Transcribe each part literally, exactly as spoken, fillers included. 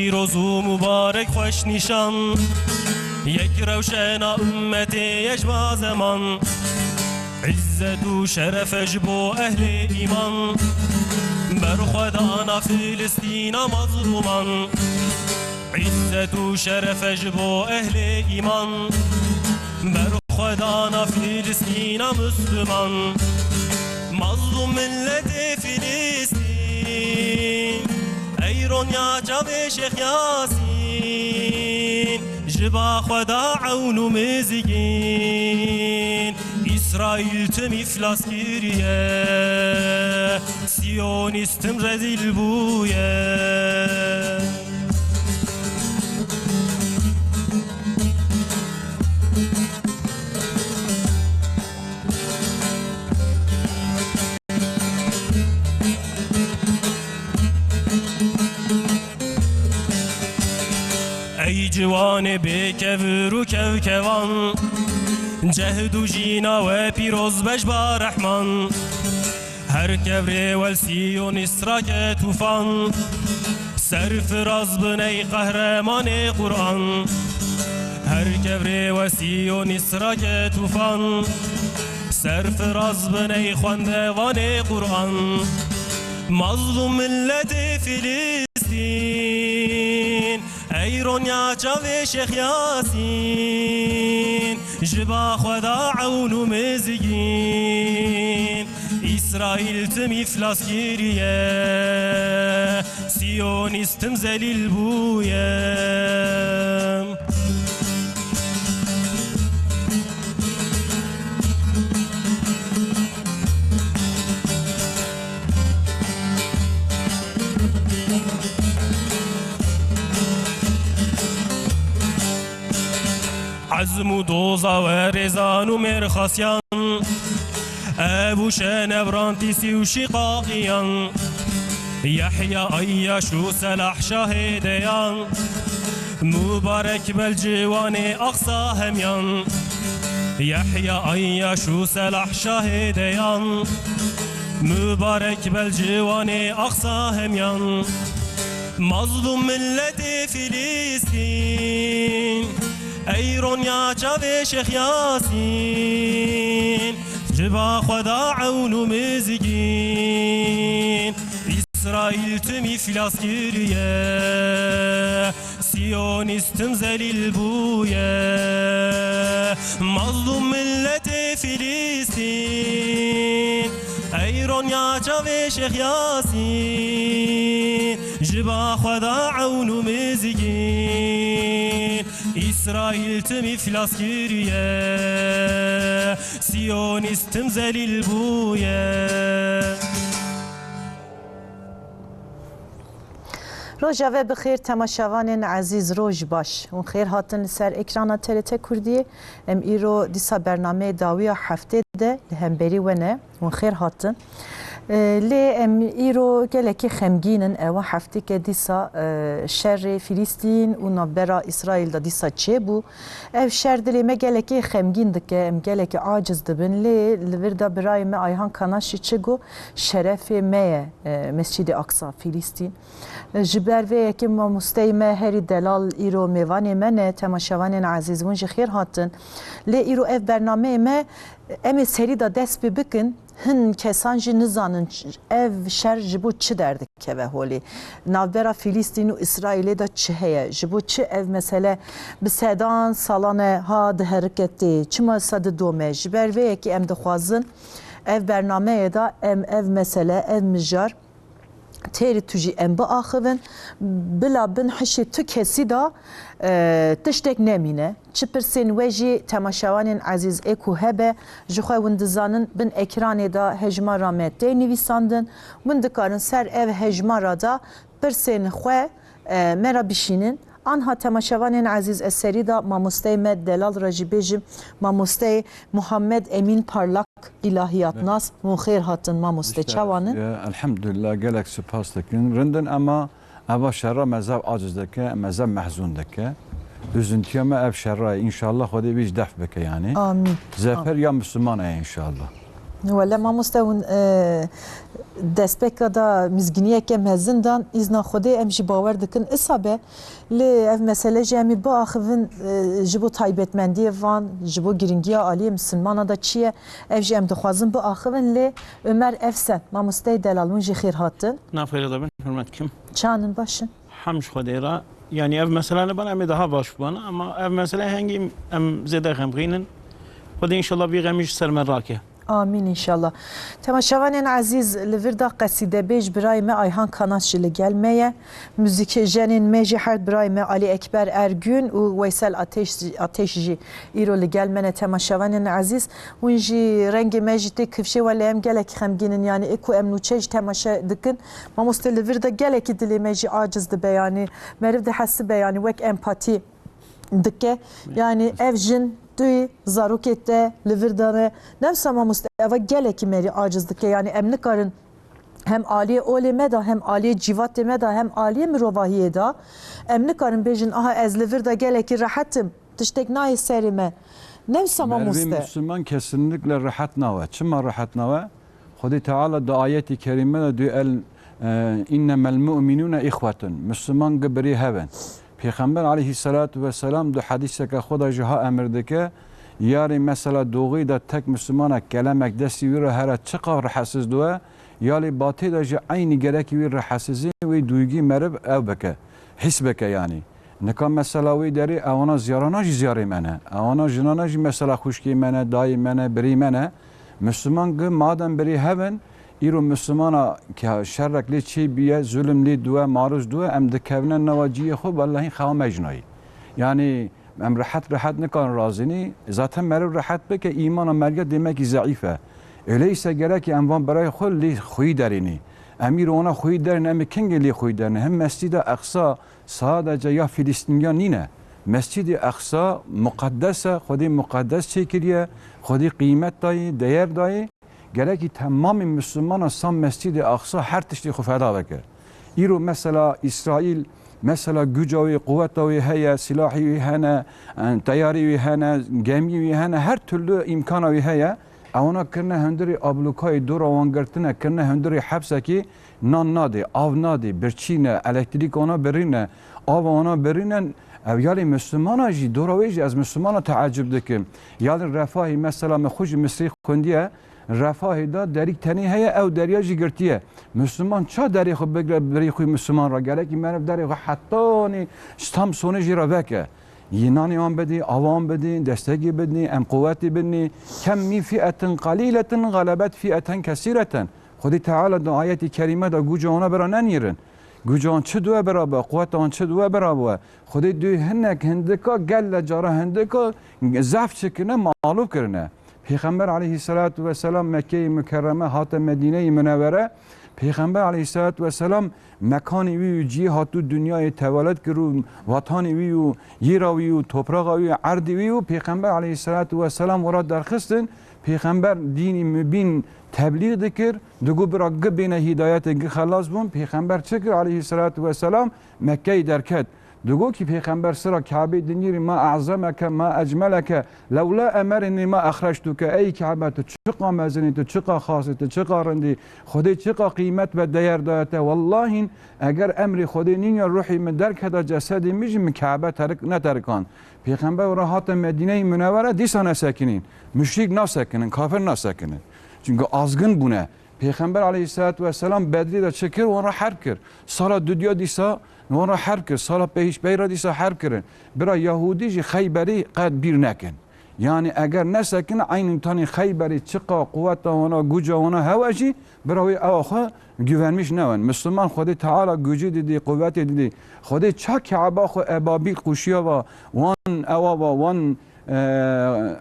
pîroz û mubarek xweş nîşan. Yek rewşena ummetê ye ji ba zeman. Îzzet û şeref e ji bo ehlê îman. Berxwedana Filistîna mazlûman. Îzzet û şeref e ji bo ehlê îman. Berxwedana Filistîna Misliman. Mazlûm milletê Filistîn, ey ronya çavê Şêx Yasîn, ji ba Xweda ewn û mizgîn, Îsraîl tim îflas kiriye, Siyonîst tim rezîl bûye. Ey ciwanê bêkevir û kevkevan, cehd û jîna we pîroz be ji ba Rehman. Her kevrê we li Siyonîst rake tûfan, serfiraz bin ey qehremanê Quran. Her kevrê we Siyonîst rake tûfan, serfiraz bin ey xwendevanê Quran. Mazlûm milletê Filistîn, ey ronya çavê Şêx Yasîn, ji ba Xweda ewn û mizgîn, Îsraîl tim îflas kiriye, Siyonîst tim zelîl bûye. Ezm û doza we rêzan û mêrxasiyan, ev û şenevran Tîsî û Şîqaqiyan, Yehya Ayyaş û Selah Şahê deyan, Mubarek bel ciwanê Aqsa hemyan. Yehya Ayyaş û Selah Şahê deyan, Mubarek bel ciwanê Aqsa hemyan. Mazlûm milletê Filistîn, ey ronya çavê Şêx Yasîn, ji ba Xweda ewn û mizgîn, Îsraîl tim îflas kiriye, Siyonîst tim zelîl bûye. Mazlûm milletê Filistîn, ey ronya çavê Şêx Yasîn, ji ba Xweda ewn û mizgîn, Îsraîl tim îflas kiriye, Siyonîst tim zelîl bûye. Roja ve bi xêr temaşevanên ezîz, roj baş. Hûn xêr hatin li ser ekrana T R T Kurdiyê. Em îro dîsa bernameyê dawiya heftê de li hemberî we ne. Hûn xêr hatin. E, lê em îro gelekî xemgîn in. Ewa heftîke dîsa, e, şerê Filîstîn û navbera Îsraîl de dîsa çêbû. Ev şer dilê me gelekî xemgîn dike, em gelekî aciz dibin. Lê li vir de birayê me Ayhan Kanaşî çi got, şerefê me ye, e, Mescîdê Aksa, Filîstîn. Ji ber vê yekê mamosteyê me herî delal îro mêvanê me ne, temaşevanên ezîz, hûn jî xêr hatin. Lê îro ev bernameyê me, em ê serî de dest pê bikin. Hin kesan jî nizanin ç-, ev şer ji bo çi derdikeve holê. Navbera Filîstîn û Îsraîlê de çi heye? Ji bo çi ev mesele bi sedan salan e ha diherike tê? Çima wisa didome? Ji ber vê yekê em dixwazin ev bernameyê de em ev mesele, ev mijar têrî tu jî em biaxivin, bila bin hişê tu kesî de, e, tiştek nemîne. Çi pirsên we jî temaşevanên ezîz ê ku hebe, ji xwe hûn dizanin bin ekranê de hejmara me tê nivîsandin. Hûn dikarin ser ev hejmara de pirsên xwe, e, me re bişînin. Anha temaşevanên ezîz, ez serî de mamosteyê me delal re jî bêjim, mamosteyê Muhammed Emîn Parlak, îlahiyatnas, hûn xêr hatin mamoste, çawan in? Elhamdulillah, gelek spas dikin. Rind in, ema eva şera me zaf aciz dike, me zaf mehzûn dike. Üzüntüya me ev şera ye. Înşallah Xwedê wî jî def bike yanî. Amîn. Zefer ya Misliman e înşallah. Wele mamoste hûn, e, destpêka da mizgîniyeke mezin dan, îzna Xwedê em jî bawer dikin isa be. Lê ev mesele jî em ê biaxivin, e, ji bo taybetmendiyê van, ji bo giringiya aliyê misilmana da çi ye, ev jî em dixwazin biaxivin. Lê Ömer Efsen, mamosteyê delal, hûn jî xêr hatin. Nav xêrê de bin, hurmet kim? Çanin baş in? Hem ji Xwedê re. Yanî ev mesele li bana em ê daha baş bibana, ama ev mesele hengî em zêde xemxîn in. Xwedê înşallah vî xemî ji ser me rake. Amîn înşallah. Temaşevanên ezîz, li vir de qesîdebêj birayê me Ayhan Kanas jî li gel me ye. Muzîkjenên me jî her birayê me Ali Ekber Ergün û Weysel Ateş, Ateş jî îro li gel me ne, temaşevanên ezîz. Hûn jî rengê me jî tê kifşê, welê em gelek xemgîn in, yanî ê ku em nûçe jî temaşe dikin. Mamoste, li vir de gelekî dilê me jî aciz dibe, yanî meriv dihesibe, yanî wek empatî dike. Yanî ev jin tu yî, zarokê te li vir de ne. Ne wisa mamoste, eva gelekî merî aciz dike. Yanî em nikarin hem aliyê olê me de, hem aliyê cîvatê me de, hem aliyê mirovahiyê de em nikarin bêjin, aha, ez li vir de gelekî rehet im, tiştek nayê serê me. Ne wisa mamoste. Merivê Müslüman kesinlikle rehet nawe. Çima rehet nawe? Xwedê Teala di ayetî kerîme de dû el, e, innemel mu'minûne ihwetun. Müslüman gi birî hev in. Pêxember aleyhisselatu vesselam di hedîseke xwe de jî ha emir dike, yarê mesela doğî de tek Müslümana kelemek destî wî re here çiqa rehetsiz dû e, ya lê batê de jî eynî gerekî wî rehesizî wî duygî meriv ew bike, his bike yanî. Nika mesela wî derê ewana ziyarana jî ziyarê me ne. Ewana jinana jî mesela xwişkê me ne, dayê me ne, birî me ne. Müslüman gi madem birî hev in, îro Müslümana ke şerrek lê çê bûye, zulm lê dûye, maruz dûye, em dikevine nava cihê xwe, wellahî xewa me jinayî. Yanî em rehet rehet nikarin razînî. Zaten meriv rehet bike, îmana merge demekî zeîf e. Öyleyse gerekî em van birayê xwe lê xwî derînî. Em îro wana xwî derîn, em ê kengê lê xwî derînî? Him Mescîda Eqsa sadece ya Filistîniyan nîne. Mescîdê Eqsa muqeddes e, Xwedê muqeddes çêkiriye, Xwedê qîmet dayî, değer dayî. Gerekî temamê Müslümana san Mescîdê Eqsa her tiştê xwe feda bike. Îro mesela Îsraîl, mesela güca wê, quweta wê heye, silahê wê hene, e, teyarê wê hene, gemiyê wê hene, her türlü îmkana wê heye. Ewana kirine hundirê ablûkayê, dora wan girtine, kirine hundirê hepsekê, nan nadê, av nadê, birçî ne, elektrîk wana birîne, av wana birîne. Ev yalê Müslümana jî, dora wê jî ez Müslümana teecib dikim. Yalê refahî, mesela min xwe jî Misrî xwindiye, refahê da derîk tenê heye, ew deriya jî girtiye. Müslüman ça derê xwe bigre, birî xwe Müslüman re? Gerekî meriv derê xwe hetanî Samsonê jî re veke. Yî nanê wan bidî, awan bidî, destekî bidî, em quwetî bidî. Kem min fi'etin qaliletin galebet fi'eten kesireten. Xwedê Teala di ayetî kerîme de guca wana bira nenîrin. Guca wan çi diwe bira be, quweta wan çi diwe bira be. Xwedê dû hinek hindika gelle cara hindika zef çikirine, mağlup kirine. Pêxember aleyhisselatu vesselam Mekkeyê Mükerreme hate Medîneyê Münevvere. Pêxember aleyhisselatu vesselam mekanê wî û cihê hatû dinyayê tevelet kir û vatanê wî û yêra wî û topraxa wî û erdê wî û Pêxember aleyhisselatu vesselam wira derxistin. Pêxember dînî mubîn teblîx dikir. Digo bira gi bêne hîdayetê, gi xelas bûn. Pêxember çi kir aleyhisselatu vesselam? Mekkeyê derket. Digo kî Pêxember sira Kebeyê dinîrî, ma a'zemeke, ma ecmeleke, lewla emerînî ma exrectuke. Ey Kebe, tu çiqa mezinî, tu çiqa xasî, tu çiqa rindî, Xwedê çiqa qîmet ve değer daye te. Wellahîn, eger emrê Xwedê nîniya ruhî min derketa cesedê min jî min Kebe terik, neterikan. Pêxember wira hate Medîneyê Munewwere, dîsa nesekinîn. Muşrîk nasekinin, kafir nasekinin. Çünkü azgın bûne. Pêxember aleyhisselatu vesselam Bedrî de çi kir? Wan re herb kir. Sala dudiya dîsa wan re herb kir. Sala pêhîşbeyî re dîsa herb kirin. Bira Yahûdî jî Xeyberî qet bîr nekin. Yanî eger nesekin, eynî tanî Xeyberî çiqa quweta wana, guca wana hewe jî, bira wê ewa xwe güvenmiş newen. Müslüman Xwedê Teala gucî didî, quwetê didî. Xwedê ça Keba xwe ebabîl qûşiya va, wan ewa va, wan e,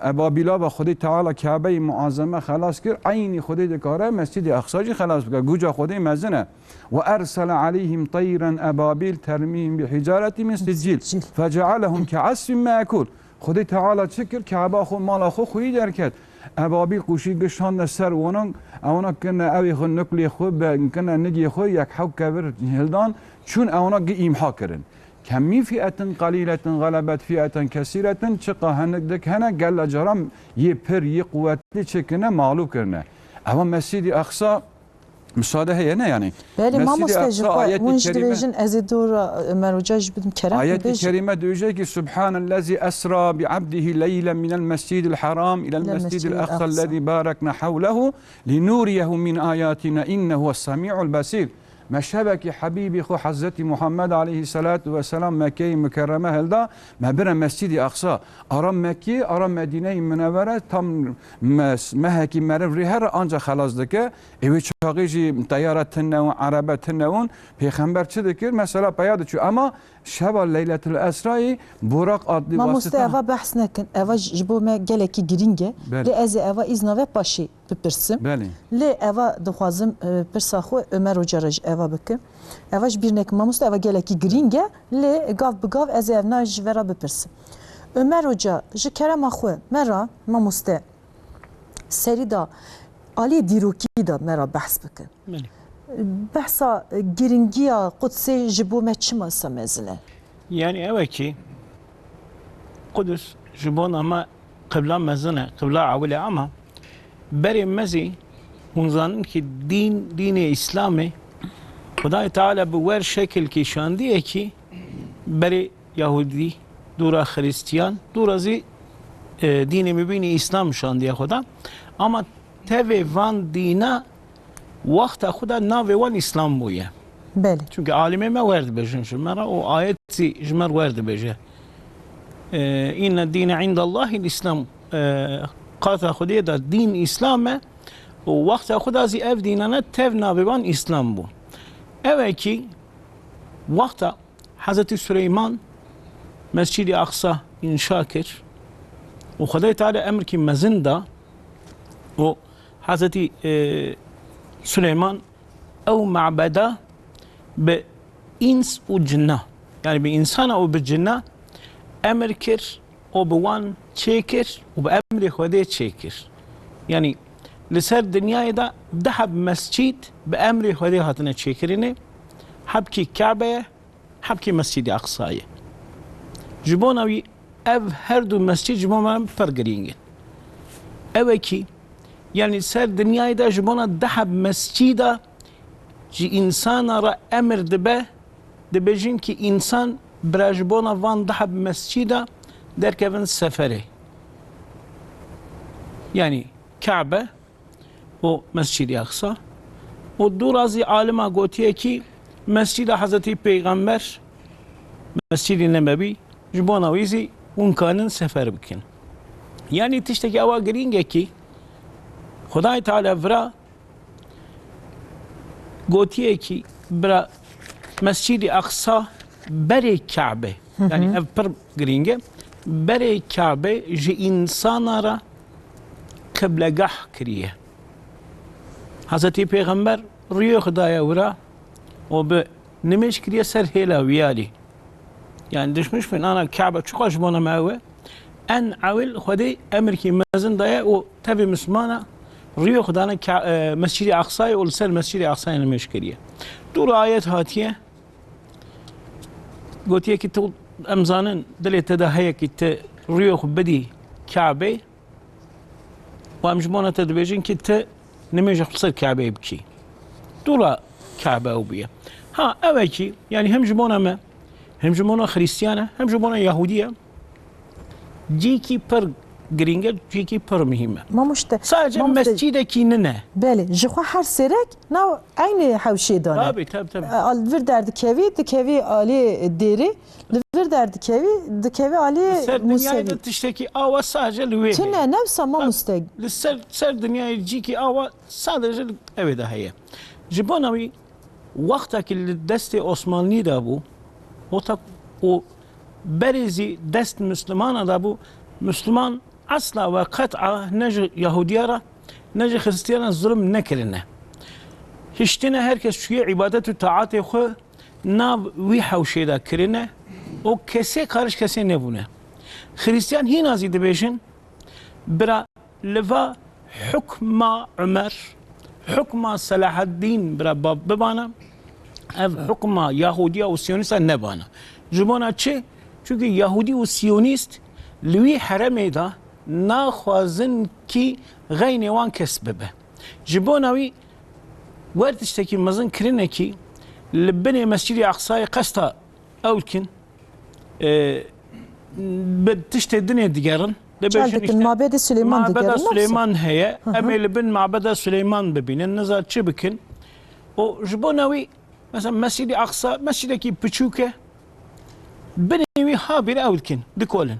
ebabîla ve Xwedê Teala Kebeyê Muazeme xelas kir, eynî Xwedê dikare Mescîdê Eqsa jî xelas bike. Guca Xwedê mezin e. Ve ersele aleyhim teyren ebabîl termîhim bi hicaretî min sicîl fecealehum ke'asfin me'kûl. Xwedê Teala çi kir? Keba xwe, mala xwe xwî derket. Ebabîl qûşî gişande ser wanan, ewana kirine ewê xwe, nuklê xwe, be-, kirine nigê xwe, yek hewk kevir hildan, çûn ewana gi îmha kirin. Kem min fi'etin qaliletin galebet fi'eten kesiretin, çiqa hinek dik hene, gelle caran yê pir, yê quwetli çi kirine, mağlup kirine. Ewa Mescîdî Aqsa, misade heye ne yani? Belê, Mescîdî mamoste, ji Aqsa, xwe ayetî hûn jî kerîme, dibêjin, ez ê dora Ömer Hoca jî bidim kerem, ayetî bibêjin. Kerîme dibêje ki, "Subhanellezî esra bi abdihi leylen minel mescîdil haram ilel Ilel mescîdil mescîdil aqsa aqsa. Ellezî barekna hewlehu linuriyehu min ayatina innehu huves semî'ul besîr." Me şevekî Habîbî xwe Hezretî Muhammed aleyhisselatu vesselam Mekkeyê Mukerreme hilda, me bire Mescîdî Aqsa. Ara Mekkê, ara Medîneyê Munewwere tam mes-, mehekî meriv rê here anca xelas dike. Ê wê çaxê jî teyare tune û erebe tune ûn. Pêxember çi dikir? Mesela peya diçû. Ema şeva Leyletul Esrayê Buraq adlî Mamoste, wasita eva behs nekin. Eva ji, ji bo me gelekî girîng e. Belê. Lê ez ê eva îzna ve paşê bipirsim. Belê. Lê eva dixwazim, e, pirsa xwe Ömer Hoca re ji eva bikim. Eva ji bîr nekim mamoste, eva gelekî girîng e. Lê gav bi gav ez ê ev na ji ve re bipirsim. Ömer Hoca, ji kerema xwe me re mamoste serî da aliyê dîrokî de me re behs bikin. Belê. Behsa, e, girîngiya Qudsê ji bo me çima sa mezin e? Yani ew e ki Qudus ji bona me qibla mezin e, qibla ewil e, ama berê me zî hûn zanin ki dîn, dînê Îslamê Xwedayê Teala bi wer şekil kî şandiye ki berê Yahudî, dûra Xiristiyan, dûra zî, e, dînê mibînî Îslam şandiye xwe da. Ama tevê van dîna wexta xwe da navê wan Îslam bûye. Belê. Çunke alimê me wer dibêjin ji me re û ayet zî ji me re wer dibêje. E, "Inne dîne indallahil Îslam." E, qata Xwedê de dîn Îslam e û wexta xwe da zî ev dînane tev navê wan Îslam bû. Ew e ki wexta Hezretî Suleyman Mescîdî Aqsa înşa kir û Xwedayê Teala emrkî mezin da û Hezretî, e, Suleyman ew mabeda bi îns û cinna, yani bi însana û bi cinna emir kir û bi wan çêkir û bi emrê Xwedê çêkir. Yani li ser dinyayê de du heb mescîd bi emrê Xwedê hatine çêkirinê, hebkî Kabe ye, hebkî Mescîdê Aqsayê. Ji bona wî ev her du mescîd ji bo me pir girîng in. Ew e kî, yanî ser dinyayê de ji bona du heb mescîda ji însana re emir dibe, dibêjin kî însan bira ji bona van du heb mescîda derkevin seferê. Yanî Kabe, û Mescîdî Aqsa. Û dûra zî alima gotiye kî Mescîda Hezretî Peyxember, Mescîdî Nebewî, ji bona wî zî hûn kanin sefer bikin. Yanî tiştekî ewa girîng e kî Xwedayê Teala vira gotiye kî bira Mescîdî Aqsa berê Kabe. Hı hı. Yanî ev pir girîng e. Berê Kabe ji însana re qiblegah kiriye. Hezretî Pêxember rûyê xwe daye wira û bi nimêj kiriye ser hêla wî alî. Yani düşmüş bin ana Kabe çiqas ji bona me ew e. En ewil Xwedê emirkî mezin daye û tevî Mislimana rûyê xwe dane Ka-, e, Mescîdê Aqsayê û li ser Mescîdê Aqsayê nimêj kiriye. Dû rivayet hatiye, gotiye ki tu, em zanin dilê te de heye ki tu rûyê xwe bidî Kabe. Û em ji bona te dibêjin ki tu nimêjek li ser Kabeyê bikî. Dûra Kabe ew bûye. Ha, ew e ki, yani hem ji bona me, hem ji bona Xrîstiyan e, hem ji bona Yahûdî ye. Cîkî pir girîng e, cîkî pir muhîm e. Mamoste, sadece mamoste, mescîdekî nine. Belê, ji xwe her sêrek nav eynî hewşê de ne. Tabii, tabii, tabii. E, al-, vir derdikevî, dikevî alî dêrê, li vir derdikevî, dikevî alî Musevî. Li ser dinyayê de tiştekî awa sadece li wê heye. Tune, ne wisa mamoste. Li ser, ser dinyayê cîkî awa sadece li ewê de heye. Ji bona wî wextekî li destê Osmanlî de bû, wextek û berê zî dest Mislimana de bû, Misliman esla ve qet'a ne ji Yahudiya re, ne ji Xristiyana zulm nekirine. Hiştine her kes çûye îbadet û taatê xwe nav wî hewşê de kirine û kesê qariş kesê nebûne. Xristiyan hîna zî dibêjin, bira li va hukma Umer, hukma Selahaddîn bira ba-, bibana, ev hukma Yahudiya û Siyonîsta nebana. Ji bona çi? Çunkî Yahudî û Siyonîst li wî heremê de naxwazin kî xeynê wan kes bibe. Ji bona wî wer tiştekî mezin kirinekî li binê Mescîdê Aqsayê qesta ew dikin, e, bi tiştê dinê digerin. Çend Dibêjin dikin, işte, Mabedê Silêman Mabeda digerin, ne wisa? Silêman heye, Hı hı. em ê li bin Mabeda Silêman bibînin, niza çi bikin. Û ji bona wî, mesela, Mescîdê Aqsa, mescîdekî piçûk e, binê wî habîr ew dikin, dikolin.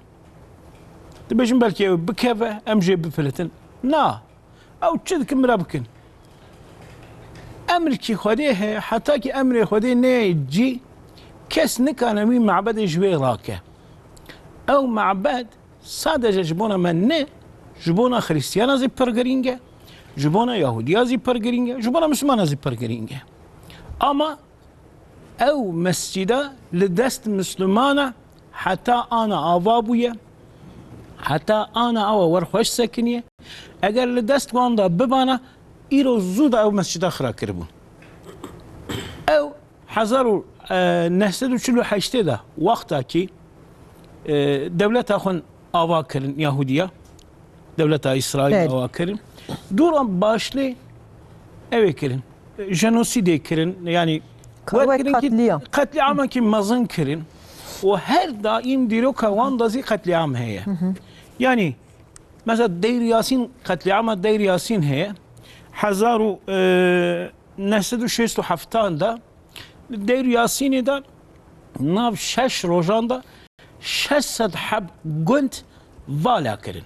Dibêjin, belkî ew bikeve, em jê bifilitin. Na, ew çi dikin, bira bikin. Emrkî Xwedê heye, heta ki emrê Xwedê neyê cî, kes nikane wî mabedê ji wê rake. Ew mabed sadece ji bona me ne, ji bona Xrîstiyana zî pir girîng e, ji bona Yahudiya zî pir girîng e, ji bona Mislimana zî pir girîng e. Ama ew mescîda li dest Mislimana heta ana ava bûye, heta ana awa wer xweş sekiniye. Eger li dest wan de bibana, îro zû de ew mescîda xira kiribûn. Ew hezar û neh sed û çil û heştê de, wexta kî, e, dewleta xwe ava kirin Yahudiya, dewleta Îsraîl Belê. ava kirin. Dûra başlê ew ê kirin. Jenosîdê kirin, yanî Ka-, wer wek kirin ki katliyam. Qetlîamekî mezin kirin. Û her daîm dîroka wan de zî qetlîam heye. Hı hı. Yanî, mesela Deyr Yasîn, qetlîama Deyr Yasîn heye. Hezar û neh sed û şêst û heft de li Deyr Yasînê de nav şeş rojan de şeş sed heb gund vala kirin.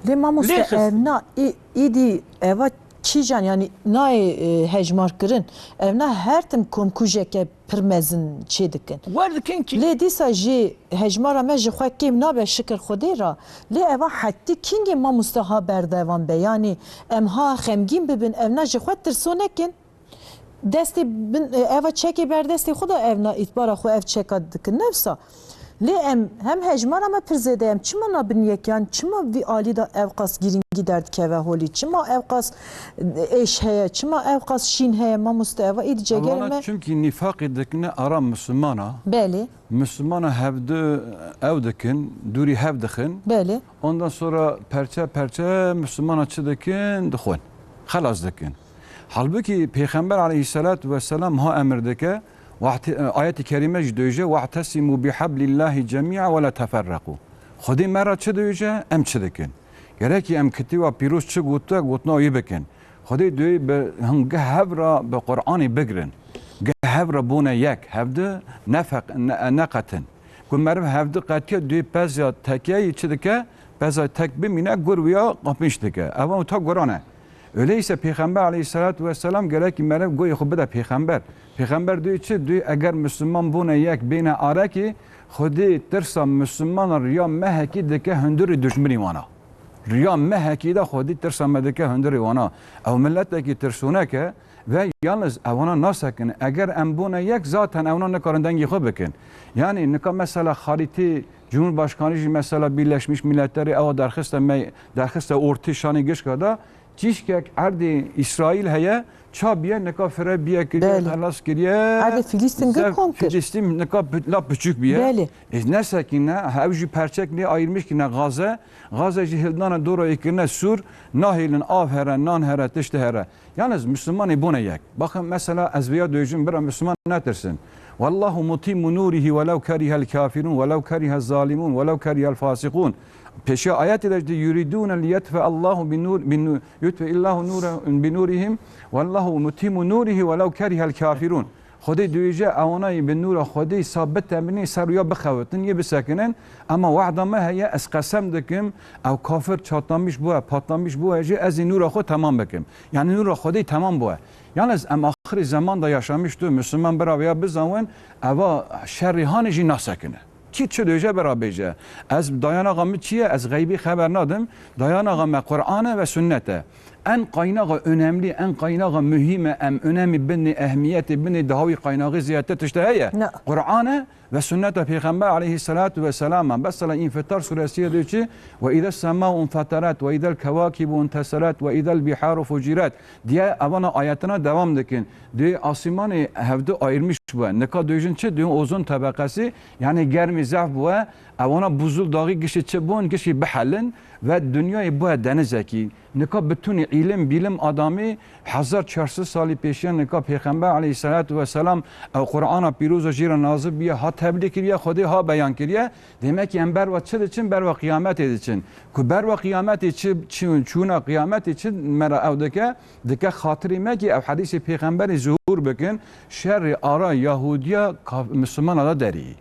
Lê mamoste, Lê xist- evna î-, îdî eva kîjan, yanî nayê, e, hejmar kirin. Evna her tim komkujeke pir mezin çê dikin. Wer dikin kî. Lê dîsa jî hejmara me ji xwe kêm nabe, şikir Xwedê ra. Lê eva hetî kîngê mamoste ha berdevam be? Yanî em ha xemgîn bibin, evna ji xwe tirso nekin. Destê bin, e, eva çekê ber destê xwe de evna îtbara xwe ev çeka dikin. Nefsa. Lê em hem hejmara me pir zêde, em çima nabin yek, yan çima vî alî de ev qas girîngî derdikeve holî? Çima ev qas, e, êş heye? Çima ev qas şîn heye? Mamoste, eva îdî cegerê Evana me. Çimkî nîfaqî dikine ara Mislimana. Belê. Mislimana hevdi ew dikin, dûrî hev dixin. Belê. Ondan sonra perçe perçe Mislimana çi dikin? Dixwin. Xelas dikin. Halbûkî Pêxember aleyhisselatu vesselam ha emir dike, wahte-, ayetî kerîme jî dibêje, "Wa'tesimu bihablillahi cemi'a ve la teferrequ." Xwedê me re çi dibêje, em çi dikin? Gerekî em kitêba pîroz çi gotiye, gotina wî bikin. Xwedê dibê bi hingê hev re bi Qur'anê bigirin. Geh hev re bûne yek, hevdi nefeq-, ne-, neqetin. Ku meriv hevdi qetiye, dibê pezya tekeyî çi dike? Pezya tek bimîne, gur wîya qapinç dike. Eva wita guran e. Öyleyse Pêxember aleyhisselatu vesselam gerekî meriv goyê xwe bide Pêxember. Pêxember duyê çi? Duyê eger Müslüman bûne yek bêne arekê, Xwedê tirsa Müslümanan riya mehekî dike hundirê dujminî wana. Riya mehekî de Xwedê tirsa me dike hundirê wana. Ew milletekî tirsûnek e ve yalnız ewana nasekine. Eger em bûne yek zaten ewana nikarin dengê xwe bikin. Yani nika mesela xalîtê Cumhurbaşkanı jî mesela Birleşmiş Milletlerê ewa derxiste me, derxiste ortê şanê gişka da, Çîşkek erdê Îsraîl heye, ça biye, nika fire biye kiriye, Belê. xelas kiriye. Erdê Filîstîn gir Zef-, kom kir. Filîstîn nika pi-, la piçûk biye. Belê. Ez nesekîne, ew jî perçek lê ayırmış kine Gaze. Gaze jî hildane dora yê kirine Sûr, nahêlin av here, nan here, tişt here. Yalnız Müslümanê bûne yek. Bakın mesela ez viya döjüm bira Müslüman netirsin. Wallahu mutimmu nurihi welev kerihel kafirun, welev kerihel zalimun, welev kerihel fasikun. Pêşiya ayetê de jî, "Yuridûne liyetfe Allahu bi nur, bi nu-, yutfe illahu nure, bi nurihim, wallahu mutimmu nurihi welev kerihel kafirun." Xwedê dibêje, ewanayî bi nûra Xwedê sa biteminê ser ya bixewitin, yê bisekinin, ema wehda me heye, ez qesem dikim, ew kafir çatlamiş bûye, patlamiş bûye jî, ez ê nûra xwe temam bikim. Yani nûra Xwedê temam bûye. Yalnız em axirî zeman da yaşamiş tu, Müslüman bira viya bizanwin, eva şerî hanê jî nasekine. Kî çi döje bira bêje. Ez dayanaxa min çi ye? Ez xeybî xeber nadim. Dayanaxa me Qur'an e ve sünnet e. En qaynaxa önemli, en qaynaxa mühim e, em önemî binê, ehmiyetê binê, daha wî qaynaxî ziyade tişte heye. Ne. Qur'an e ve sünneta Pêxember aleyhisselatu vesselam e. Mesela Înfitar suresi de çi? "Ve ides semau infetarat, ve idel kevakibu inteseret, ve idel biharu fucirat." Diye evana ayetine devam dikin. Dê asîmanê hevdu ayırmış bûye. Nika döjin çi? Duyun ozon tebeqesi, yani germî zehf bûye. Ewana buzul daxî gişî çi bûn? Gişî bihelin ve dinyayê bûye denizekî. Nika bitunî îlim, bîlim adamî hezar çar sed salî pêşiya nika Pêxember aleyhisselatu vesselam ew Qur'ana pîroza jî re nazil bûye, ha teblî kiriye, Xwedê ha beyan kiriye. Demek ki em berva çi diçin? Berva qiyametê diçin. Ku berva qiyametê çi, çi, çûna qiyametê çi me re ew dike? Dike xatirê me ki ew hedîsê Pêxemberê zuhûr bikin, şerê ara Yahudiya ka-, Mislimana da derî.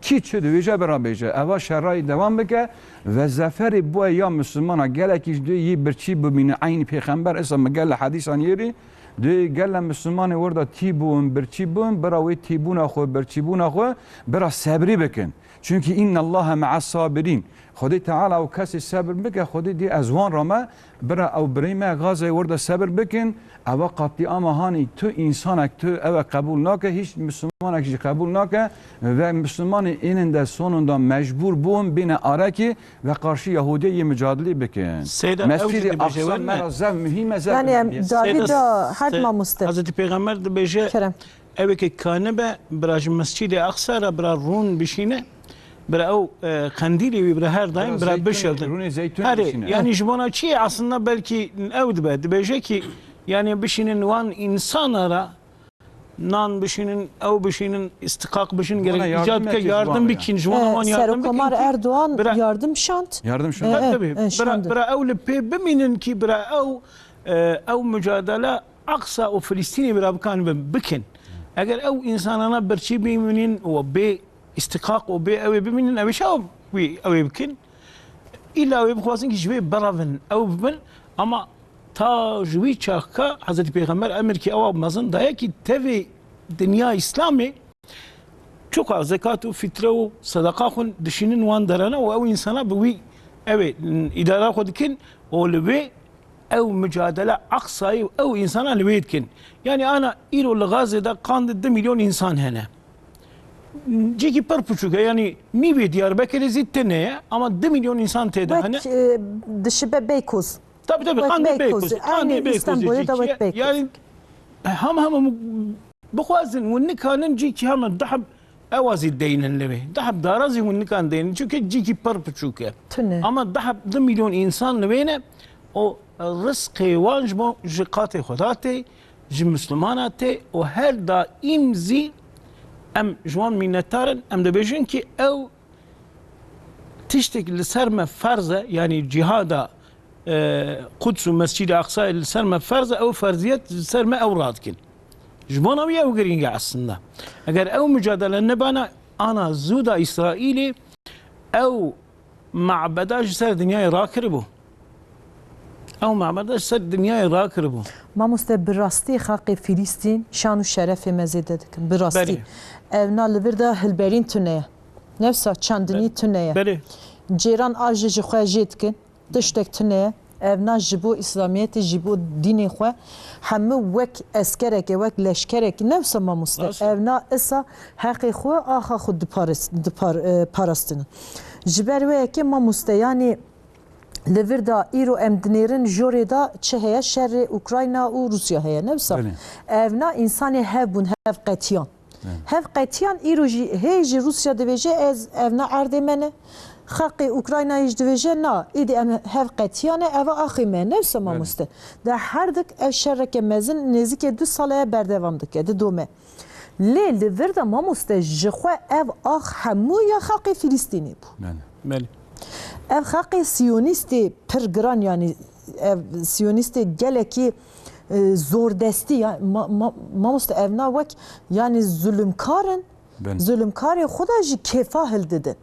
Kî çi dibêje bira bêje, eva şerayî dewam bike ve zeferê bûye ya Mislimana, gelekî ji dê yî birçî bimîne, eynî Pêxember esa me gele hedîsan yêrî, dê gele Mislimanê werda tî bûn, birçî bûn, bira wê tîbûna xwe, birçîbûna xwe, bira sebrî bikin. Çünkü innallaha me'as sabirin. Xwedê Teala û kesê sebir bike, Xwedê dê ez wan rame, bira ew birê me Gazayê werda sebir bikin, eva katliama hanî tu insanek tu eve qebûl nake, hiç Müslümanek jî qebûl nake ve Müslümanê ênin de sonunda mecbûr bûn bêne arekî ve karşı Yahudiyê yê mücadele bikin. Seyda, ew jî Mescid-i dibêje Aqsa were ne? Mera zev mühîm e, zev Yani em önemli. Davî Seyda, da her se-, mamoste. Hazreti Peygamber dibêje, Kerem. Ew ê ke kanibe, bira ji Mescîdê Aqsa re bira rûn bişîne, bira ew, e, qendîlê wî bira her daim bira bişewtin. Rûnê zeytûn Herê, bişîne. Yani ji bona çi ye aslında belkî ew dibe, dibêje ki, yani bişînin wan insana re nan bişînin, ew bişînin, îstiqaq bişînin, gerek îcad ke yardim bikin, ji wana wan yardim bikin. Serokomar Erdoğan yardim şand. Yardim şand. Tabii, tabii. Bira, bira ew li pê bimînin ki bira ew, e, ew mücadele Aqsa û Filistînê bira bikan bin, bikin. Eger ew însanana birçî bimînin û bê îstiqaq û bê ew ê bimînin, ew ê çawa wî ew ê bikin? Îlla ew ê bixwazin ki ji wê birevin, ew bibin. Ama ta ji wî çaxka Hezretî Pêxember emir ki ewa mezin daye ki tevê dinya Îslamê çuqa zekat û fitre û sedeqa xwe dişînin wan derana û ew însana bi wî ew ê îdara xwe dikin û li wê ew mücadele Aqsayê û ew însana li wê dikin. Yani ana îro li Gazê de qandê du milyon însan hene. Cîkî pir piçûk e, yani nîvê Diyarbekirê zî tune ye, ama du milyon însan tê de hene. Wek, e, dişibe Beykoz. Tabii, tabii, qandê Beykoz, qandê Beykoz, Îstanbulê de wek Beykoz. Yani hem hem bixwazin û nikanin cîkî hema dahab ewa zî deynin li wê. Dahab dara zî hûn nikan deynin. Çunke cîkî pir piçûk e. Tune. Ama dahab du milyon însan li wê ne. O rizqê wan ji bo, ji qatê Xweda tê, ji Mislumana tê û her daîm zî em ji wan mînetdar in. Em dibêjin ki ew tiştek li ser me ferz e, yani cihada, e, Quds û Mescîdê Aqsayê li ser me ferz e, ew ferziyet li ser me ew radikin. Ji bona wî ew girîng e aslında. Eger ew mücadele nebana, ana zû da Îsraîlê ew mabeda ji ser dinyayê rakiribû. Ew mabeda ji ser dinyayê rakiribû. Mamoste, bi rastî xalqê Filîstîn şan û şerefê me zêde dikin. Bi rastî. Belê. Evna li vir de hilberîn tune ye. Nefsa çandinî Belê. tune ye. Belê. Cêran a jê ji xwe jê dikin. Tiştek tune ye. Evna ji bo Îslamiyetê, ji bo dînê xwe hemû wek eskerekê, wek leşkerekê, ne wisa mamoste. Rast e. Evna isa heqê xwe, axa xwe diparis-, dipar-, e, parastin. Ji ber wê yekê mamoste, yanî li vir de îro em dinêrin jorê de çi heye? Şerê Ukrayna û Rûsya heye, ne wisa? Belê. Evna însanê hev bûn, hev qetiyan. Hev qetiyan îro jî hê jî Rûsya dibêje, ez evna erdê me ne. Xelqê Ukraynayê jî dibêje, na, îdî em hev qetiyan e, eva axê me ne, wisa mamoste. De her dik ev şereke mezin nêzîkê du sale ye berdewam dike, didome. Lê li vir de mamoste ji xwe ev ax hemû ya xelqê Filîstînê bû. Belê. Ev xelqê siyonîstê pir giran, yanî ev siyonîstê gelekî, e, zordestî ya, ma-, ma-, mamoste evna wek, yanî zulumkar in, Belê. zulumkarê xwe de jî kêfa hildidin.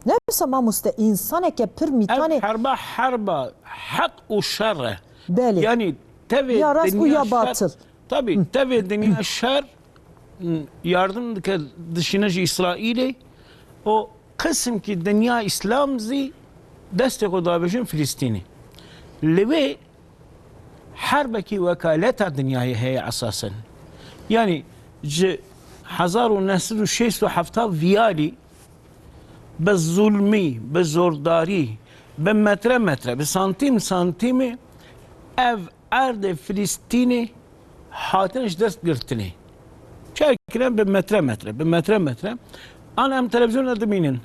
Ne wisa mamoste, însaneke pir mîtanê. Ev herba, herba heq û şer e. Belê. Yanî tevê Ya rast û dinya ya şer, batil. Tabii, tevê dinya şer, m, yardim dike, dişîne ji Îsraîlê. O qisim ki dinya Îslam zî destê xwe dabêjin Filistînê. Li wê herbekî wekaleta dinyayê heye esasen. Yanî ji hezar û neh sed û şêst û heft viyalî bi zulmî, bi zordarî, bi metre metre, bi santîm santîmê ev erdê Filistînê hatine ji dest girtinê. Çer kirin bi metre metre, bi metre metre. An em televîzyona dimînin.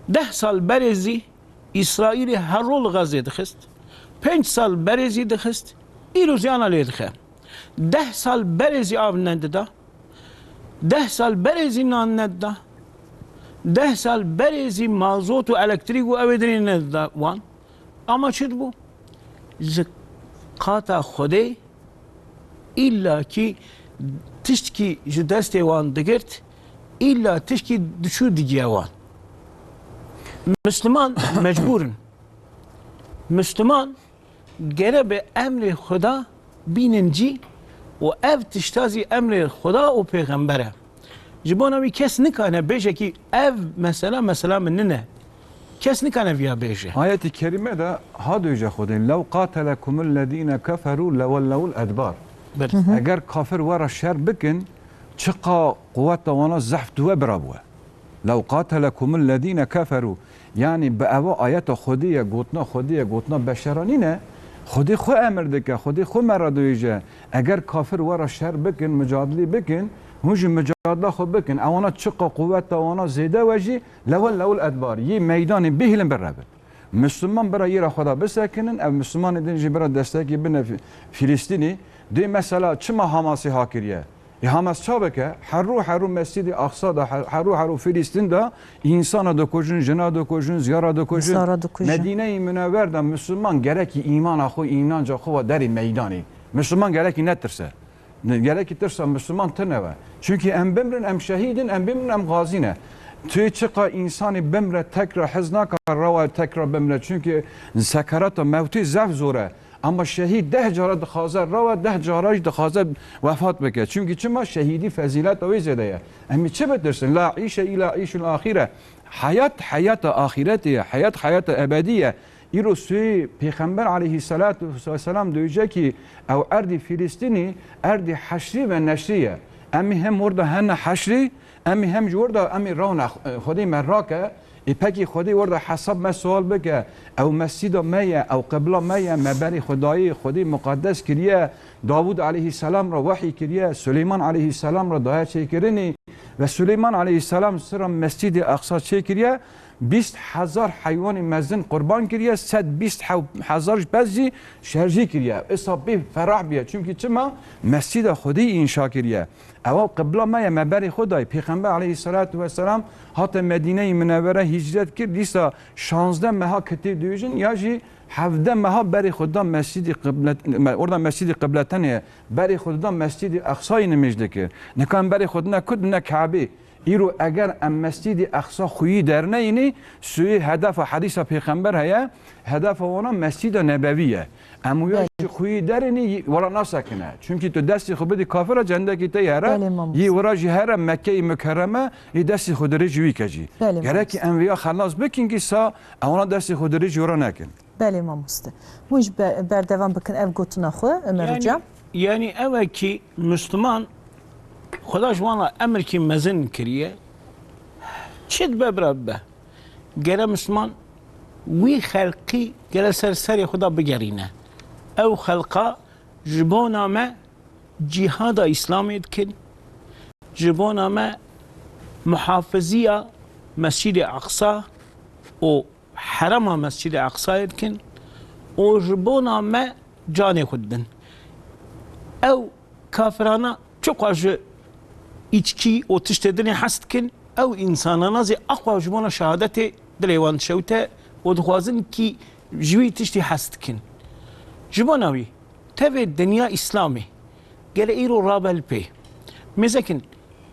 Deh sal berê zî Îsraîlê her rol Gazê dixist. Pênc sal berê zî dixist. Îro jiyana lê dixe. Deh sal berê zî av nedida. Deh sal berê zî nan nedida. Deh sal berê zî mazot û elektrîk û ew ê dinê nedida wan. Ama çi dibû? Ji qata Xwedê îlla kî tiştkî ji destê wan digirt, îlla tiştkî diçû digiya wan. Misliman mecbûr in. Misliman gere bi emrê Xuda bînin cî û ev tişta zî emrê Xuda û pêxember e. Ji bona wî kes nikane bêje kî ev mesela, mesela min nine. Kes nikane viya bêje. Ayetî kerîme de ha dûje Xwedê, "Lew qatelekumul lezîne keferû lewellewul edbar." Belê. Hı hı. Eger kafir we re şer bikin, çiqa quweta wana zehf di we bira bûwe. "Lew qatelekumul lezîne keferû." Yanî bi eva ayeta Xwedê ye, gotina Xwedê ye, gotina beşera nîne. Xwedê xwe emir dike, Xwedê xwe me re dibêje, eger kafir we re şer bikin, micadilî bikin, hûn jî micadila xwe bikin. Ewana çiqa quweta wana zêde we jî, lewellewul edbar. Yê meydanê bihêlin birevin. Misliman bira yê re xwe da bisekinin, ev Mislimanê din jî bira destekî bine Fî-, Fîlîstînî. Dê mesela çima Hamasê ha kiriye? Ê Hamas ça bike? Herû herû Mescîdê Aqsa da, her-, herû herû Fîlîstîn da însana dikujin, jina dikujin, ziyara dikujin. Ziyara dikujin. Medîneyê Minewer da Misliman gerekî îmana xwe, înanca xwe wa derê meydanê. Misliman gerekî netirse. Ne, gerekî tirsa Misliman tune be. Çunkî em bimrin, em şehîd in, em bimrin, em gazî ne. Tu çiqa însanî bimre, tekra hez naka rewa tekra bimre. Çunkî sekerata mewtê zehf zor e. Ama şehîd deh cara dixwaze rewa, deh cara jî dixwaze wefat bike. Çunkî çima? Şehîdî fezîleta wê zêde ye. Em ê çi bitirsin? La îşe îla îşul axîre. Heyat, heyata axîretê ye. Heyat, heyata ebedî ye. Îro suyê Pêxember aleyhisselatu vesselam diyecek ki ew erdî Filistînî, erdî heşrî ve neşrî ye. Em ê hem orada hene heşrî, em ê hem ji orada em ê rawna, e, Xwedê me rake, ê pekî Xwedê orada hesab me sual bike, ew mescîda me ye, ew qibla me ye, me berê Xwedayê, Xwedê muqaddes kiriye, Davûd aleyhisselam re wehî kiriye, Suleyman aleyhisselam re daye çêkirinî ve Suleyman aleyhisselam sira Mescîdê Aqsa çêkiriye, bîst hezar heywanê mezin qurban kiriye, sed bîst hezar ji pez jî şerjî kiriye. Îsa pê ferah bûye. Çimkî çima? Mescîda Xwedê înşa kiriye. Ewa qibla me ye, me berê xwe dayê. Pêxember aleyhisselatu vesselam hate Medîneyê Minewere hicret kir. Dîsa şazdeh meha kitê dibêjin ya jî hevdeh meha berê xwe da Mescîdê Qiblet-, me-, orada Mescîdê Qibletenê ye. Berê xwe da Mescîdê Aqsayê nimêj dikir. Nika em berê xwe dine ku? Dine Kabê. Îro eger em Mescîdê Eqsa xwî derneyînî, suyê hedefa hedîsa Pêxember heye, hedefa wana Mescîda Nebewî ye. Em wîya Belê. Jî xwî derênî, yî wira nasekine. Çimkî tu destê xwe bidî kafira, cendekî te yê here, Belê, mamoste. Yî wira jî here Mekkeyê Mikerreme, yî destê xwe dirêj wî ke jî. Belê, Gerek mamoste. Em vêya xelas bikin kî sa ewana destê xwe dirêj wira nekin. Belê mamoste. Hûn jî be-, berdewam bikin ev gotina xwe, Ömer Yani, Hocam. Yani ew e ki Müslüman Xweda ji wan re emrkî mezin kiriye. Çi dibe bira bibe. Gere Müslüman wî xelqî gere ser serê xwe de bigerîne. Ew xelqa ji bona me cîhada Îslamê dikin. Ji bona me muhafiziya Mescîdê Aqsa û herema Mescîdê Aqsayê dikin û ji bona me canê xwe didin. Ew kafirana çiqa ji îçkî û tiştê dinê hez dikin, ew însanana zî aqwa ji bona şehadetê dilê wan dişewite û dixwazin kî ji wî tiştî hez dikin. Ji bona wî tevê dinya Îslamê gere îro rabe li pê. Mêzekin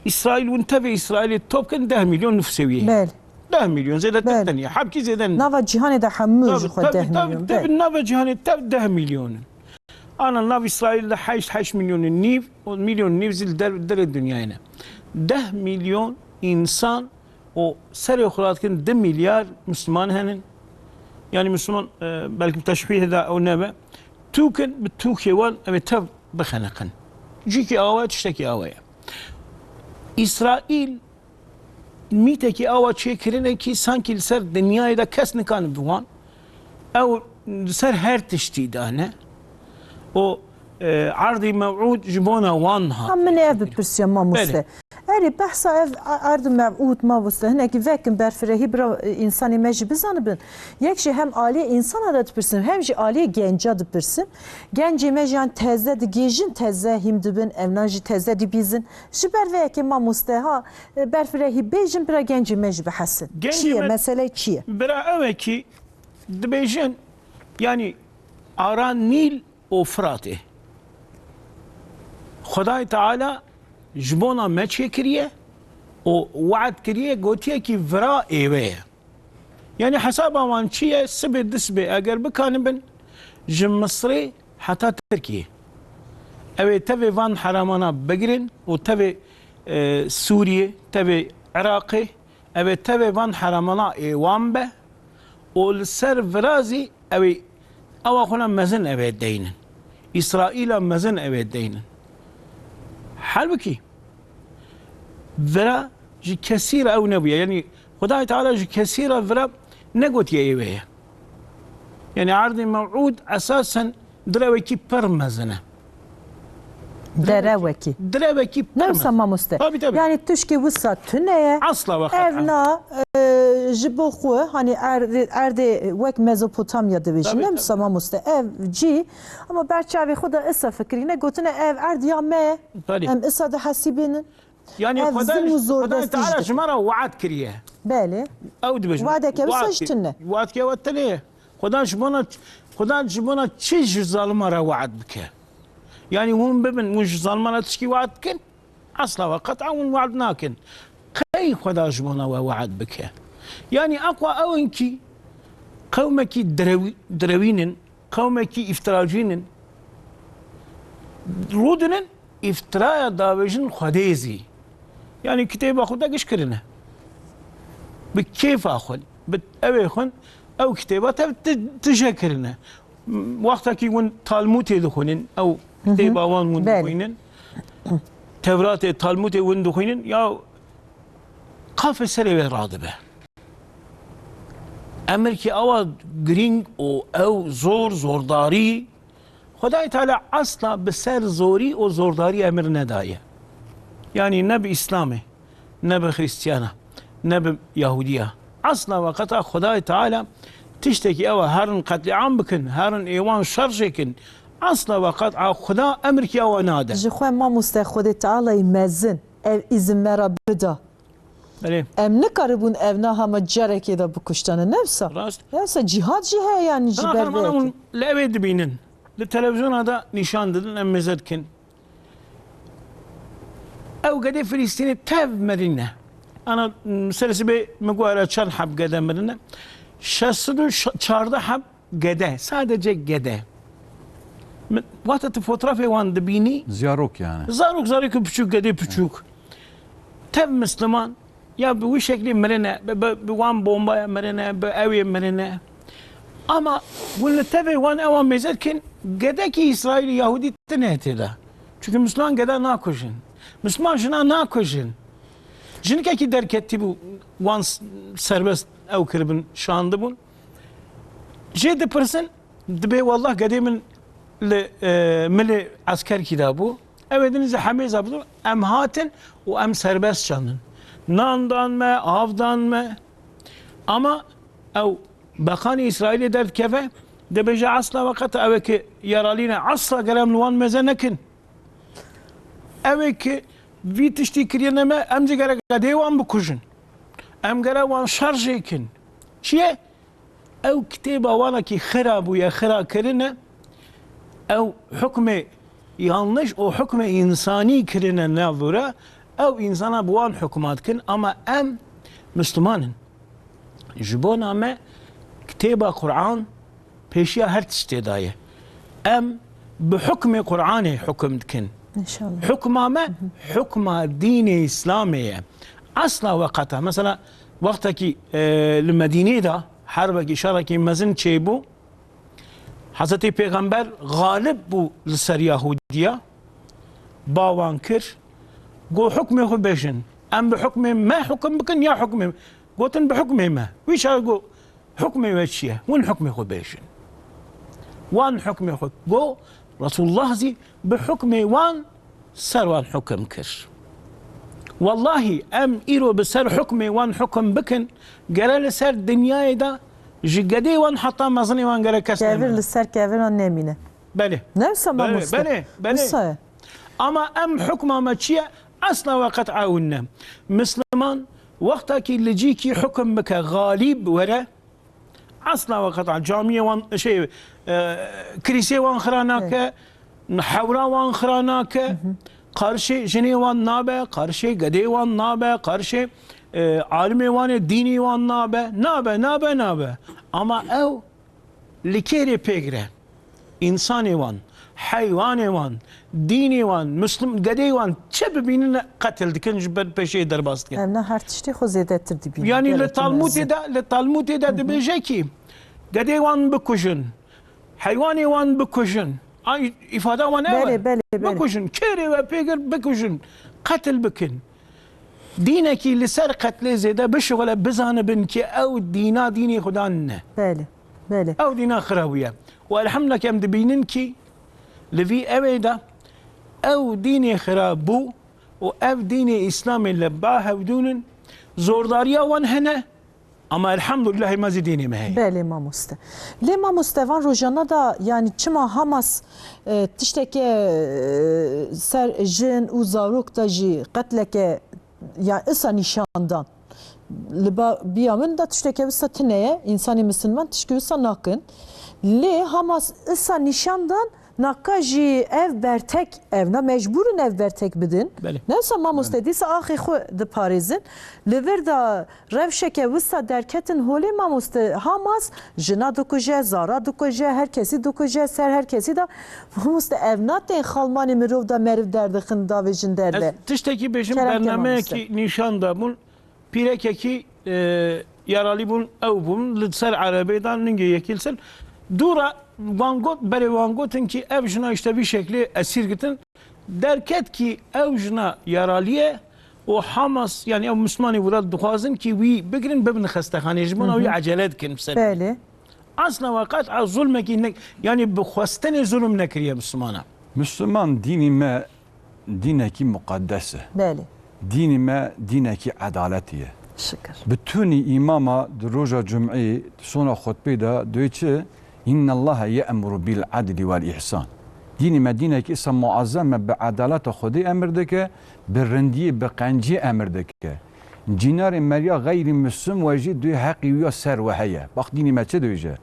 Îsraîl hûn tevê Îsraîlê top kin deh milyon nifusê wî heye. Belê. Deh milyon, zêdetir Belê. Teniye. Hebkî zêde nîne. Nava cîhanê de hemû Tabii, ji xwe tabii, deh tabii, milyon. Tabii, Belê. Nava cîhanê tev deh milyon in. Ana nav Îsraîl de heşt, heşt milyon û nîv, û milyon û nîv zî li der, derê dinyayê ne. Deh milyon însan û serê xwe radikin du milyar Müslüman henin. Yani Müslüman, e, belkim teşbîh de ew nebe. Tûkin bi tûkê wan em ê tev bixeniqin. Cîkî awa, tiştekî awa ye. Îsraîl mîtekî awa çêkirine kî sankî li ser dinyayê de kes nikane bi wan. Ew li ser her tiştî dane. Û, e, erdî mewûd ji bona wan hat. Ha, min ev bipirsiya mamoste. Belê. Berê behsa ev erd û mev'ûd, mamoste, hinekî vekin berfirehî bira, e, însanê me jî bizanibin. Yek jî hem aliyê însana de dipirsim, hem jî aliyê genca dipirsim. Gencê me jî yan teze digihîjin, teze hîm dibin, evnan jî teze dibîzin. Ji ber vê yekê mamoste ha, e, berfirehî bêjin bira gencê me jî bihesin. Gencê Çi ye, me, mesele çi ye? Bira ew e kî dibêjin, yanî ara Nîl û Firatê. Xwedayê Teala ji bona me çêkiriye û we'd kiriye, gotiye kî vira êwe ye. Yanî hesaba wan çi ye? Sibê disibê eger bikanibin ji Misrê heta Tirkiyê, ew ê tevê van heramana bigirin û tevê, e, Sûriyê, tevê Iraqê, ev ê tevê van heramana ê wan be û li ser vira zî ew ê awa xwe mezin ev ê deynin. Îsraîla mezin ev ê deynin. Halbukî vira ji kesî re ew nebûye. Yanî Xwedayê Teala ji kesî re vira negotiye êwe ye. Yanî erdê mew'ûd esasen direwekî pir mezin e. Derewekî. Direwekî pir mezin. Ne wisa mamoste? Tabii, tabii. Yanî tişkî wisa tune ye. Asla ve qet'en. Ev na, e, ji bo xwe, hani erdê, erdê wek Mezopotamya dibêjin. Tabii, ne wisa tabii. Mamoste? Ev cî, ama ber çavê xwe de isa fikirîne, gotine ev erd ya me ye. Tabii. Em isa dihesibînin. Yanî ev Xwedayê, zilm û Xwedayê Teala destî ji me re we'd kiriye. Belê. Ew dibêjin. We'deke wisa jî tune. We'dke we tune ye. Xweda ji bona, Xweda ji bona çi ji zalima re we'd bike? Yanî hûn bibin, hûn ji zalima re tişkî we'd dikin? Asla ve qet'a hûn we'd nakin. Qey Xweda ji bona we we'd bike? Yanî aqwa ew in kî qewmekî direw-, direwîn in, qewmekî îftiracîn in, rûdinin îftiraya davêjin Xwedê zî. Yanî kitêba xwe de giş kirine. Bi kêfa xwe, bi evê xwe ew kitêba tev ti-, tije kirine. Wextekî hûn Talmûtê dixwînin, ew kitêba wan hûn dixwînin, Tewratê, Talmûtê hûn dixwînin, ya qafê serê wê radibe. Emirkî awa girîng û ew zor, zordarî, Xwedayê Teala asla bi ser zorî û zordarî emir nedaye. Yanî ne bi Îslamê, ne bi Xrîstiyana, ne bi Yahudiya. Asla ve qeta Xwedayê Teala tiştekî ew e, herin qetlîam bikin, herin êwan şerjê kin. Asla ve qeta Xweda emirkî ew e nade. Ji xwe mamoste Xwedê Tealayî mezin ev îzin me re bida. Belê. Em nikaribûn ev na hema carekê de bikuştane. Ne wisa? Rast. Ne wisa cîhad jî heye yanî ji ber vê yekê. Li ewê dibînin. Li televîzyona de nîşan didin, em mêze dikin. Ew gedê Filistînê tev mirîne. Ana, m, sersibê min got, "Ara çend heb gede mirine?" Şeş sed û çardeh heb gede, sadece gede. Mi-, wexta tu fotoğrafê wan dibînî, Zarok yani. Zarok, zarokê piçûk, gedê piçûk. Tev Misliman, ya bi wî şeklî mirine, bi, bi, bi wan bombaya mirine, bi ewê mirine. Ama hûn li tevê wan ewa mêze dikin, gedekî Îsraîlî, Yahûdî tine tê de. Çunke Misliman geda nakujin. Misliman jina nakujin. Jinikekî derketî bû, wan s-, serbest ew kiribin, şandibûn. Jê dipirsin, dibê, "Wallah gedê min li, e, milê eskerkî de bû." Ew ê din zî hemêza bû. Em hatin û em serbest çandin. Nan dan me, av dan me. Ama ew beqanî Îsraîlê derdikeve, dibêje, "Asla ve qeta ew ê ki yaralî ne, asla gere em li wan mêze nekin." Ew ê ki vî tiştî kiriye ne me, em jî gere gedê wan bikujin. Em gere wan şerjê kin. Çi ye? Ew kitêba wana ki xira bûye, xira kirine, ew hukmê yanlış û hukmê însanî kirine nav wira, ew însana bi wan hukma dikin, ama em Misliman in. Ji bona me kitêba Quran pêşiya her tiştê daye. Em bi hukmê Quranê hukum dikin. İnşallah. Hukma me, hukma dînê Îslamê ye. Asla ve qeta. Mesela, wextekî, e, li Medînê de herbekî, şerekî mezin çêbû, Hezretî Pêxember xalib bû li ser Yahudiya, ba wan kir, got, "Hukmê xwe bêjin. Em bi hukmê me hukum bikin ya hukmê me?" Gotin, "Bi hukmê me." Wî şer got, "Hukmê we çi ye? Hûn hukmê xwe bêjin." Wan hukmê xwe got, Resulullah zî bi hukmê wan ser wan hukum kir. Wellahî em îro bi ser hukmê wan hukum bikin, gere li ser dinyayê de ji gedê wan heta mezinê wan gere kes Kevir nemîne. Li ser keviran nemîne. Belê. Ne wisa Belê, mamoste? Belê, belê. Wisa ye. Ama em hukma me çi ye? Esla we qet ewin ne. Misliman wextakî li cîkî hukum bike, xalîb were, esla we qet camiyê wan, şey, e, kilîsê wan xira nake, hewra wan xira nake, qarşê jinê wan nabe, qarşê gedê wan nabe, qarşê, e, alimê wan ê dînî wan nabe, nabe, nabe, nabe. Ama ew li kê rê pêgire? Însanê wan, heywanê wan, dînê wan, Muslim, gedê wan çi bibînin qetil dikin, ji ber pêşeyê derbas dikin. Em ne her tiştê xwe zêdetir dibînin. Yanî li Gelekî Talmûdê mezin. de, li Talmûdê de Hı hı. dibêje ki gedê wan bikujin, heywanê wan bikujin. Ay, îfada wan ew Belê, e. belê, belê. Bikujin, kê rê we pêgir bikujin, qetil bikin. Dînekî li ser qetlê zêde bişixule, bizanibin ki ew dîna dînê Xudan ne. Belê, belê. Ew dîna xirabû ye. Û elhamdulillah em dibînin ki li vî evê de ew dînê xirabû û ev dînê Îslamê li ba hevdûnin, zordariya wan hene, ama elhamdulillah ma zî dînê me heye. Belê mamoste. Lê mamoste van rojana da, yanî çima Hamas, e, tişteke, e, ser jin û zarok da jî qetleke, ya isa nîşan dan. Li ba-, biya min de tişteke wisa tune ye, însanê misilman tişkî wisa nakin. Lê Hamas isa nîşan dan, naka jî ev bertek, ev na mecbûr in ev bertek bidin. Belê. Ne wisa mamoste Belê. dîsa axê xwe diparêzin. Li vir de rewşeke wisa derketin holê mamoste, Hamas jina dikuje, zara dikuje, her kesî dikuje, ser her kesî de mamoste ev na tên xalmanê mirov de meriv derdixin davê jin derve. Ez tiştekî bêjim, Kerem ke bernameyekî mamoste. nîşan dabûn. Pîrekekî, e, yaralî bûn, ew bûn, li ser erebê de ningê yekî li ser. Dû re wan got, berê wan gotin ki ev jina işte vî şeklê esîr girtin. Derket ki ew jina yaralî ye û Hamas, yanî ew Mislimanê wira dixwazin ki wî bigirin, bibin xestexanê. Ji bona Hı hı. wî ecele dikin bi ser. Belê. Asla ve qet'a zulmekî ne, yanî bi xwestinê zulm nekiriye Mislimana. Misliman dînî me dînekî muqeddes e. Belê. Dînî me dînekî edaletî ye. Şikir. Bi tunî îmama di roja cum'î, di sona xutbê de duyê çi? İnnallaha ye'muru bil adli vel ihsan. Dînî me dînekî îsa muazzem e, bi edaleta Xwedê emir dike, bi rindiyê, bi qenciyê emir dike. Cînarê meriya xeyrî muslim we jî duyê heqî wî ya ser we heye. Bak dînî me çi dibêje.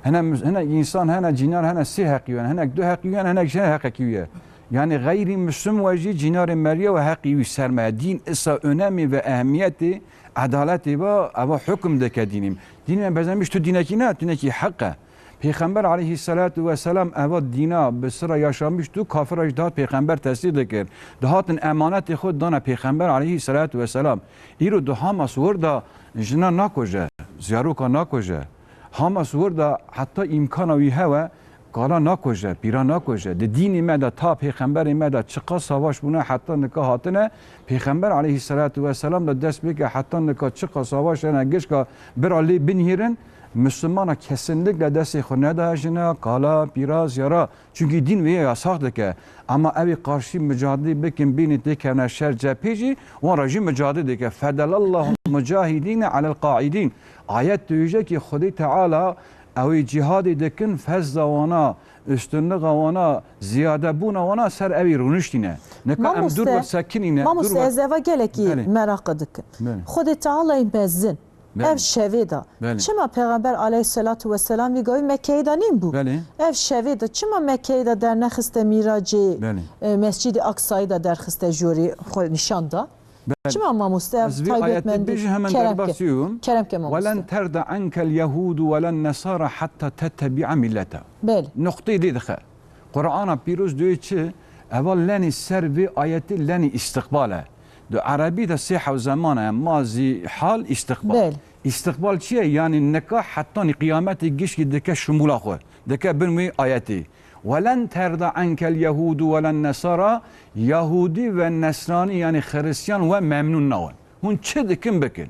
Hene mus-, hinek însan, hene cînar, hene sê heqî wî hene, hinek du heqî wî hene, hinek jî hene heqekî wî ye. Yanî xeyrî muslim we jî cînarê meriya we heqî wî ser me ye. Dîn isa önemî ve ehemmiyetê edaletê ve eva hukm dike dînî. Dînî me bezenmiş tu dînekî ne, dînekî heq e. Pêxember aleyhisselatu vesselam eva dîna bi sira yaşamiş tu kafira jî dihat pêxember tesdîq dikir. Dihatin emanetê xwe dana pêxember aleyhisselatu vesselam. Îro di Hamas wir de jina nakoje, ziyaroka nakoje. Hamas wir de heta îmkana wî hewe, kala nakoje, pîra nakoje. Di dînê me de ta pêxemberê me de çiqas savaş bûne heta nika hatine, pêxember aleyhisselatu vesselam de dest pêke heta nika çiqas savaş hene gişka bira lê binihêrin, Mislimana kesinlikle destê xwe nedaye jina, kala, pîra, ziyara. Çünkü dîn vê yasax dike. Ama ew ê qarşî micadilê bikin, bênî têkevne şer cephê jî, wan re jî micadilê dike. Fedelallahu mucahidîne alel qaidîn. Ayet dibêje ki Xwedê Teala ew ê cîhadê dikin, fezla wana, üstünlüğa wana, ziyadebûna wana ser ew ê rûniştîne. Nika em dûr Mamoste, we sekinîne, dûr mamoste, we ez eva gelekî Belê. meraq dikim. Belê. Xwedê Teala ê mezin Belê. Ev şevê de Belê. çima Pêxember aleyhisselatu vesselam vî gavî Mekkeyê de nîn bû? Belê. Ev şevê de çima Mekkeyê de dernexiste mîracê, Belê. e, Mescîdê Aksayê de derxiste jorê xwe nîşan da? Belê. Çima mamoste ev Ez vê ayetê taybetmendî? bêjî hemen Kerem ke. derbasî bûm. Kerem ke mamoste. "Welen terda ankel yehudu welen nesara hatta tettebi'a milleta." Belê. Nuqteyê dê dixe. Qur'ana pîroz duyê çi? Eva lenî ser vê ayetê lenî îstiqbal e. Di erebî de sê hew zeman e, mazî, hal, îstiqbal. Belê. Îstiqbal çi ye? Yanî nika hetanî qiyametê gişkî dike şimûla xwe. Dike bin wê ayetê. "Welen terda ankel yehudu welen nesara", Yahudî ve Nesranî, yanî Xiristiyan we memnûn nawin. Hûn çi dikin bikin.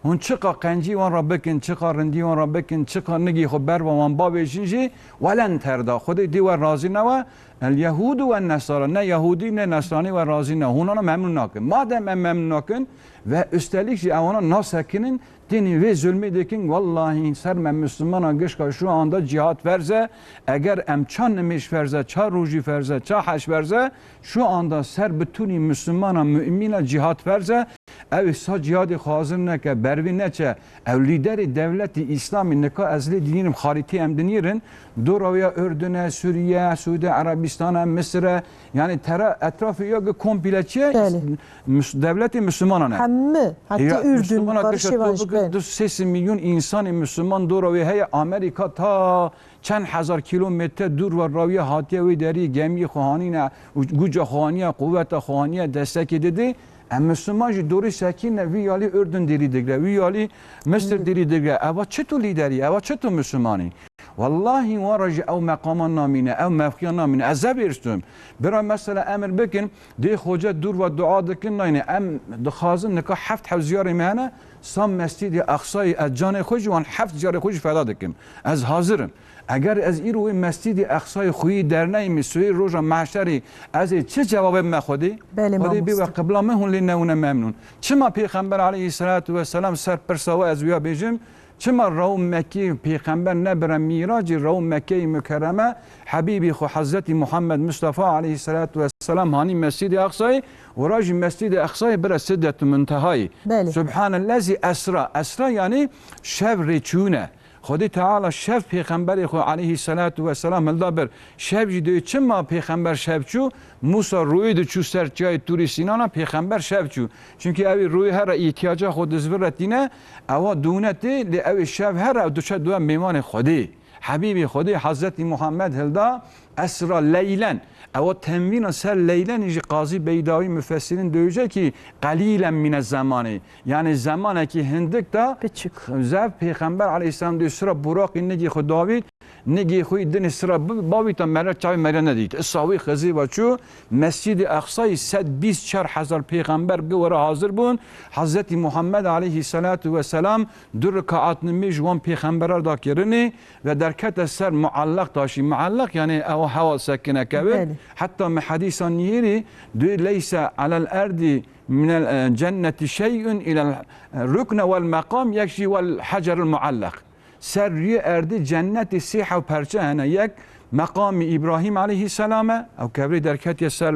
Hûn çiqa qencî wan re bikin, çiqa rindî wan re bikin, çiqa nigî xwe berva wan bavêjin jî, welen terda. Xwedê dê we razî newe. El Yehûdu we Nesara. Ne Yehûdî ne Nesranî we razî ne. Hûn ana memnûn nakin. Madem em memnûn nakin ve üstelik jî ewana nasekinin, tenê vê zulmê dikin, wellahî ser me Müslümana gişka şu anda cihat ferz e. Eger em ça nimêj ferz e, ça rojî ferz e, ça hec ferz e, şu anda ser bitûnî Müslümana, mümîna cihat ferz e. Ew ê sa cihadê xwe hazir neke, bervê neçe. Ew lîderê dewletê Îslamî nika ez lê dinîrim, xarîtê em dinîrin. Dora wê ya Urdun e, Sûriye, Sûdî Erebistan e, Misir e. Yani tera etrafê ya gi komple çi ye? Belê. Müs-, dewletê Müslümanan e. Hemî, hetî Ya, Urdun, Müslümana karişê kişa van to jî, bikir, belê. Du sê milyon insanê Müslüman dora wê heye. Amerika ta çend hezar kilometre dûr ve rawiye hatiye wê derî, gemiyê xwe hanîne, û guca xwe haniye, quweta xwe haniye, destekê didê. Em Müslüman jî dorî sekîne, vî yalî Urdun dêrî digre, vî yalî Misir dêrî digre. Eva çi tu lîderî, eva çi tu Müslümanî? Wallahî wan re jî ew meqaman namîne, ew mevqiyan namîne. Ez zebêrstim. Bira mesela emir bikin, dê xoce dûr ve dua dikin, nayne. Em dixwazin nika heft hew ziyarê me hene, sa Mescîdê Aqsayê ez canê xwe jî wan heft ziyarê xwe jî feda dikim. Ez hazir im. Eger ez îro wê Mescîdê Aqsayê xweyî derneyîmî, sibê roja mehşerê, ez ê çi cewabê bime Xwedê? Belê, Xwedê bê we mamoste. Qibla min hûn lê newne memnûn. Çima Pêxember aleyhisselatu vesselam ser pirsa we ez wiya bêjim? Çima rew Mekkê Pêxember nebire Mîracî, rew Mekkeyê Mukerreme, Hebîbî xwe Hezretî Muhammed Mustafa aleyhisselatu vesselam hanî Mescîdê Aqsayê, wira jî Mescîdê Aqsayê bire Sidretul Muntehayê. Belê. Subhanellezî esra. Esra yani şev rê çûne. Xwedê Teala şev Pêxemberê xwe aleyhisselatu vesselam hilda bir. Şev jî diwê çima Pêxember şev çû? Musa rûyê diçû ser çiyayê Tûrî Sînana, Pêxember şev çû. Çunkî ew ê rûyê here îhtiyaca xwe dizvire tîne, ewa dûne tê, lê ew ê şev here ew diçe dua mêvanê Xwedê. Hebîbê Xwedê Hezretî Muhammed hilda esra leylen. Ewa tenvîna ser leylenî jî Qazî Beydawî mufessirîn döwce kî qelîlen mîne zemanê. Yani zemanekî hindik da Piçik. Zev Pêxember aleyhisselam dê sira buraqî nigî xwe davît, nigê xwe yî dinê sira bi-, bavîta mere çavê mere nedît. Îsa wî Xizî ve çû, Mescîdê Aqsayî sed bîst çar hezar pêxember gi were hazir bûn. Hezretî Muhammed aleyhisselatu vesselam du rikaat nimêj wan pêxembera da kirinê ve derkete ser muallaq taşî. Muallaq yani ew hewa sekineke bi. Belê. Heta me hedîsa nihêrî duyê leyse alel erdî minel, e, cenneti şey'un ilel rukne vel meqam yek jî vel heceril muallaq. Ser rûyê erdê cennetê sê hew perçe hene. Yek meqamî Îbrahîm aleyhisselam e, ew kevrê derketiye ser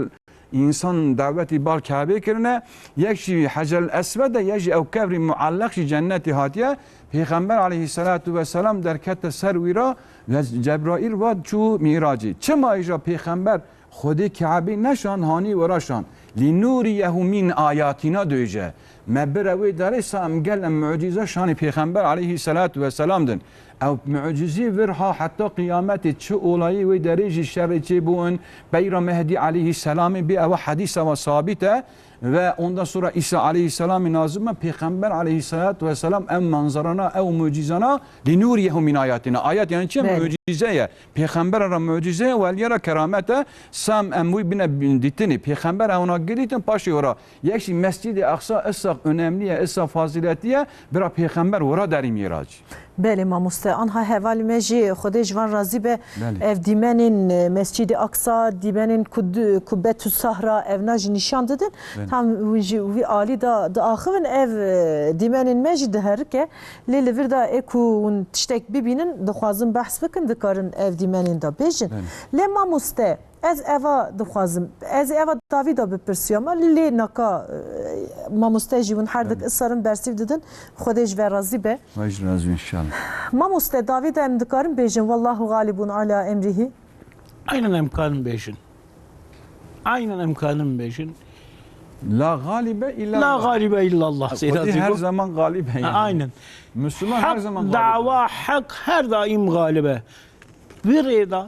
însan dawetî bal Kebê kirine. Yek jî Heceril Eswed e, yek jî ew kevrî muallaq jî cennetê hatiye. Pêxember aleyhisselatu vesselam derkete ser wî ra ve Cebraîl va çû Mîracê. Çima îja Pêxember Xwedê Kebê neşand, hanî wira şand. Lînûriyehu min ayatina döje. Me bire wê derê sa em gelek mucîze şanî Pêxember aleyhisselatu vesselam din. Ew mucîzî vir ha heta qiyametê çi olayî wê derê jî şerê çê bûn. Beyra Mehdî aleyhisselamê bê ewa hedîsa wa sabit e. Ve ondan sonra İsa aleyhisselamê nazim e, Pêxember aleyhisselatu vesselam ew manzarana, ew mucîzana, lînûriyehu min ayatina. Ayet yani çi? Belê. Mucîze ye. Pêxembera ra mucîze ye, weliyê ra keramet e. Sam em wî bine dîtinê. Pêxember ewna girîtin paşê wira. Yek jî Mescîdê Aqsa îsa önemli ye, îsa fazîletî ye, bira Pêxember wira derî Mîrac. Belê mamoste, anha hevalî me jî Xwedê ji van razî be. Belê. Ev dîmenên, e, Mescîdê Aqsa, dîmenên Kud-, Kubbetu Sahra, evna jî nîşan didin. Belê. Tam wî jî wî alî da diaxivin, ev, e, dîmenên me jî diherike. Lê li vir de ê ku hûn tiştek bibînin, dixwazin behs bikin, dikarin ev dîmenên de bêjin. Belê. Lê mamoste, ez eva dixwazim, ez eva dawî de bipirsiyama, lê naka, e, mamoste jî hûn her dik Belê. Isarin bersîv didin, Xwedê ji ve razî be. Xwedê ji razî be înşallah. Mamoste, dawî de em dikarin bêjin, Wallahu galibun ala emrihi. Aynen em karin bêjin. Aynen em karin bêjin. La galibe illa La Allah. Galibe illa Allah, Xwedê Seyda her Zîbo. Zaman galib e yani. Aynen. Müslüman her Hak, zaman galib e. Dawa hak her daim galib e. Vî rêda,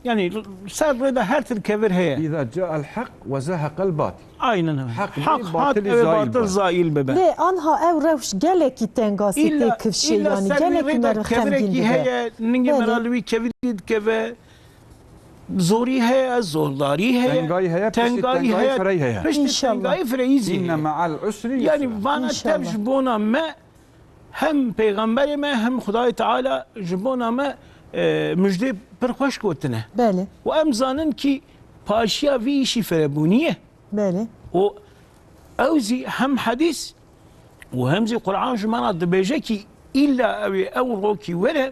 yani ser rêda her tir kevir heye. İza ca'el hak ve zehaqel batil. Aynen öyle. Hak Hak, bê, hak, batilî evet, zayil batil be. Zayil bebe. Lê anha ev rewş gelekî tengasî tê kifşê, illa yani ser vî gelekî rêda meriv kevirekî xemgîn dibe. Heye, ningê Belê. Mera li wî kevirî dikeve. Zorî heye, zordarî heye, Tengayî heye, piştî tengayî tengayî heye, firey heye. Piştî İnşallah. Tengayî fireyî zî heye. İnne me'al usri yusra. Yani vana tev İnşallah. Ji bona me hem Pêxemberê me hem Xwedayê Teala ji bona me, e, mujdê pir xweş gotine. Belê. Û em zanin kî paşiya vî îşî firebûnî ye. Belê. Û ew zî hem hedîs û hem zî Quran ji me re dibêje kî îlla ew ê ew rokî were,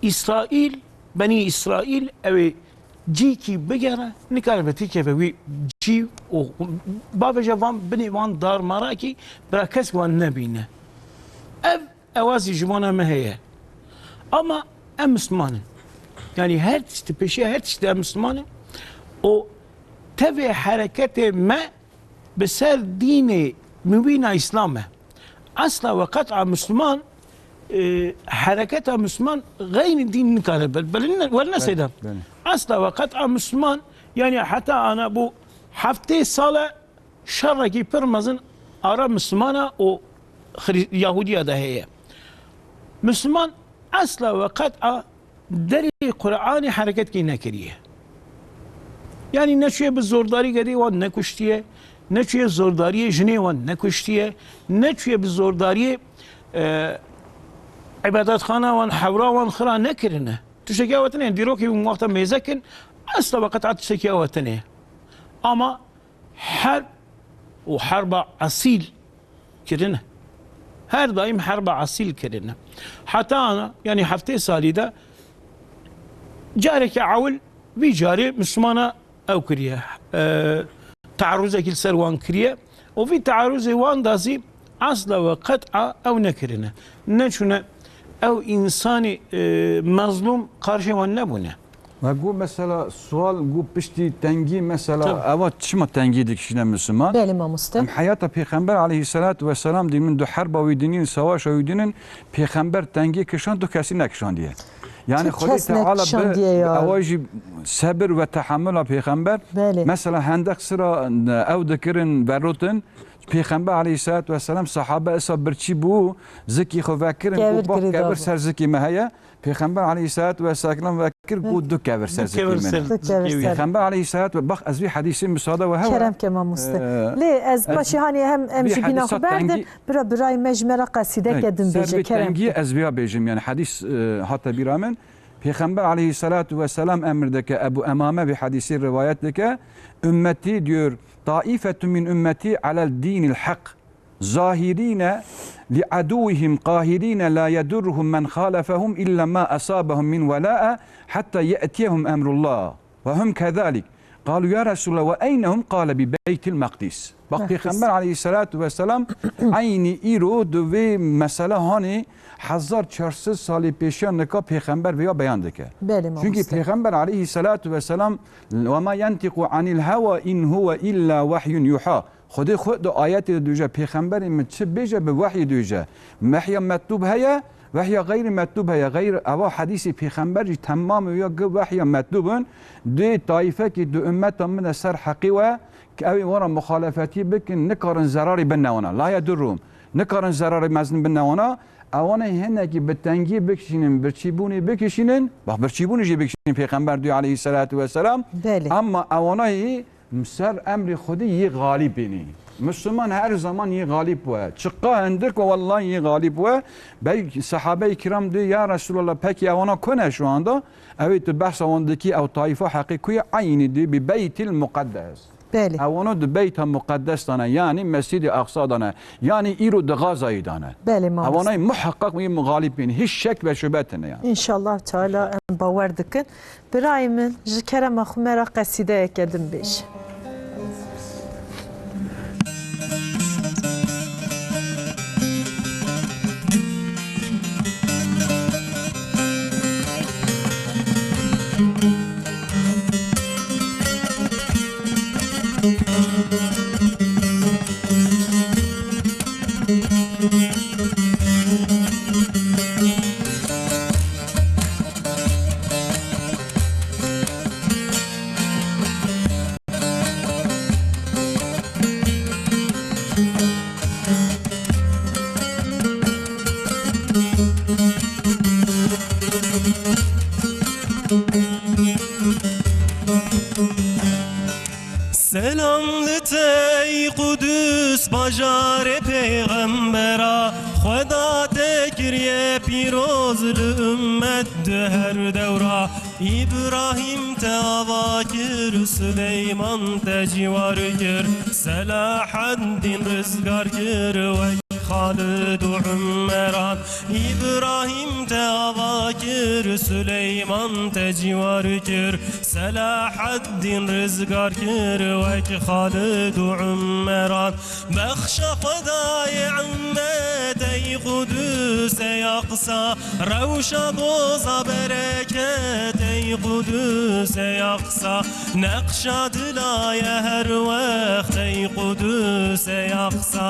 Îsraîl, Benî Îsraîl, ew ê cîkî bigere, nikare bi têkeve wî cî û bavêje van binê van darmarakî bira kes wan nebîne. Ev ewa zî ji bona me heye. Ama em Misliman in. Yanî her tişt, pêşiya her tiştî em Misliman in. Û tevê hereketê me bi ser dînê mubîna Îslam e. Esla ve qet'a Misliman, e, hereketa Misliman xeynî dîn nikare ber-, belin-, werne Belê, seyda. belê. Esla ve qet'a Misliman, yanî heta ana bu heftê sal e şerekî pir mezin ara Mislimana û Xri-, Yahudiya de heye. Misliman esla ve qet'a derê Qur'anê hereketkî nekiriye. Yanî neçûye bi zordarî gedê wan nekuştiye, neçûye zordariyê jinê wan nekuştiye, neçûye bi zordariyê, e, îbadetxana wan, hewra wan xira nekirine. Tiştekî ew tine, dîrokê wî wexta mêze kin, esla ve qet'a tiştekî ew tine. Ama herb û herba esîl kirine. Her daîm herba esîl kirine. Heta ana, yanî heftê salî de carekî ewil vî carê Mislimana ew kiriye. E, tearruzekî li ser wan kiriye. Û vî tearruzê wan da zî esla ve qet'a ew nekirine. Neçûne ew însanê, e, mezlûm qarşê wan nebûne. Ve got mesela sual, got piştî tengî mesela Tabii. ewa çima tengî dikişîne Misliman? Belê mamoste. Em heyata Pêxember aleyhisselatu vesselam dînin, du herba wî dînin, savaşa wî dînin, Pêxember tengî kişand, du kesî nekişandiye. Yani Tu Xwedê kes Teala bi, nekişandiye bi ya. ewa jî sebir ve tehammula Pêxember. Belê. Mesela hendek sira ew dikirin, verotin, Pêxember aleyhisselatu vesselam sahabe isa birçî bû, zikî xwe vekirin, Kevir got, "Bak, girêdayî kevir bû. ser zikî me heye." Pêxember aleyhisselatu vesselam vekir, got, "Du kevir ser Du zikî kevir min." ser Du kevir zikî ser. wî. Pêxember aleyhisselatu, bak, ez vî hedîsê müsaade we hewe. Kerem ke mamoste. Ee, Lê ez ez paşê hanê hem em vî ji bîna hedîsa xwe berdin, tengî bira birayê me ji me re qesîdeke Hey, din ser bêje, vî kerem tengî ke. ez vîya bêjim, yani hedîs, e, hate bîra min. Pêxember aleyhisselatu vesselam emir dike, Ebu Emame vî hedîsê rivayet dike, "Ümmeti," diyor, "taifetun min ümmeti alel dinil hak. Zahirine li aduwihim qahirine la yedurruhum men khalefehum illa ma asabahum min velâe hatta ye'tiyehum emrullah. Ve hum kezalik. Kalu ya Resulallah ve eynehum?" Kale bi Beytil Makdis. Bak, Makdis. Pêxember aleyhisselatu vesselam eynî îro di vê mesele hanê hezar çar sed salê pêşiya nika Pêxember vêya beyan dike. Belê, Çünkü mamoste. Pêxember aleyhisselatu vesselam, "Ve ma yentiqu anil hewa in huve illa vahyun yuha." Xwedê xwe di ayetê de dûje, Pêxemberê min çi bêje bi wehyê dûje. Vehya metlûb heye, vehya xeyrî metlûb heye. Xeyr, eva hedîsê Pêxember jî temamê ya gi vehya metlûb in. Dê taîfekî di ummeta min de ser heqî we, ki ew ê wan re muxalefetî bikin, nikarin zerarê bine wana. La yedurrum. Nikarin zerarê mezin bine wana. Ewana hinekî bi tengî bikişînin, birçîbûnê bikişînin. Bak, birçîbûnê jî bikişînin, Pêxember diyor aleyhisselatu vesselam. Belê. Ama ewana yî Ser emrê Xwedê yê xalîb bînî. Misliman her zaman yê xalîb we. Çiqa hindik we, wellahî yê xalîb we. Bey, sahabey kiram dê, "Ya Resulallah, peki ewana ku ne şu anda?" Ew ê tu behsa wan dikî, ew taifa heqî ku ye? Eynî dê bi Beytil Mukaddes. Belê. Ewana di Beyta Mukaddes de ne, yanî Mescîdê Aqsa de ne, yanî îro di Gazayê de ne. Belê, mamoste. Ewanayê muheqeq yê xalîb bînî. Hiç şek ve şübhe tine yani. İnşallah Teala em bawer dikin. Birayê min, ji kerema xwe me re qesîdeyeke din bêje. Selam li te ey Qudus, bajarê pêxembera, Xweda Pîroz li ummet di her dewra. Îbrahîm te ava kir, Sileyman te cîwar kir, Selahaddîn rizgar kir wek Xalid û Umeran. Îbrahîm te ava kir, Sileyman te cîwar kir, Selahaddîn rizgar kir wek Xalid û Umeran. Bexşa Xwedayê ummet ey Qudus ey Aqsa, rewşa doza bereket ey Qudus ey Aqsa, neqşa dilaye her wext ey Qudus ey Aqsa,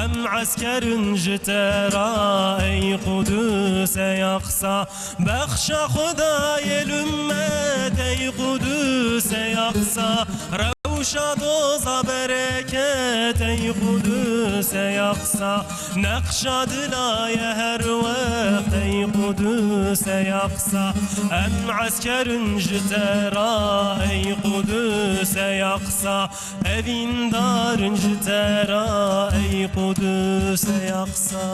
em eskerin ji te ra ey Qudus ey Aqsa. Bexşa Xwedayê li ummet ey Qudus ey Aqsa, rewşa doza bereket ey Qudus ey Aqsa, neqşa dilaye her wext ey Qudus ey Aqsa, em eskerin ji te ra ey Qudus ey Aqsa, evîndarin ji te ra ey Qudus ey Aqsa.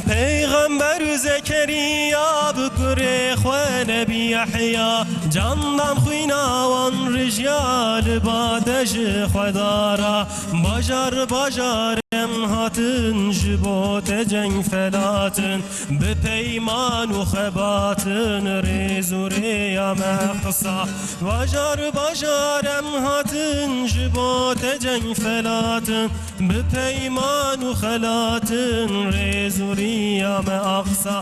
Peyxember Zekeriya bi kurê xwe Nebî Yehya, candan xwîna wan rijiya li bade ji Xwedara. Bajar bajar em hatin ji bo te ceng felatin, bi peyman û xebatin rêz û rêya me qisa. Bajar bajar em hatin ji bo te ceng felatin, bi peyman û xelatin rêz û rîya me Aqsa.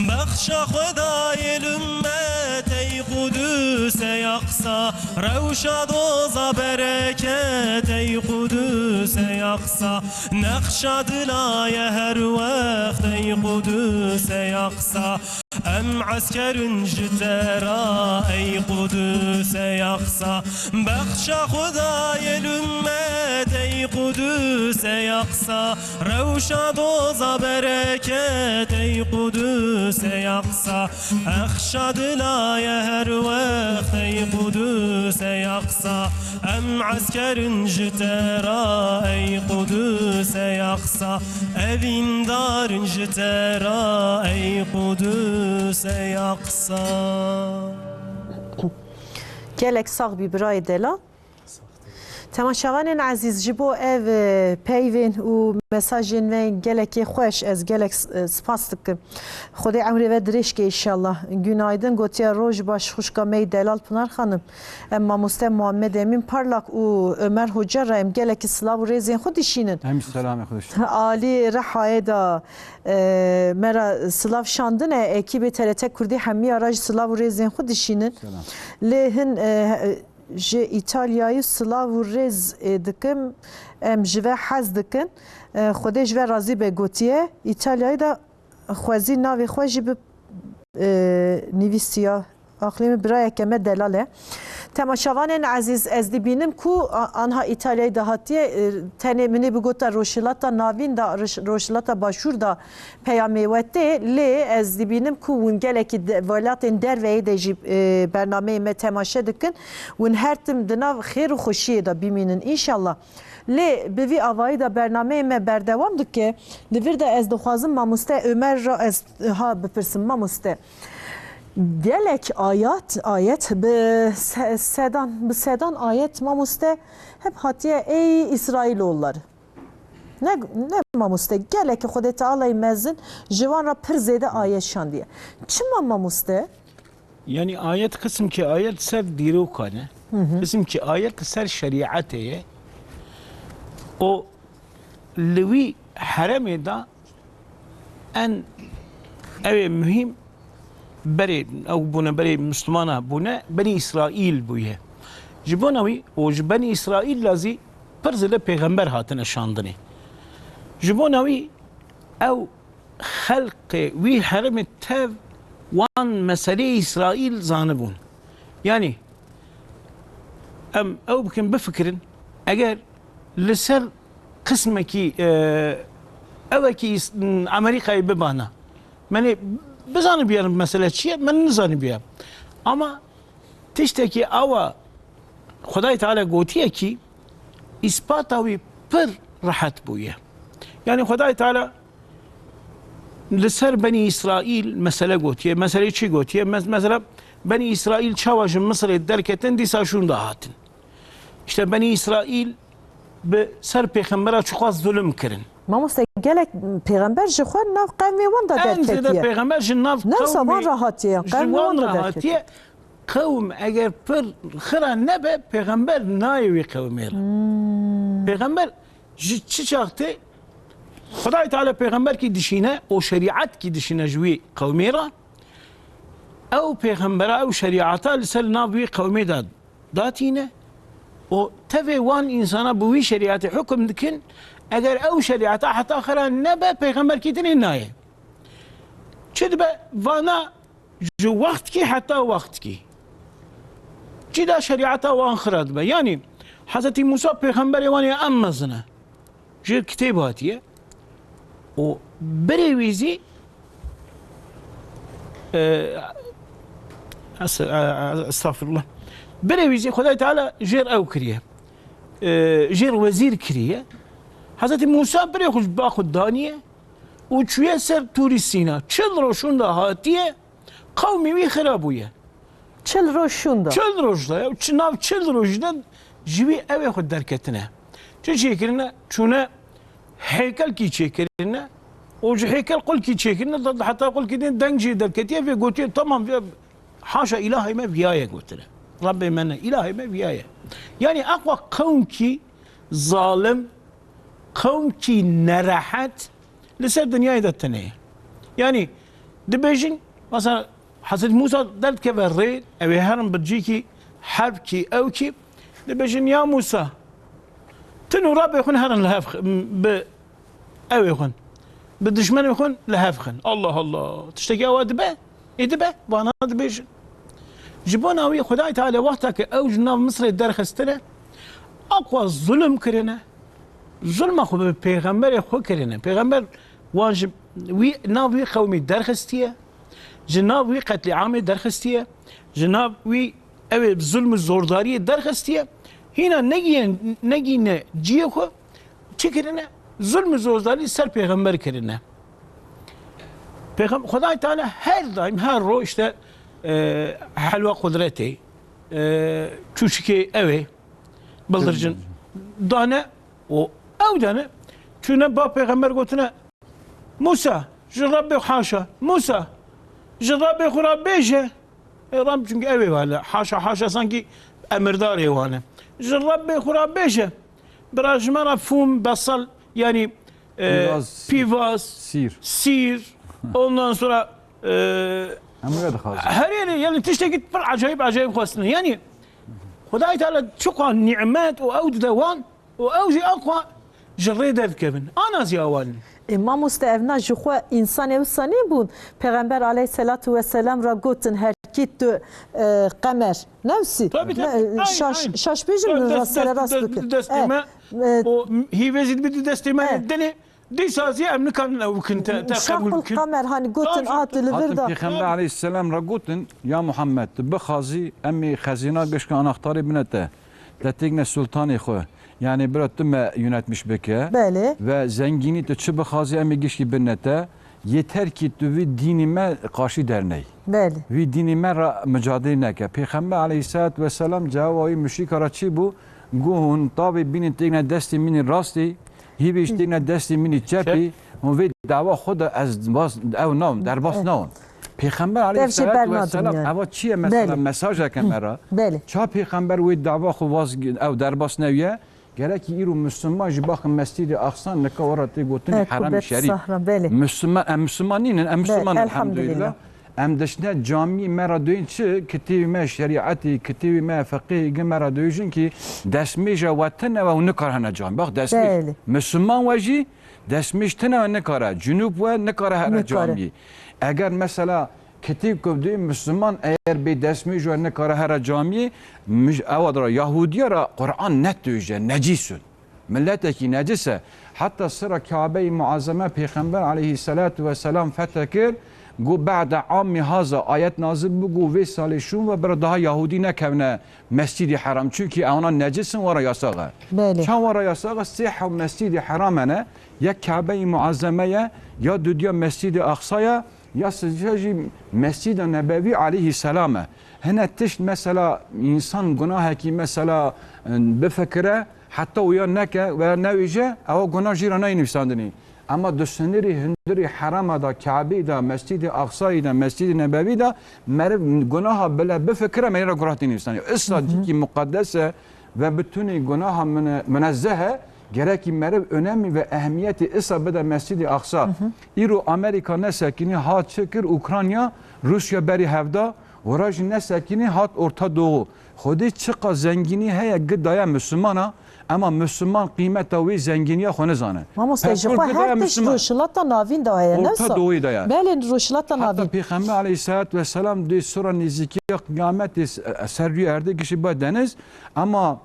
Bexşa Xwedayê li ummet ey Qudus ey Aqsa, rewşa doza bereket ey Qudus ey Aqsa, neqşa dilaye her wext ey Qudus ey Aqsa. Em eskerin ji te ra ey Qudus ey Aqsa, bexşa Xwedayê li ummet ey Qudus ey Aqsa, rewşa doza bereket ey Qudus ey Aqsa, exşa dilaye her wext ey Qudus ey Aqsa. Em eskerin ji te ra ey Qudus ey Aqsa, evîndarin ji te ra ey Qudus ey Aqsa. Gelek sax bî birayê delal. Temaşevanên ezîz, ji bo ev, e, peyvên û mesajên me gelekê xweş, ez gelek s-, e, spas dikim. Xwedê emrê ve dirêj ke înşallah. Günaydın gotiya roj baş xwişka me yî delal Pinar Xanim. Em mamoste Muhammed Emîn Parlak û Ömer Hoca re em gelekî silav û rêzên xwe dişînin. Em selamê xwe dişînin. Alî Rehayê de, e, me re silav şandine, ekîbê T R T Kurdî hemiya re jî silav û rêzên xwe dişînin. Selam. Lê hin, e, ji Îtalyayê silav û rêz, e, dikim, em ji ve hez dikin. E, Xwedê ji ve razî be gotiye. Îtalyayê de xwezî navê xwe jî bi, e, nivîsiya. Aqilê min birayeke me delal e. Temaşevanên ezîz, ez dibînim ku a-, anha Îtalyayê de hatiye, e, tenê min ê bigota Rojhilata Navîn de, Roj-, Rojhilata Başûr de peyamê we tê, lê ez dibînim ku hûn gelekî de, welatên derveyê de jî, e, bernameyê me temaşe dikin. Hûn her tim di nav xêr û xweşiyê de bimînin înşallah. Lê bi vî avayî de bernameyê me berdewam dike. Li vir de ez dixwazim mamoste Ömer re ez ha bipirsim, mamoste. Gelek ayat, ayet bi se-, sedan, bi sedan ayet mamoste hep hatiye ey Îsrailoğulları. Ne, ne mamoste, gelekî Xwedê Tealayê mezin ji wan re pir zêde ayet şandiye. Çima mamoste? Yanî ayet, qisimkî ayet ser dîrokan e, qisimkî ayet ser şerîetê ye. Û li wî heremê de en ew ê muhîm berê, ew bûne berê Mislimana bûne, Benî Îsraîl bûye. Ji bona wî û ji Benî Îsraîl la zî pir zêde pêxember hatine şandinê. Ji bona wî ew xelqê wî herêmê tev wan meseleyê Îsraîl zanibûn. Yanî em ew bikin bifikirin, eger li ser qismekî, e, ewekî Îs-, Amerîkayê bibana, menê bizanibiya mesele çi ye, min nizanibiya. Ama tiştekî awa Xwedayê Teala gotiye kî îspata wî pir rehet bûye. Yanî Xwedayê Teala li ser Benî Îsraîl mesele gotiye. Meselê çi gotiye? Mes-, mesela Benî Îsraîl çawa ji Misirê derketin, dîsa şûnda hatin. Îşte Benî Îsraîl bi ser pêxembera çiqas zulm kirin. Mamoste, gelek pêxember ji xwe nav qewmê wan de derketiye. En zêde pêxember ji nav qewmê, wan re hatiye, ji qewmê wan re hatiye. Qewm eger pir xira nebe, pêxember nayê wî qewmê re. Hmm. Pêxember ji çi çax tê? Xwedayê Teala pêxemberkî dişîne û şerîetkî dişîne ji wî qewmê re. Ew pêxembera, ew şerîeta li ser nav wî qewmê de datîne û tevê wan însana bi wî şerîetê hukum dikin. Eger ew şerîeta heta xira nebe, pêxemberkî dinê nayê. Çi dibe? Vana ji wextkî heta wextkî. Cî de şerîeta wan xira dibe. Yanî Hezretî Mûsa pêxemberê wan ya en mezin e. Ji kitêb hatiye. Û birê wî zî, e, es-, e, estağfirullah. Birê wî zî Xwedayê Teala jêr ew kiriye. E, jêr wezîr kiriye. Hezretî Mûsa birê xwe ji ba xwe daniye û çûye ser Tûrî Sîna. Çil roj şûnda hatiye, qewmê wî xira bûye. Çil roj şûnda. Çil roj de, ya, çi nav çil roj de ji wî ewê xwe derketine. Çi çêkirine? Çûne heykelkî çêkirine û ji heykel qulkî çêkirine, da heta qulkî din deng jê derketiye, vê gotiye, tamam, vê, haşa, îlahê me viya ye, gotine. Rebbê me ne, îlahê me viya ye. Yanî aqwa qewmkî zalim, qewmkî nerehet li ser dinyayê de tune ye. Yanî dibêjin, mesela Hezret Mûsa derdikeve rê, ew ê herin bi cîkî herbkî ewkî, dibêjin, ya Mûsa, tu nû Rabbê xwe herin li hev x-, bi ewê xwe, bi dijmenê xwe li hev xin. Allah Allah. Tiştekî ewa dibe? Ê dibe. Vana dibêjin. Ji bona wî Xwedayê Teala wexta ke ew ji nav Misirê derxistine, aqwa zulm kirine. Zulma xwe bi pêxemberê xwe kirine. Pêxember wan ji wî, nav wî qewmî derxistiye. Ji nav wî qetlîamê derxistiye. Ji nav wî ewê zulm û zordariyê derxistiye. Hîna negîne, negîne ciyê xwe, çi kirine? Zulm û zordarî ser pêxember kirine. Pêxem-, Xwedayê Teala her daîm, her ro işte, e, helwa qudretê, e, çûçikê ewê, bildircin dane û ew dane çûne ba pêxember gotine, Mûsa, ji Rebbê xwe haşa, Mûsa, ji Rebbê xwe re bêje. E, Rab, çünkü ew ê wan e. Haşa, haşa, sanki emirdarê wan e. Ji Rebbê xwe re bêje. Bira ji me re fûm, besel, yanî, e, pîvaz, sîr. Sîr. Ondan sonra, e, Em wê dixwazin. Her yerê, yanî tiştekî pir acayip, acayip xwestine. Yanî Xwedayê Teala çiqa nîmet û ew dide wan, û ew jî aqwa ji rê derdikevin. Ana jî awan in. E, mamoste, ev na ji xwe însanê wisa nîbûn. Pêxember aleyhisselatu vesselam re gotin, herkî tu, e, qemer. Ne wisa? Tabii, tabii. Aynen, şaş, aynen. Şaş bêjin, sererast bikin. Destê me, e, o hîvê zî dibe destê me, e, dilê. Dîsa zî em nikarin ew bikin, te, te qebûl bikin. Qemer, hani gotin, a, tu li vir de. Pêxember aleyhisselam re gotin, ya Muhammed, tu bixazî, em ê xezîna gişka anahtarê bine te. Te têkine sultanê xwe. Yani bira tu me yönetmiş bike. Belê. Ve zengînî tu çi bixazî em ê gişkî bine te. Yeter ki tu vî dînî me qarşî derney. Belê. Vî dînî me re micadele neke. Pêxember aleyhisselatü vesselam cewaba wî müşrîka re çi bû? Got hûn tavê bînî têkine destê mînî rastî, hîvê jî têkine destê mînî çepî. Hûn vê dawa xwe de ez bas, ew nawim, derbas nawim. Pêxember aleyhisselatü vesselam, eva çi ye mesela, mesajeke me re? Belê. Ça pêxember wê dawa xwe vaz, ew derbas newiye? Gerekî îro Müslüman jî baxin Mescîdê Aqsa, nika we re tê gotinê Heremê Şerîf. Belê. Müslüman, em Müslüman nînin, em Müslüman, elhamdülillah. Em dişne camiyê me re duyên çi? Kitêbê me şerîetî, kitêbê me feqîhî gi me re duyêjin kî destmêja we tine we û nikare hene camiyê. Bak destmêj. Belê. Misilman we jî destmêj tine we nikare. Cunûb we nikare here Nikare. camiyê. Eger mesela kitêb ku duyê misilman eger bê destmêj we nikare here camiyê, mij-, ewa dira Yahudiya re Quran net duyêje, necîs in. Miletekî necis e. Heta sira Kabeyi Muazzeme Pêxember aleyhisselatu vesselam fethe kir, got, "Ba'de amî haza" ayet nazil bû, got, "Vê salê şûn ve bira daha Yahudî nekevne Mescîdî Heram. Çunkî ewana necis in, wara yasax e." Belê. Çawa wara yasax e? Sê hew Mescîdî Heram hene. Yek Kabeyi Muazzeme ye, ya dudiya Mescîdî Aqsa ye, ya sêzdeh jî Mescîda Nebewî aleyhisselam e. Hine tişt mesela însan gunahekî mesela, e, bifikire, heta uya neke ve newêje, ewa gunah jî re nayê nivîsandinê. Ema di sinirî hundirî herema de, Kabeyê de, Mescîdê Aqsayê de, Mescîdê Nebewî de meriv gunaha bile bifikire, me yê re gunah tê nivîsandinê. Îsa cîkî muqedes e ve bi tunî gunaha mine-, minezzeh e, gerekî meriv önemî ve ehmiyetê îsa bide Mescîdê Aqsa. Îro Amerîka nesekinî hat çi kir Ukrayna, Rûsya berî hevda, wira jî nesekinî hat Orta Doğu. Xwedê çiqa zengînî heye gi daye Misilmana, ema Misilman qîmeta wê zengîniya xwe nizane. Mamoste, ji Petrol xwe gi daye her tişt Misilman. Rojhilata Navîn de heye, ne Orta wisa? Doğu'yê de ye. Belê, Rojhilata Heta Navîn. Pêxember aleyhisselat vesselam dê sura nêzîkiya qiyametê s-, ser rûyê erdê gişî ba deniz, ema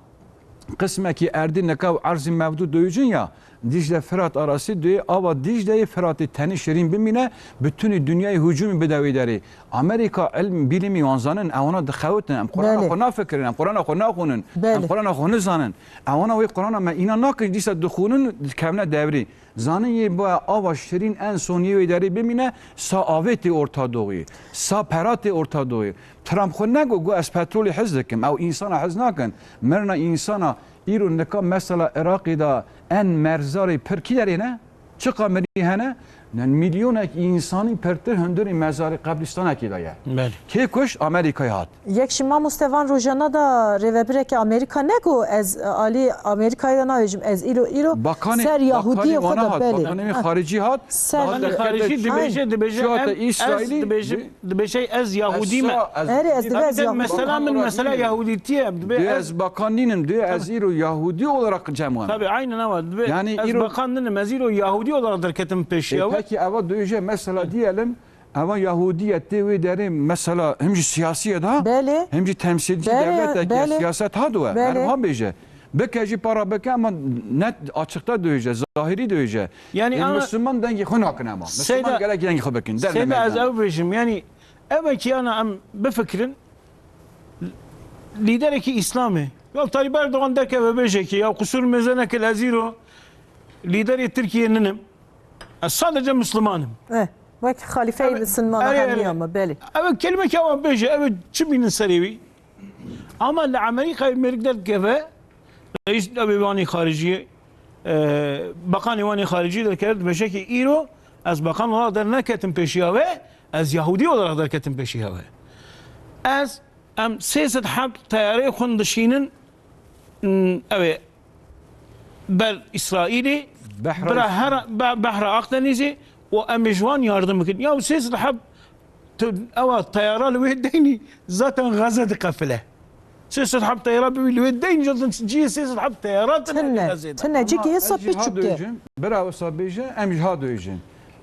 qismekî erdê nika û erzî mevdû doyucin ya, Dîcle Firat arasî duyê ava Dîcleyê Firatê tenê şirîn bimîne, bi tunî dinyayê hûcûmî bide wê derê. Amerîka ilm, bîlimî wan zanin, ewana dixewitin, em Qur'ana Belê. xwe nafikirin, em Qur'ana xwe naxwinin, em Belê. Qur'ana xwe nizanin. Ewana wê Qur'ana me îna nakin, dîsa dixwinin, dikevine dewrî. Zanin yê bi ava şirîn en son yê wê derê bimîne, sa avê tê Orta Doğuyê, sa pera tê Orta Doğuyê. Trump xwe nego, got, "Ez petrolê hez dikim." Ew însana hez nakin. Mirina însana îro nika mesela Iraqê de en merzarê pir kî derê ne? Çiqa mirî hene? Ne, milyonek însanî pirtir hundirî mezarê qebrîstanekê de ye. Belê. Kê kuşt? Amerîkayê hat. Yek ji mamoste van rojana da rêvebireke Amerîka nego ez alî Amerîkayê de nabêjim, ez îro, îro Bakanê, ser Yahudiyê bakanê xwe wana de hat, belê. Bakanê Ha. xaricî hat. Ser Daha Bakanê derkete xaricî çi- dibêje, dibêje, Şiata em, ez Îsraîlî dibêjim, dibêje ez Yahudî me. Erê, ez dibê ez Yahudî. Mesela min mesela Yahudîtiye, dibê Dê ez ez bakan nînim, dê ez îro Yahudî olarak cem wan. Tabii, aynen ama dibê Yani ez îro bakan nînim, ez îro Yahudî olarak derketim pêşiya E, we. Peki eva duyuje mesela diyelim, eva Yahudiye tê wê derê mesela hem jî siyasiye da, Belê. hem jî temsilci Belê, devletek ya belê. siyaset ha duwe. Belê. Meriv ha bêje. Bike jî para bike ama net açıkta duyuje, zahiri duyuje. Yani E, ama Müslüman dengê xwe nakin ama. Müslüman Seyda, gerek dengê xwe bikin. Derle Seyda ez meydan. ew bêjim, yani ev e ki yana em bifikirin, lîderekî Îslamê, ya Tayyip Erdogan derkeve bêje ki ya qusûr mêze neke li ez îro lîderê Tirkiyê ninim. Ez sadece Müslümanim. Eh, wek xalîfeyê Ev, Misilmana erê, hemiya erê. me, belê. Ev kelime ki ewa bêje, ev çi bînin serê wî? Ama li Amerîkayê mêrik derkeve, reîs ev ê wanê xariciyê, e, bakanê wanê xaricî derkeve, dibêje ki îro ez bakan olarak derneketim pêşiya we, ez Yahudî olarak derketim pêşiya we. Ez Em sê sed heb teyareyê xwe dişînin, m, ew ê ber Îsraîlê, Behra bira Îsraîlê. hera, be-, behra Akdenîzê û em ê ji wan yardim bikin. Ya sê sed heb tu, ewa teyara li wê deynî zaten Gaza diqefile. Sê sed heb teyara bibî li wê deynî zaten cihê sê sed heb teyara tine li Tine, Gazê de. tine, Ama cihê ez sa jî ha piçûk e. duyêjin, bira wisa bêje, em jî ha duyêjin.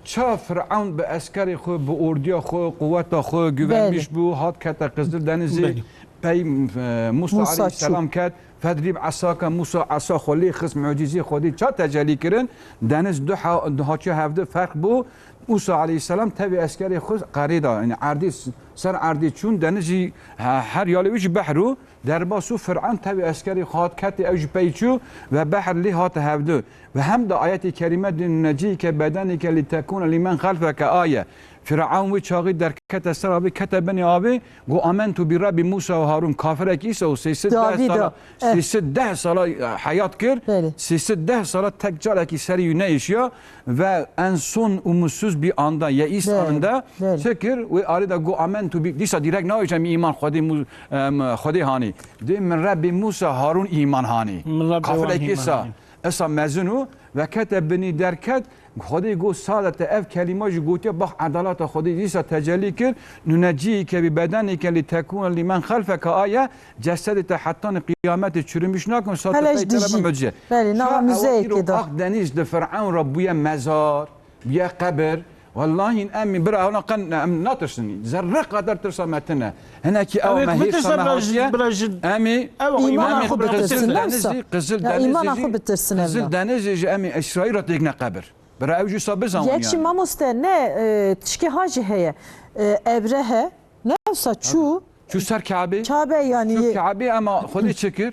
Ça Firewn bi eskerê xwe, bi ordiya xwe, quweta xwe, güvenmiş Belê. bû, hat kete Qizil Denizê, Belê. pey, e, Musa Musa aleyhisselam çû. ket, fedrib esake, Musa esa xwe lê xist, mucîzê Xwedê ça tecellî kirin, deniz du ha-, du haçiya hevdi ferq bû, Musa aleyhisselam tevî eskerê xwe qerê da, yani erdê s-, ser erdê çûn, deniz jî he-, her yalê wî jî behr û Derbas û Fir'an tevî eskerî xwe hat ketê, ew jî pey çû ve behr lê hate hevdu. Ve hem de ayetê kerîme dîn necîke bedenîke lî tekûne lîmen xelfeke aye. Fir'an wî çaxî derkete ser avê, kete binê avê, got, "Amentu bi Rebbi Musa ve Harun." Kafirek îsa û sê sed deh Davî sala, da. Eh. sê sed deh sala, e, heyat kir, Belê. sê sed deh sala tek carekî serî wî neêşiya ve en son umutsuz bir anda, yeis Belê. anında Belê. çi kir? Wê arê de got, "Amentu bi." Dîsa direkt navêje, "Min îman Xwedê Mu-, em, Xwedê hanî." Dê min Rebbê Musa Harun îman hanî. Min Rebbê Kafirek wan îman îsa, hanî. îsa mezin û vekete binî derket, Xwedê got, "Sade te ev kelîma jî gotiye, bax edaleta Xwedê dîsa tecellî kir, nunecîke bi bedenike li tekûne li men xelfeke aye, cesedê te hetanî qiyametê çürümîş nakin, sade Hele te ji te dijî. Mucize." Belê, nava Şa ewa müzeyekê îro de. Akdeniz di Firavun re bûye mezar, bûye qebir. Wellahî em bira ona qen em natirsin. Zerre qeder tirsa me tine. Hinekî ew Ew ê me ku hêrsa bitirse me bira ji, hatiye. Bira ji, Em ê, ew em îmana ê xwe bi bitirsin, Qizil ne wisa? Denizî, Qizil Ya Denizî îmana jî, xwe bitirsin ev Qizil da. Denizî jî em ê Îsraîl re têkine qebir. Bira ew jî wisa bizanîn Yek jî yani. Mamoste ne, e, tişkê ha jî heye. E, Ebrehe, ne wisa çû? Çû ser Kabe. Kabe yani. Çû Kabe ama Xwedê çi kir?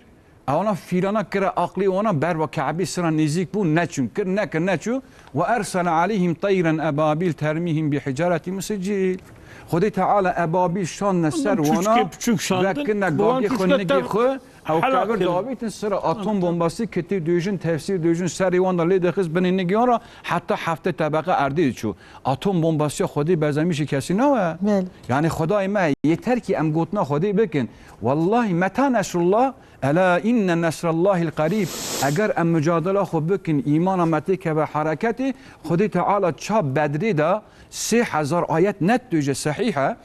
Ewana fîlana kire aqlî wana berva Kabe sira nêzîk bû, neçûn. Kir, nekir, neçû. "Ve ersele aleyhim teyren ebabîl termîhim bi hicaretin min sicîl." Xwedê Teala ebabîl şandine ser Ondan wana, çûçkê piçûk şandin, vekirine bi wan gagê xwe, çûçka nigê tev xwe, ew helak kevir kirin. Davîtin sira atom bombasî kitî dûjin, tefsîr dûjin serê wan de lê dixist binê nigê wan re, heta hefte tebeqe erdê diçû. Atom bombasîya Xwedê berzemîşî kesî nawe. Belê. Yani Xwedayê me, yeter ki em gotina Xwedê bikin. Wellahî meta nesrullah, ela inne nesrallahil qerîb. Eger em mücadela xwe bikin, îmana me têkeve hereketê, Xwedê Teala ça Bedrê de sê hezar ayet net dûje sehîh e.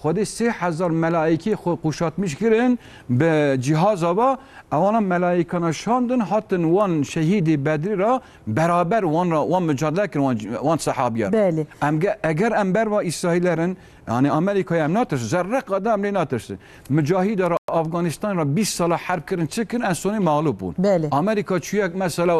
Xwedê sê hezar melaîkê xwe quşatmîş kirin bi cîhaza ve, ewana melaîkana şandin, hatin wan şehîdê Bedrî re beraber wan re, wan mücadele kirin, wan, wan sehabiyan. Belê. Em ge-, eger em berva Îsraîlerin, yani Amerîkaya em natirsin, zerre qada em lê natirsin. Mücahîda re Afganistan re bîst sala herb kirin, çi kirin, en sonê mağlub bûn. Belê. Amerîka çûyek mesela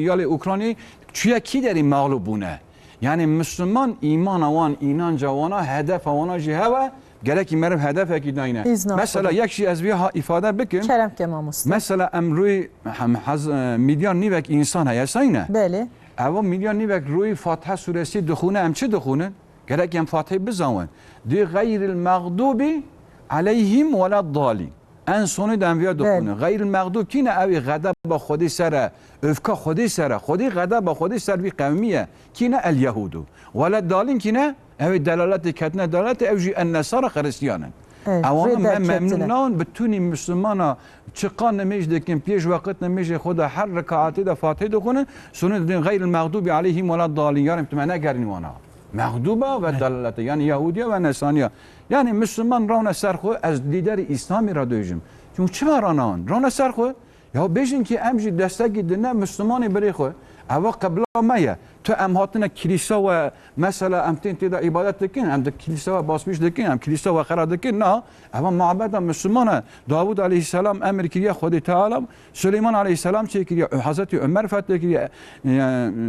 yalê Ukraynî çûyek kî derî mağlub bûne. Yani Müslüman îmana wan, înanca wana, hedefa wana jî hewe, gerekî meriv hedefekî dayne. Îzna Mesela Xwedê. Yek jî ez vê ha îfade bikim. Kerem ke mamoste. Mesela em rûyê hem hez-, e, milyar nîvek însan heye sayne. Belê. Ewa milyar nîvek rûyê Fatiha suresî dixûne, em çi dixûnin? Gerek em Fatihê bizanwin. Dê xeyril mexdûbî aleyhim wela dalîn. En sonê de em viya Belê. Dixwînin. Xeyril mexdûb kî ne? Ew ê xedeba Xwedê ser e, öfka Xwedê ser e. Xwedê xedeba Xwedê ser vî qewmî ye. Kî ne? El Yehûdû. Wele dalîn kî ne? Ew ê delaletê ketine delaletê, ew jî en nesara xiristiyan in. Evet, Ewana rê me derketine. Memnûn nawn, bi tunî Müslümana çiqa nimêj dikin, pêş weqit nimêjê xwe de her rekaatê de Fatihê dixwînin, sonê didin xeyril mexdûbî aleyhim wela dalîn. Yarem tu me negerîn wana. Mexdûba ve delalete, yani Yahudiya ve Nesaniya. Yani Müslüman rawne ser xwe, ez lîderî Îslamî re dibêjim. Çünkü çima ranawan? Rawne ser xwe. Ya bêjin ki em jî destekî dine Müslümanê birê xwe. Eva qibla me ye. Tu em hatine kilîsa we, mesela em tên tê de îbadet dikin, em di kilîsa we basmîş dikin, em kilîsa we xera dikin. Na, eva mabeda Müslüman e. Davud aleyhisselam emir kiriye Xwedê Teala, Süleyman aleyhisselam çêkiriye, Hazreti Ömer fetih kiriye. E,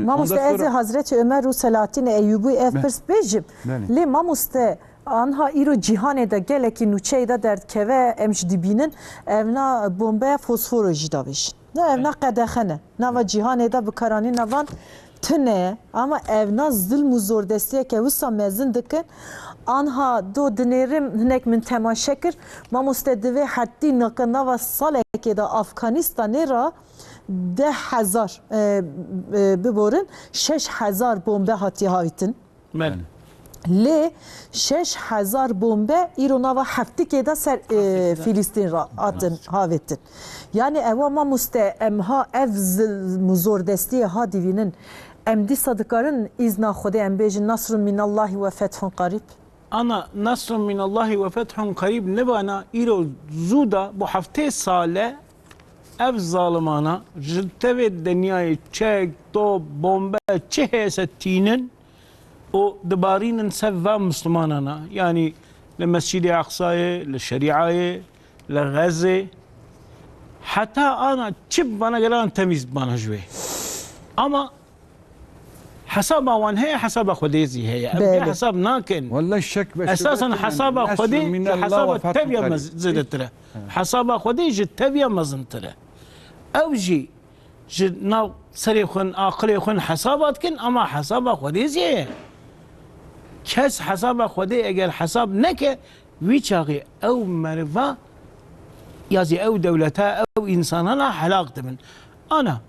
Mamoste, ondan ez ê sonra Hazreti Ömer û Selahattin Eyyubi ev Be- pirs bêjim. Belê. Lê mamoste, anha îro cîhanê de gelekî nûçeyê de derdikeve, em jî dibînin, evna bombeya fosforo jî davêjin. Ne, evna qedexe ne. Nava cîhanê de bikaranîna van tune ye. Ama evna zilm û zordestiyeke wisa mezin dikin. Anha do dinêrim hinek min temaşe kir. Mamoste, divê hetî naka nava salekê de Afganistanê re deh hezar, e, e, biborin, şeş hezar bombe hatiye havîtin. Belê. Lê şeş hezar bombe îro nava heftikê de ser, e, Heftikê de. Filîstîn re hatin havêtin. Yani ewa mamoste, em ha ev zilm û zordestiyê ha divînin, em dîsa dikarin îzna Xwedê em bêjin nasrun minallahi ve fethun qarîb? Ana nasrun minallahi ve fethun qarîb nibana îro zû da, bu heftê sale ev zalimana ji tevê dinyayê çek, top, bombe, çi heye se tînin û dibarînin ser va Mislimanana. Yanî li Mescîdê Aqsayê, li Şerîayê, li Xezê. Heta ana çi bana gelaran temîz bana ji wê. Ama hesaba wan heye, hesaba Xwedê zî heye. Em Belê. Hesab nakin. Wallahî şek ve Esasen şübhe hesaba tine. Xwedê Nesrun ji minallah hesaba ve fethun teviya qarîb. Mez-, zêdetir e. He. Hesaba Xwedê ji teviya mezintir e. Ew jî ji nav serê xwe, aqilê xwe hesaba dikin, ama hesaba Xwedê zî heye. Kes hesaba Xwedê eger hesab neke, vî çaxê ew meriva ya zî ew dewleta, ew însanana helak dibin. Ana,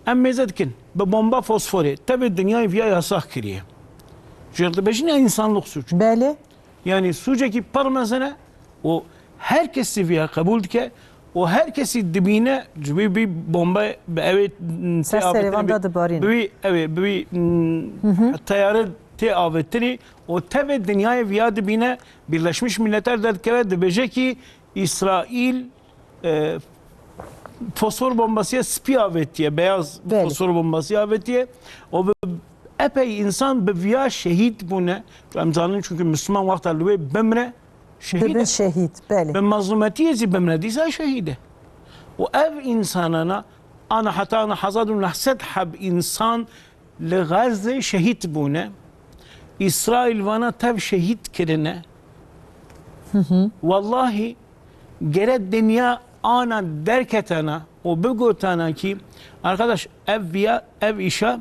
em mêze dikin, bi bomba fosforê, tevê dinyayê viya yasax kiriye. Jêr dibêjin ya însanlıq suç. Belê. Yani sucekî pir mezin e û her kes zî viya qebûl dike û her kesî dibîne, ji wî bî bombe bi ewê, mm, tê Ser serê van avêtinê, da dibarîne. Bi wî, ewê, bi wî, mm, teyare tê avêtinê û tevê dinyayê viya dibîne, Birleşmiş Milletler derdikeve, dibêje ki Îsraîl, e, fosfor bombasî ya spî avêtiye, beyaz Belê. fosfor bombasî avêtiye û bi, epey însan bi viya şehîd bûne. Em zanin çünkü Müslüman wexta li wê bimre, şehîd Dibin e. şehîd, belê. Bi mezlûmetiyê zî bimre, dîsa şehîd e. Û ev însanana, ana heta ana hezar û neh sed heb însan li Gazze şehîd bûne. Îsraîl vana tev şehîd kirine. Wallahî gere dinya ana derketana û bigotana ki, arkadaş, ev viya, ev îşa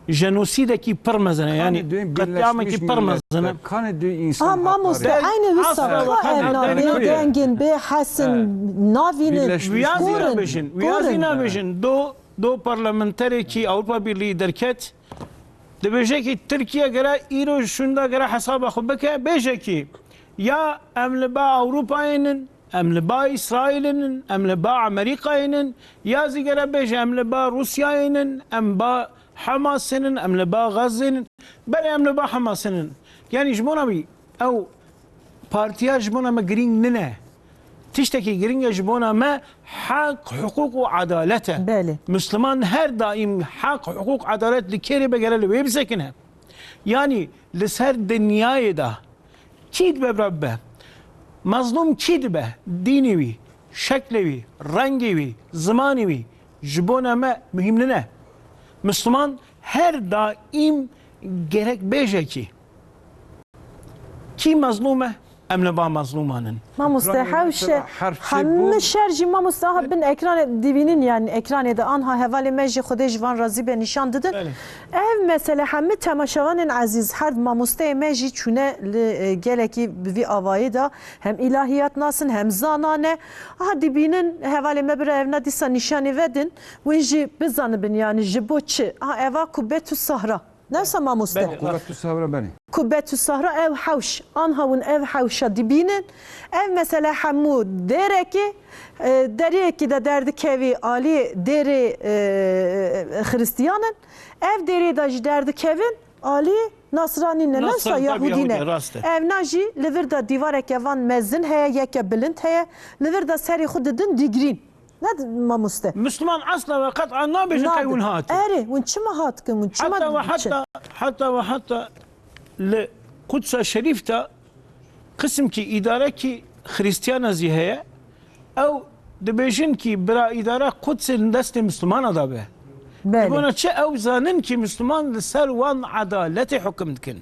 jenosîdekî pir mezin e, yani Kanê duyên qetliamekî Birleşmiş pir mezin e. Milletler, kanê duyên Aha, insanlar mamoste, arê. eynî wisa Asla ka ve ev hatta navê dengê. dengên bê hesin navînin Birleşmiş Wiyazî korin, nabêjin, wiyazî korin. nabêjin. Do, do parlamenterekî Avrupa Birliği derket, dibêje ki Tirkiye gere îro şunda gere hesaba xwe bike, bêje ki ya em li ba Ewropayê nin, em li ba Îsraîlê nin, em li ba Amerîkayê nin, ya zî gere bêje em li ba Rûsyayê nin, em ba Hamasê nin, em li ba Gazê nin, berê em li ba Hamasê nin. Yani ji bona wî ew partiya ji bona me girîng nine. Tiştekî girîng e ji bona me heq, hiqûq û edalet e. Belê. Misliman her daîm heq, hiqûq, edalet li kê rê be gere li wê bisekine. Yani li ser dinyayê de kî dibe bira bibe, mezlûm kî dibe, dînê wî, şeklê wî, rengê wî, zimanê wî ji bona me muhîm nine. Misliman her daîm gerek bêje kî, kî mezlûm e, em li ba mezlûman in. Mamoste, Ukrayna'da hewşe, mesela her şey hemî bu şer jî mamoste, aha bin ekranê dibînin, yani ekranê de anha hevalê me jî Xwedê ji van razî be nîşan didin. Belê. Ev mesele hemî temaşevanên ezîz, her mamosteyê me jî çûne li, e, gelekî bi vî avayî de hem îlahiyat nasin hem zana ne. Aha dibînin hevalê me bira evna dîsa nîşanî vedin, win jî bizanibin yani ji bo çi. Aha eva Kubbetü Sahra. Newsa mamoste. Belê. Kubbetü Sahra benê. Kubbetü Sahra ew hewş. Anha hûn ev hewşa dibînin. Ev mesele hemû dêrekê, e, deriyekî de derdikevî alî dêrê, e, Xiristiyan in. Ev dêrê de jî derdikevin alî Nasranî ne, newsa Nasranî, tabii, Yahudî ne. Yahudî, rast e. Evna jî li vir de dîvareke van mezin heye, yeke bilind heye. Li vir de serê xwe didin dîgrîn. Ne di-, mamoste? Misliman esla ve qet'a nabêjin qey Nabe. hûn hatin. Erê, hûn çima hatkin, hûn çima Heta ve diçin? heta, heta ve heta li Qudsa Şerîf de qisimkî îdarekî Xirîstiyana zî heye. Ew dibêjin kî bira îdara Qudsê li destê Mislimana de be. Belê. Ji bona çi ew zanin kî Misliman li ser wan edaletê hukim dikin.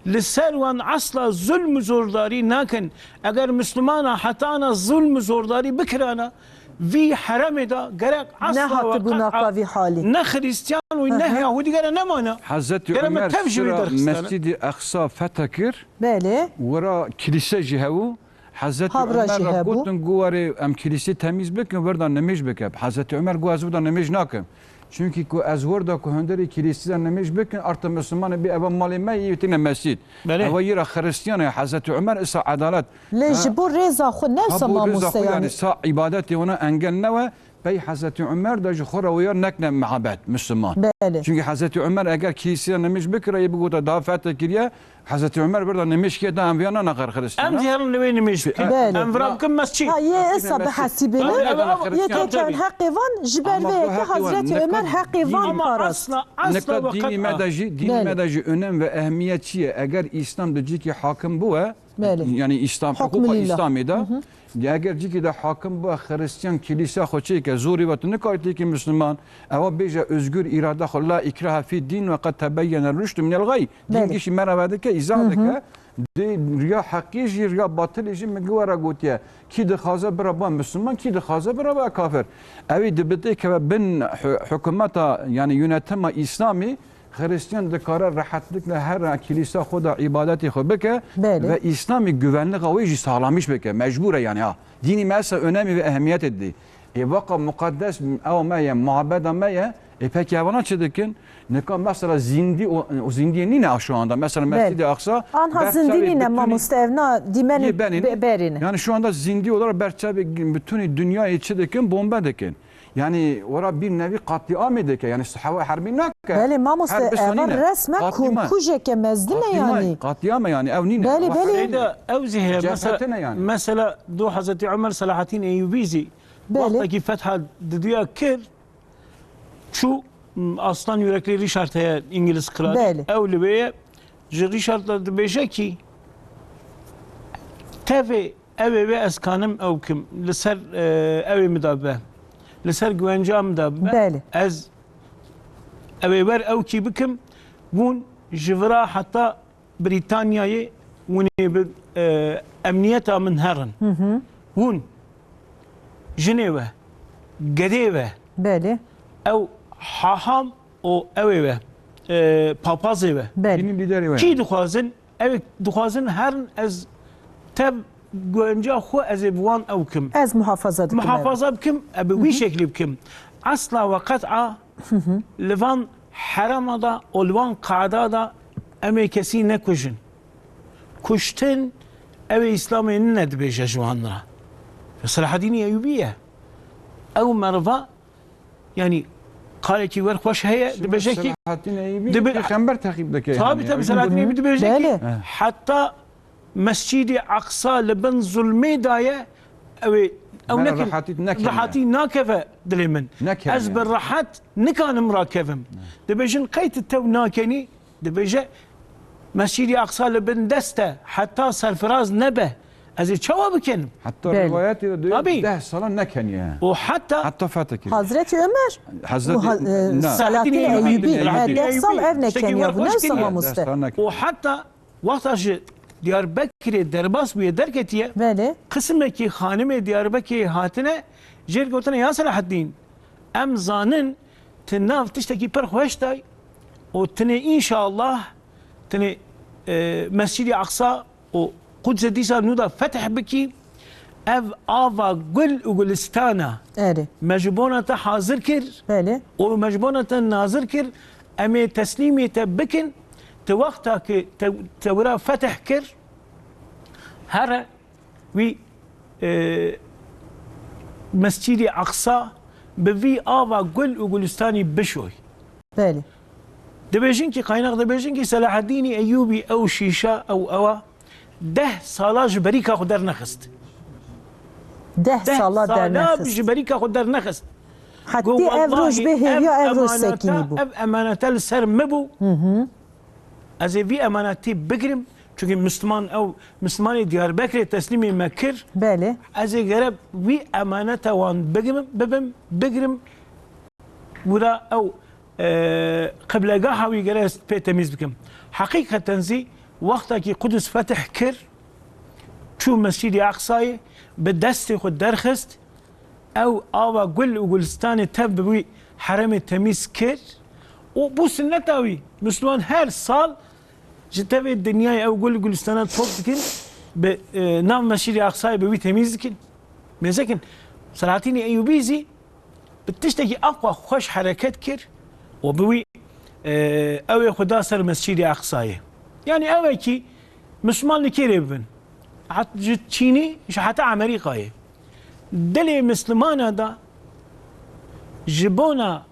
Li ser wan esla zulm û zordarî nakin. Eger Mislimana hetana zulm û zordarî bikirana, vî heremê de gerek esla Nehatibûna qevî halî. Ne Xirîstiyan û ne Yahudî gere nemana. Hezretî Gere me Ömer tev ji wî sira derxistana. Mescîdî Eqsa fethe kir. Belê. Wira kilîse jî hebû. Hezretî Habra Ömer jî re hebû. Gotin, gu warê em kilîsê temîz bikin, wir da nimêj bike. Hezretî Ömer got, ez wir da nimêj nakim. Çunkî ku ez wir da ku hundirê kilîsê de nimêj bikin, arta Mislimanê bê eva malê me yê têne mescîd. Belê. Eva yê ra Xiristiyan e, Hezretî Ömer isa edalet. Lê Ha. ji bo rêza xwe ne Ha, bo rêza mamoste xwe, yani. yani sa îbadetê wana engel newe, pey Hezretî Ömer de ji xwe re wêya nekne mehabet, Misliman. Belê. Çunkî Hezretî Ömer eger kilîsê de nimêj bikira, yê bigota daha fethe kiriye, Hezretî Ömer bir de nimêj kiriye, da em viya nana xer Xiristiyan. Em zî herin li wê nimêj bikin. Belê. Em vira bikin mescîd. Ha, yê esa bihesibînin. Yê têkevin heqê van, ji ber vê yekê Hezretî Ömer heqê van parast. Ama asla, asla Nika ve dînî me qet'a. de jî, dînî Belê. me de jî önem ve ehemmiyet çi ye? Eger Îslam di cîkî hakim bûye, Belê. yani Îslam, Hukmu huquqa lillah. Îslamê de, Hı hı. ya eger cîkî de hakim bûye, Xiristiyan kilîsa xwe çêke, zorî ve tu nikarî têkî Misliman, ewa bêje özgür îrade xwe, la ikrahe fî dîn ve qed tebeyyene rüşdü minel gay. Dîn Belê. gişî me re vedike, îzah Hı hı. dike. Dê riya heqî jî, riya batilî jî min giwara gotiye. Kî dixwaze bira ba Misliman, kî dixwaze bira ba kafir. Ew ê dibitê keve bin hu-, hikûmeta, yani yönetima Îslamî, Xiristiyan dikare rehetlikle her kilîsa xwe de îbadetê xwe bike Belê. ve Îslamî güvenliga wê jî sağlamîş bike. Mecbûr e yani ha. Dînî me esa önemî ve ehemmiyetê didî. Yê waka muqeddes ew me ye, muabeda me ye. E peki evana çi dikin? Nika mesela zindî û, û zindî nîne şu anda. Mesela Belê. Mescid-i Aqsa Anha berçavê zindî nîne, bütün mamoste, ev na dîmenê Yê benê be-, berê ne. Yani şu anda zindî olarak berçavê bütün dünyayı çi dikin? Bombe dikin. Yani ora bir nevi katliamê dike. Yani hava herbî nake. Belê mamoste, Her bir eva sanîne. resme Katliam. kum-, kujeke mezin e Katliam, yani. Katliam e yani. Ev nîne. Belê, Eva belê. Seyda, ew zî heye. Cesetine Mesela, yani. mesela do Hazreti Ömer Selahaddin Eyyubi zî Belê. wextekî fetha diduya kir, çû, m, Aslan Yürekli Richard heye, Îngiliz kralî. Belê. Ew li wê ye. Ji Richard re dibêje kî tevê ew ê wê ez kanim ew kim. Li ser, e, ew ê min de be. Li ser güwenca min de be. Belê. Ez ew ê wer ew kî bikim. Hûn ji vira heta Brîtanyayê hûn ê bi, e, emniyeta min herin. Hûn jinê we, gedê we, Belê. ew haham û ew ê we, e, papazê we. Belê. Dînî liderê we. Kî dixwazin? Ew ê dixwazin herin ez tev gunca xwe ez ê bi wan ew kim. Ez muhafaza dikim, evet. Muhafaza bikim, e, bi wî şeklî bikim. Asla ve qet'a li van herema da û li van qada da em ê kesî nekujin. Kuştin ew ê Îslamê nine dibêje ji wan re. Selahaddînî Eyûbî ye. Ew meriva, yanî, qalekî wer xweş heye, dibêje kî Selahaddîn Eyûbî dibe- pêxember teqîb dike, Tabi, yani, tabi, ew Selahaddîn Eyûbî dibêje kî Belê. heta Mescîdî Aqsa li bin zulmê daye, ew ê, ew Bela nekin, rehatî nekeve. rehatî nakeve dilê min. Nekeve Ez bi yani. rehat nikanim rakevim. Dibêjin, qey tu tew nakenî? Dibêje, Mescîdî Aqsa li bin dest e, heta serfiraz nebe, ez ê çawa bikenim? Heta Belê. rivayetê de diyor, Tabii. deh sala nekeniye. O hatta Heta fethe kiriye. Hazreti Ömer, Hazreti, bu ha-, e, na. Selahaddin Eyûbî, Eyûbî, ha, Eyûbî, deh sal ev Eyûbî. nekeniye, Şekil bu ne Eyûbî. Mustafa? Deh sal nekeniye. O hatta Wexta ji Diyarbekirê derbas bûye, derketiye, Belê. qisimekî xanimê Diyarbekirê hatine, jê re gotine, ya Selahaddîn, em zanin tu nav tiştekî pir xweş day û tinê înşallah, tinê, e, Mescîdî Aqsa û Qudsê dîsa nû da fetih bikî, ev ava gul û gulistana Erê. me ji bona te hazir kir Belê. û me ji bona te nazir kir, em ê teslîmê te bikin. Ti wexta ki te, te wira fetih kir, here wî, e, Mescîdî Aqsa bi vî ava gul û gulistanî bişoy. Belê. Dibêjin ki, qaynax dibêjin ki Selahaddînî Eyûbî ew şîşa, ew ewa deh sala ji berîka xwe dernexist. Deh Deh sala sala dernexist. ji berîka xwe dernexist. Got, Hetî ev roj "Wellahî bê hêviya ev ev roj emaneta, sekinî bû. ev emaneta li ser min bû. Hı hı. Ez ê vî emanetî bigirim. Çünkü Müslüman ew, Müslümanê Diyarbekirê teslîmê me kir. Belê. Ez ê gere vî emaneta wan bigim, bibim, bigirim. Wira ew, e, qiblegaha wî gere ez pê temîz bikim. Heqîqeten zî wexta ki Qudus fetih kir, çû Mescîdê Aqsayê bi destê xwe derxist, ew ava gul û gulistanê tev bi wî heremê temîz kir û bû sinneta wî. Misliman her sal ji tevê dinyayê ew gul û gulistana top dikin, bi, e, nav Mescîdê Aqsayê bi wî temîz dikin. Mêzekin, Selahaddînê Eyûbî zî bi tiştekî aqwa xweş hereket kir û bi wî, e, ew ê xwe da ser Mescîdê Aqsayê. Yanî ew e kî Misliman li kê rê bibin. Hat ji Çînî ji heta Amerîkayê. Dilê Mislimana da ji bona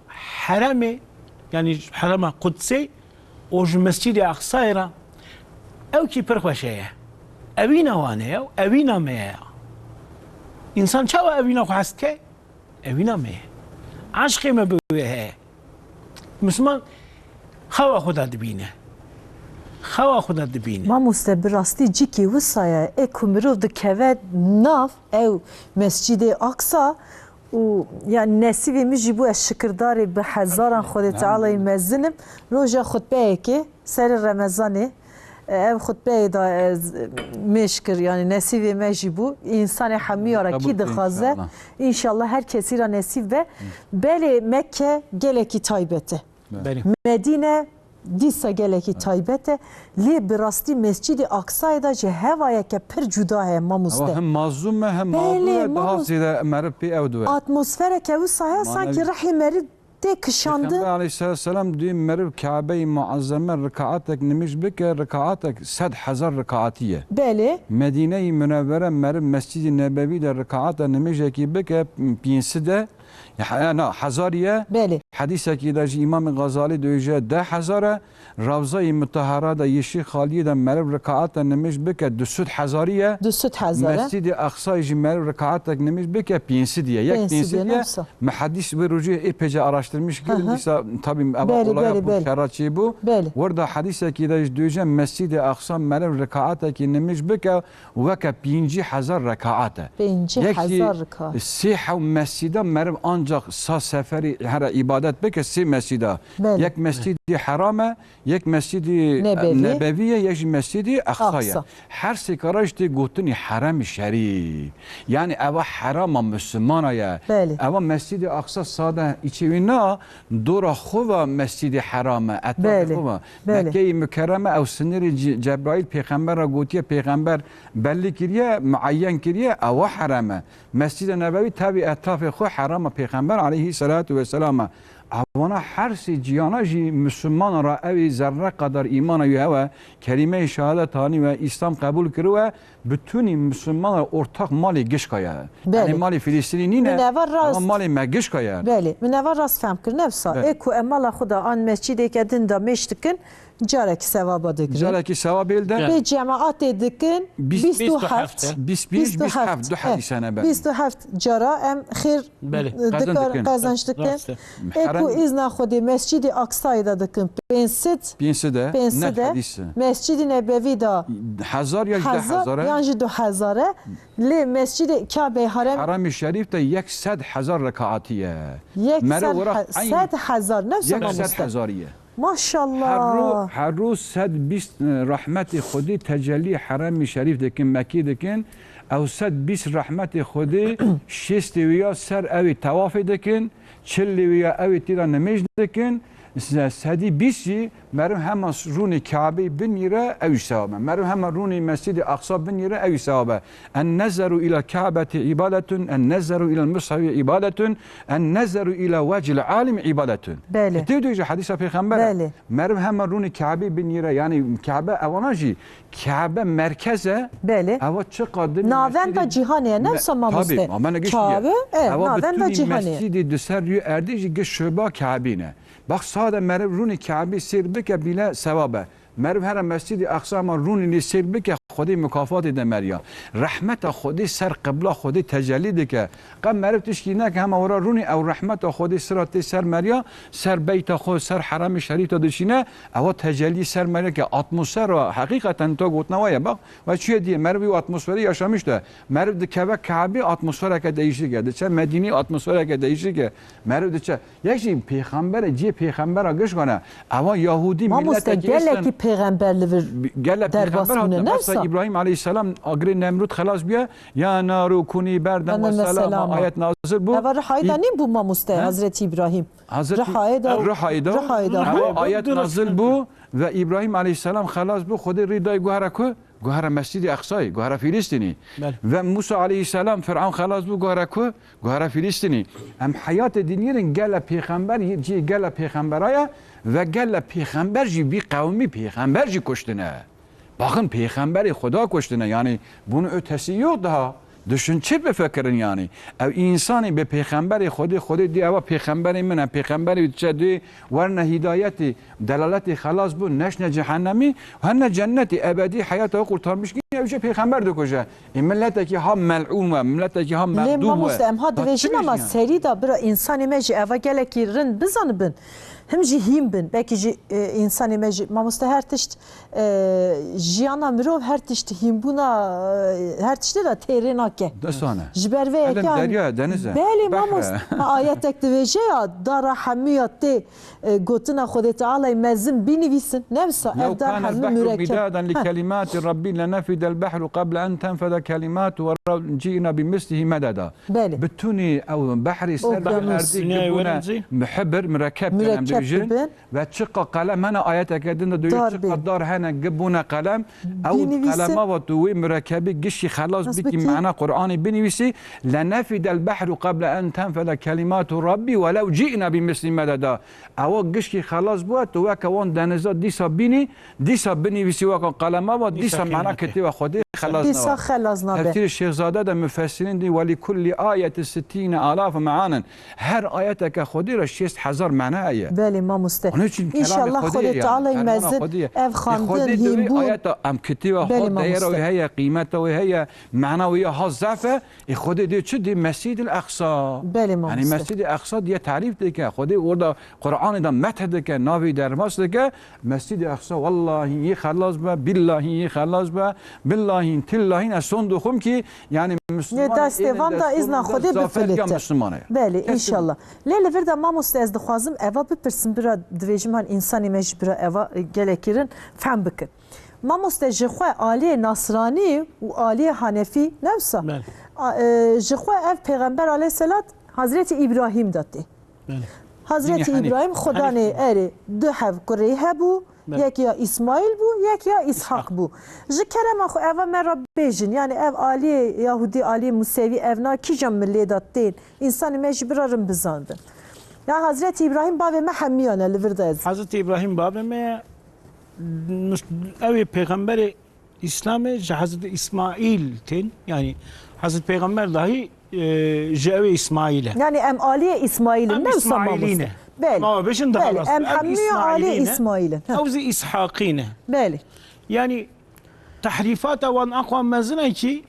heremê, yanî herema Qudsê û ji Mescîdê Aqsayê re ew kî pir xweş heye. Evîna wan e, ew evîna me ye. Însan çawa evîna xwe hez dike? Evîna me ye. Eşqê me bi wê heye. Misliman xewa xwe de dibîne. Xewa xwe de dibîne. Mamoste, bi rastî cîkî wisa ye. Ê ku mirov dikeve nav ew Mescîdê Aqsa û, yani, nesîbê min jî bû, ez şikirdarê bi hezaran Xwedê Teala'yê mezin im. Roja xutbeyekê serê Remezanê, e, ev xutbeyê da ez mêş kir, yani nesîbê me jî bû. Însanê hemûya re kî dixwaze, înşallah her kesî re nesîb be. Belê Mekke gelekî taybet e. Belê. Medîne dîsa gelekî taybet e. Lê bi rastî Mescîdê Aksayê de jî hewayeke pir cuda heye, mamoste. Ewa hem mazlûm e, hem mağdur e, daha zêde meriv pê ew dibe. Atmosfereke wisa heye, sankî rihê meriv tê kişandin. Pêxember aleyhisselatu vesselam duyê meriv Kabeyi Muazzeme rikaetek nimêj bike, rikaetek sed hezar rikaetî ye. Belê. Medîneyi Münevvere meriv Mescîdî Nebewî de rikaeta nimêjekî bike, pênc sed e, ya, na, hezarî ye. Belê. Hedîsekî de jî Îmamê Gazalî dibêje deh hezar e. Rawzayê Mutahara de Yeşî Xaliyê de meriv rikaeta nimêj bike du sed hezarî ye. Du sed hezar e. Mescîdê Aqsayê jî meriv rikaetek nimêj bike pênc sed ye. Yek pênc sed ye. Me hedîs wê rojê êpêce araştirmiş kirin. Dîsa tabî eva olaya bû, şera çêbû. Belê. Werda hedîsekî de jî dibêje Mescîdê Aqsa meriv rikaetekî nimêj bike weke pêncî hezar rekaet e. Pêncî hezar rekaet. Sê hew mescîda meriv ancak sa seferî here îbadet bike, sê mescîda. Belê. Yek Mescîdî Heram e, yek Mescîdî Nebewî. Nebewî ye, yek jî Mescîdî Aqsa ye. Aqsa. Her sê kara jî tê gotinî Heremî Şerîf. Yani eva herama Müslümana ye. Belê. Eva Mescîdî Aqsa sade îçê wî na, dora xwe ve Mescîdî Heram e, etrafê xwe ve. Belê. Mekkeyê Mükerreme ew sinirî Ce-, Cebraîl pêxembera gotiye, pêxember belli kiriye, muayyen kiriye, ewa herem e. Mescîdê Nebewî tevî etrafê xwe herama pêxember aleyhî selatu weselam e. Evana her sê ciyana jî Müslüman ra ewî zerre qadar îmana wî hewe, kelîmeyê şehadet anî we, Îslam qebûl kiriwe, bütûnî Müslüman ra ortak malê gişka ye. Belê. Yani malê Filistînî nîne, ama malê me gişka ye. Belê, min eva rast fehm kir. Nefsa, belê, ê ku em mala xwe da an mescîdêke din da mêş dikin, carekî sewaba digirin. Carekî sewabê li de. Bê cemaatê dikin, bîst û heft. Bîst, bîst, bîst û heft, bîst û heft, du hedîs hene, belê. Bîst û heft cara em xêr, belê, e, qezenc dikar, dikin. Qezenc dikin. Rast e. Ê ku îzna Xwedê Mescîdê Aksayê de dikin, pênc sed, pênc sed e, pênc sed e, ne hedîs e. Mescîdê Nebewî de hezar ya jî du hezar e. Hezar yan jî du hezar e. Lê Mescîdê Kabe Harem Heremê Şerîf de yek sed hezar rekaetî ye. Yek sed he-, sed hezar, ne sed hezar ye. Maşallah. Her ro, her ro sed bîst, e, rahmetê Xwedê tecellî Heremê Şerîf dikin, Mekkê dikin. Ew sed bîst rahmetê Xwedê şêstê wî ya ser ew ê tewafê dikin, çilê wî ya ew ê tîra nimêj dikin. Se-, sedî bîst jî meriv hema rûnê Kabe'yê binîre ew jî sewab e. Meriv hema rûnê Mescîdê Aqsa binîre ew jî sewab e. En nezeru ila Kabe'ti ibadetun, en nezeru ila mushafi ibadetun, en nezeru ila wecil alim ibadetun. Belê. Tê duyê jî hedîsa pêxember e. Belê. Meriv hema rûnê Kabe'yê binîre, yani Kabe ewana jî Kabe merkez e. Belê. Ewa çiqa din navenda cîhanê ye, ne wisa mamoste? Tabii, ama ne giş ye. Kabe, e, ewa navenda cîhanê ye. Mescîdî di ser rûyê erdê jî giş şoba Kabe'yê ne. Bak sade meriv rûnê Kabe'yê sêr bike bîle sewab e. Meriv here Mescîdê Aqsa ma rûnê lê sêr bike, Xwedê mukafatê de meriya. Rehmeta Xwedê ser qibla Xwedê tecellî dike. Qe meriv tişkî neke hema wera rûnê ew rehmeta Xwedê sira tê ser meriya, ser beyta xwe, ser heremê şerîf de dişîne, ewa tecellî ser meriya ke atmosfera heqîqeten to gotina wa ye. Bak, we çûye diyê, meriv wî atmosferî yaşamiş de. Meriv dikeve Kabe atmosfereke değişik e. Diçe Medînî atmosfereke değişik e. Meriv diçe Yek jî pêxemberê cihê pêxembera gişkan e. Ewa Yahûdî, mamoste, miletekî gelekî pêxember li vir derbas bûne, ne wisa? Gelek pêxember hatine. Mesela Îbrahîm aleyhisselam agirê Nemrûd xelas bûye. Ya naru kunî berden ve selama. Ayet nazil bû. Eva rihayê de nîbû mamoste, he? Hazretî Îbrahîm. Hazretî, rihayê de. Rihayê de. Rihayê de. Ewa ayet nazil bû ve Îbrahîm aleyhisselam xelas bû. Xwedê rî dayê guhera ku? Guhera Mescîdê Aqsayê, guhera Filistînî. Belê. Ve Musa aleyhisselam, Firavun xelas bû, guhera ku? Guhera Filistînî. Em heyatê dinêrin gele pêxember, cihê gele pêxembera ye ve gele pêxember jî vî qewmî pêxember jî kuştine. Bakın pêxemberê Xweda kuştine. Yani bunun ötesi yok daha. Düşün çi bifikirin yani. Ew insanî bi pêxemberê Xwedê, Xwedê dî ewa pêxemberê min e, pêxemberê diçe dê werne hîdayetê, delaletê xelas bû, neşne cehennemî, herne cennetê ebedî heyata xwe kurtarmiş kî, ew jî pêxember dikuje. Ê miletekî ha mel'ûn we, miletekî ha mexdûb we. Lê mamoste, em ha divêjin ama serî da bira, însanê me jî eva gelekî rind bizanibin, him jî hîn bin. Belkî jî, e, însanê me jî, mamoste, her tişt, e, jiyana mirov her tişt hînbûna, e, her tiştê de têrê nake. Desane. Ji ber vê yekê derya, deniz e. Belê, mamoste, ma ayetek divêje ya, dara hemûya tê e, gotina Xwedê Teala'yê mezin binivîsin. Ne wisa ev dar hemû murek. لو كان البحر مدادا لكلمات ربي لنفد البحر قبل أن تنفد كلمات ربي ولو جئنا بمثله مددا. Belê. Bütünî ew behrê ser erdî bûne muhibir, murekkeb. Murekkeb. dibêjin, bibin. Ve çiqa qelem hene, ayeteke din de duyê, dar çiqa bê, dar hene, gi bûne qelem. Ew binivîsin, qelema ve tu wê murekebî giştî xelas bikî, mana Qur'anê binivîsî. Lenefidel behru qebla en tenfede kelimatu Rabbi welev ci'na bi misli mededa. Ewa giştî xelas bûye, tu weke wan deniza dîsa bînî, dîsa binivîsî weke qelema ve, dîsa mana kitêba Xwedê xelas nabe. Dîsa xelas nabe. Tefsîrê Şêxzade de mufessirîn dî, "Welî kullî ayeti sittîne alaf meanen." Her ayeteke Xwedê re şêst hezar mana heye. Belê mamoste. Onun için kelamê Xwedê ye yani, fermana Xwedê ye. Înşallah Xwedê Teala mezin ev xwendin hîn bûn. Ayeta em kitêba xwe, değera wê heye, qîmeta wê heye, mana wê ya ha zaf e. Ê Xwedê dê çi dê? Mescid-i Aqsa. Belê mamoste. Yani Mescid-i Aqsa diye tarîf dike. Xwedê orada Qur'anê de meth dike, navê derbas dike. Mescid-i Aqsa, wallahî yê xelas be, billahî yê xelas be, billahîn, tillahîn, ez son dixwim ki, yani Müslüman destê van da îzna Xwedê bifilite. Belê, înşallah. Lê li vir de mamoste ez dixwazim eva bipirsim, bira divêjim han însanê me jî bira eva, e, gelek kirin fehm bikin. Mamoste ji xwe aliyê Nasranî û aliyê Hanefî ne wisa? Belê. A, e, ji xwe ev pêxember aleyhselat Hazretî Îbrahîm de tê. Belê. Hazretî Îbrahîm Xudanê erê du hev kurê hebû, belê, yek ya Îsmaîl bû, yek ya Îshak bû. Ji kerema xwe eva me re bêjin, yani ev aliyê Yahudî, aliyê Musevî, ev na kîjan milê de tên? Însanê me jî bira rin bizanbin. Ya Hazretî Îbrahîm bavê me hemiyan e, li vir de ez. Hazretî Îbrahîm bavê me ye, nus-, ew ê pêxemberê Îslamê ji Hezretî Îsmaîl tên, yanî Hezretî Pêxember dahî, e, ji ew ê Îsmaîl e. Yanî em aliyê Îsmaîl in, ne wisa mamoste? Belê. Belê, em hemî aliyê Îsmaîl in. Ew zî Îshaqî ne. Belê. Yanî tehrîfata wan aqwa mezin e ki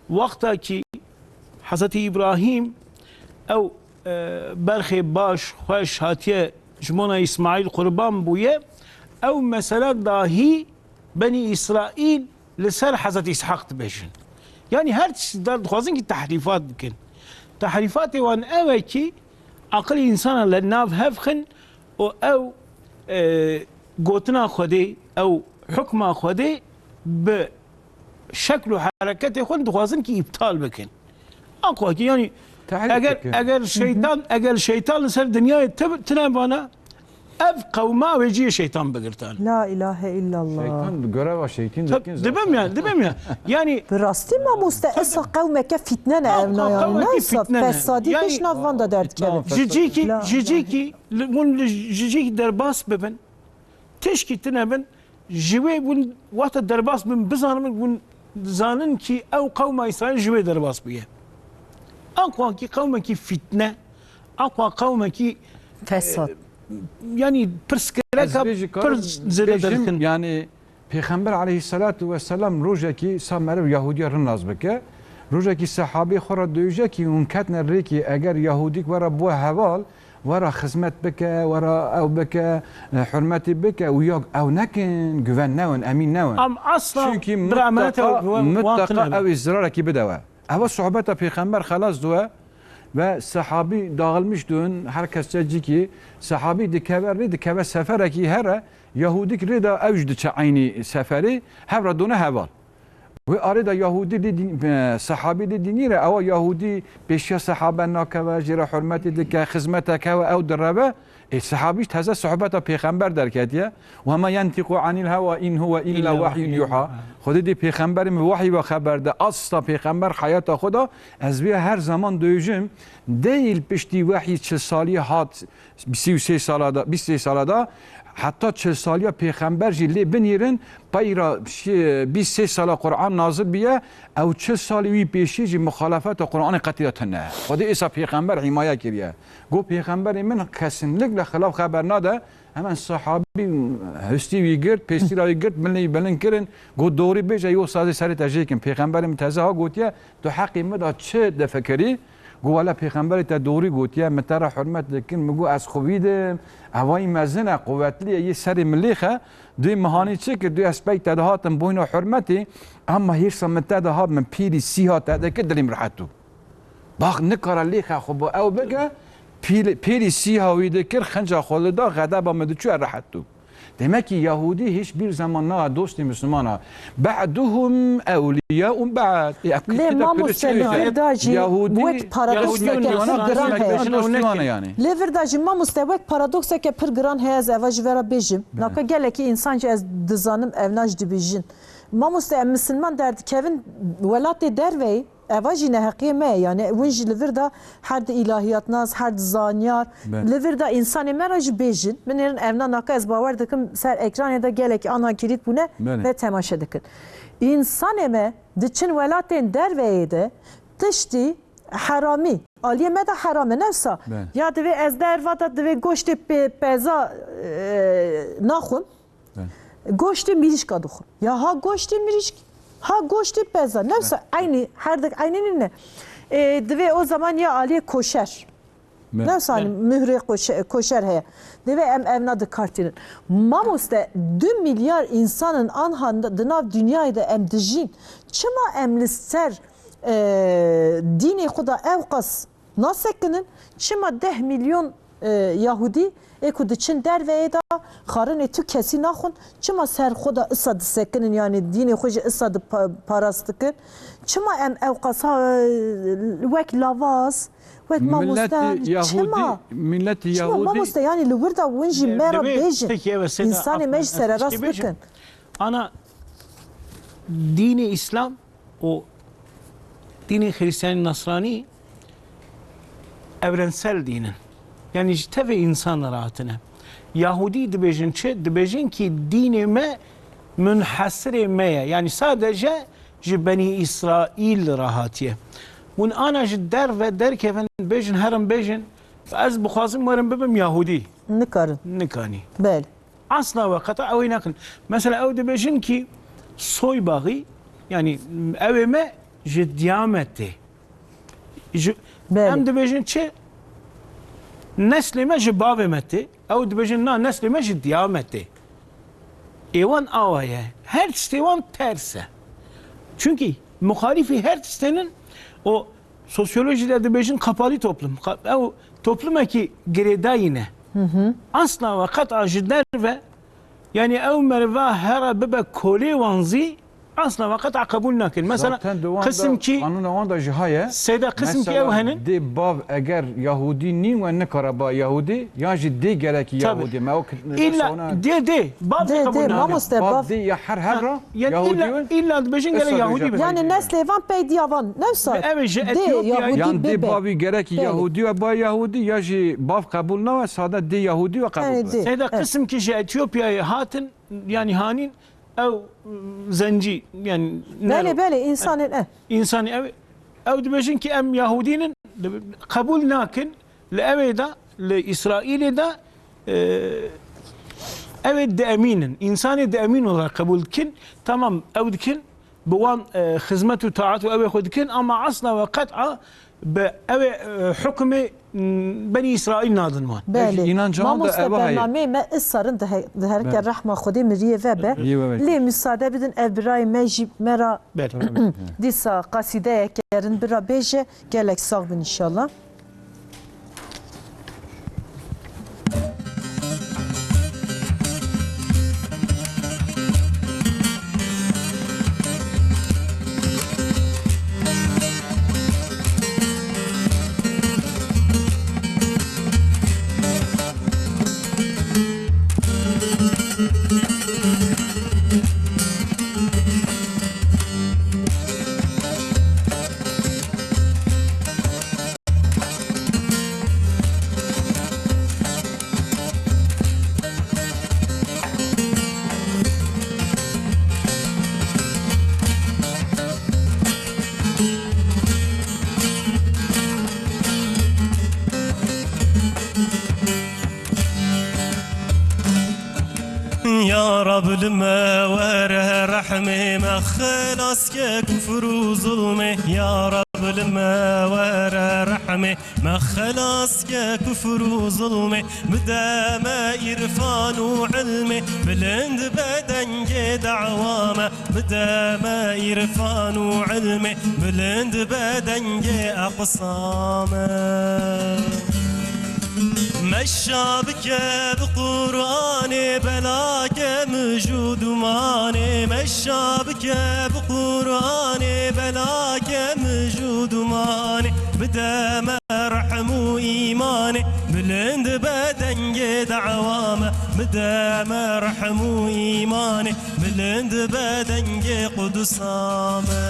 wexta ki Hezretî Îbrahîm ew, e, berxê baş, xweş hatiye ji bona Îsmaîl qurban bûye, ew mesela dahî Benî Îsraîl li ser Hezretî Îshaq dibêjin. Yanî her tişt dar dixwazin ki tehrîfat bikin. Tehrîfatê wan ew e ki aqilê însana li nav hev xin û ew, e, gotina Xwedê, ew hukma Xwedê bi şekl û hereketê xwe dixwazin ki îptal bikin. Aqwa ki, yanî eger, eger şeytan, eger şeytan li ser dinyayê ti-, tine bana, ev qewma wê cihê şeytan bigirtan. La ilahe illallah. Şeytan bi göreva şeytîn dikin zaten. Dibim ya, dibim ya. Yanî bi rastî mamoste, esa qewmeke fitne ne ev na, yanî qewmeke fitne ne. Fesadî pêş nav van de derdikeve. Ji cîkî, ji cîkî, li, hûn li, ji cîkî derbas bibin. Tişkî tine bin, ji wê hûn wexta derbas bin, bizanin, hûn zanin ki ew qewma Îsraîl ji wê derbas bûye. Aqwa ki qewmekî fitne, aqwa qewmekî fesad, e, yanî pirsgireka pir zêde derxin. Yanî Pêxember aleyhisselatu vesselam rojekî sa meriv Yahudiya rin nas bike, rojekî sehabê xwe re dibêje ki hûn ketine rêkê, eger Yahudîk we re bû heval, wera xizmet bike, wera ew bike, e, hurmetî bike û ya ew nekin, güven newin, emîn newin. Em asla. Çünkü mutlaka, mutlaka ew ê zirarekî bide we. Eva sohbeta pêxember xelas diwe ve sehabî dağılmış dûn, her kes çe cîkî, sehabî dikeve rê, dikeve seferekî here, Yahudîk rê de ew jî diçe eynî seferê, hev re done heval. Wê arê de Yahudî lê dîn-, e, sehabî lê dînî re, ewa Yahudî pêşiya sehabe nakeve, jê re hurmetê dike, xizmetek hewe ew direve. Ê, sehabî jî teze sohbeta pêxember derketiye. Ve ma yentiqu anil hewa in huve illa vehyun yuha. Xwedê dê pêxemberê min wehyî ve xeber de. Asla pêxember heyata xwe de, ez vê her zaman döjim, değil piştî wehyî çil salî hat, sî û sê sala da, bîst sê sala da, heta çil saliya pêxember jî lê binîrin, peyra şi-, bîst sê sala Qur'an nazil biye, ew çil salî wî pêşî jî muxalefeta Qur'anê qetî de tune. Xwedê êsa pêxember hîmaye kiriye. Got, pêxemberê min kesinlikle xilaf xeber nade. Hemen sahabî hustî wî girt, pêstîra wî girt, milê wî bilind kirin. Got, doğrî bêje, yo sazê serê te jêkin. Pêxemberê min teze ha gotiye, tu heqî min de çi difikirî? Got, wele pêxemberê te doğrî gotiye, min te re hurmet dikin, min got, ez xwe wî dim, evayî mezin e, quwetlî ye, yê serê min lêxe, duyê min hanî çi kir, duyê ez pey te dihatim boyna hurmetê, ama hêrsa min te dihat, min pîrî sîha te dikir, dilê min rehet bû. Bax, nikare lêxe xwe bo ew bike, pîl-, pêrî sîha wî dikir, xinca xwe li da, xedeba min diçû, ez rehet bûm. Demek ki Yahudi hiçbir zaman na dostê Müslümana. Ba'duhum evliya'u ba'd. E, Lê mamoste li vir da jî wek paradokseke yani. Lê vir da jî mamoste wek paradokseke pir giran heye, ez eva ji vera bêjim. Naka gelekî insan jî ez dizanim evna jî dibêjin. Mamoste em misilman derdikevin welatê derveyî. Eva jî neheqiyê me ye. Yani hûn jî li vir de her di îlahiyatnas, her di zanyar, Be. li vir de însanê me re jî bêjin. Binêrin evna naka ez bawer dikim ser ekranê de gelek ana kilît bûne Belê. ve temaşe dikin. Însanê me diçin welatên derveyê de tiştî heramî. Aliyê me de heram e, ne wisa? Belê. Ya divê ez derva de divê goştê pe-, peza, e, naxwim. Belê. Goştê mirîşka dixwim. Ya ha goştê mirîşk, ha goştê peza. Ne wisa Belê. eynî, her dik eynî nîne. E, divê o zaman ya aliyê koşer. Belê. Ne wisa hani Belê. mührê koşe-, koşer heye. Divê em evna dikartînin. Mamoste, du milyar insanin anha di nav dinyayê de em dijîn. Çima em li ser, e, dînê xwe de ewqas nasekinin? Çima deh milyon, e, Yahudî ê ku diçin derveyê de xwarinê tu kesî naxwin, çima ser xwe de isa disekinin, yani dînê xwe jî isa di pa-, parast dikin? Çima em ewqas ha, e, wek lavaz, wek mamoste, Milletî Yahudî, çima? milletî Çima Yahudî mamoste, yani li wir de win jî me re Divê bêjin. tiştekî ev e, Seyda, Însanê me afan, jî ez sererast tiştekî bêjim. bikin. Ana dînê Îslam û dînê Xristiyanî Nasranî evrensel dîn in. Yani ji tevê însan re hatine. Yahudî dibêjin çi? Dibêjin ki dînê me munhesirê me ye. Yani sadece ji Benî Îsraîl re hatiye. Hûn ana ji derve derkevin, bêjin, herin bêjin, ez bixwazim werim bibim Yahudî. Nikarin. Nikanî. Belê. Asla ve qeta ew ê nakin. Mesela ew dibêjin ki soy bağı, yani ew ê me ji diya me tê. Ji, Belê. em dibêjin çi? Neslê me ji bavê me tê. Ew dibêjin na, neslê me ji diya me tê. Ê wan awa ye. Her tiştê wan ters e. Çünkü muxalîfî her tiştênin o Sosyolojide dibêjin kapalı toplum. Ka-, ew toplumekî girêdayî ne. Hı hı. Asla ve qet'a ji derve, yani ew meriva here bibe kolê wan zî asla ve qet'a qebûl nakin. Mesela Zaten di wan de, qismkî qanûna wan de jî heye. Seyda qismkî Mesela ew henin. dê bav eger Yahudî nîn we nikare ba Yahudî, yan jî dê gerekî Tabii. Yahudî. Me o kit-, İlla sona dê, dê. Bav Dê, qebûl dê, nakin. mamoste, Bav bav. dê ya her her Ha, ra yani Yahudî illa, we. illa dibêjin gere Esa Yahudî dibêjin. be. Yani neslê van peydiya van. Ne wisa? Ve ev ji Dê Etiyopya Yahudî Yan dê bibe. bavî gerekî Belê. Yahudî we ba Yahudî ya jî bav qebûl nawe, sade dê Yahudî we qebûl Yani be. dê. Seyda Evet. qismkî ji Etiyopyayê hatin, yani hanîn ew zencî, yani Belê, belê, insanên e. Însanî ew, ew dibêjin ki em Yahudînin, qebûl nakin, li ewê de, li Îsraîlê de, e, ew ê diemînin, însanê diemîn olarak qebûl dikin. Tamam, ew dikin, bi wan, e, xizmet û taat û ew ê xwe dikin, ama asla ve qet'a bi ew ê, e, hukmê, m, Benî Îsraîl nadin wan. Belê. Peki, inanca wan de Mamoste, eva heye. bernameyê me isarin dihe-, diherike Belê. rehma Xwedê miriyê ve be. Yê we be. Lê müsaade bidin ev birayê me jî me ra Belê. dîsa qasîdeyek kerin bira bêje. Gelek sax bin inşallah. Ya Rab, li me were rehmê, me xelas ke kufr û zulmê. Ya Rab, li me were rehmê, me xelas ke kufr û zulmê. Bide me îrfan û ilmê, bilind be dengê dawa me. Bide me îrfan û ilmê, bilind be dengê eqsa me. Meşa bike bi Qur'anê, belake mij û dumanê. Meşa bike bi Qur'anê, belake mij û dumanê. Bide me rehm û îmanê, bilind be dengê dawa me. Bide me rehm û îmanê, bilind be dengê Qudsa me.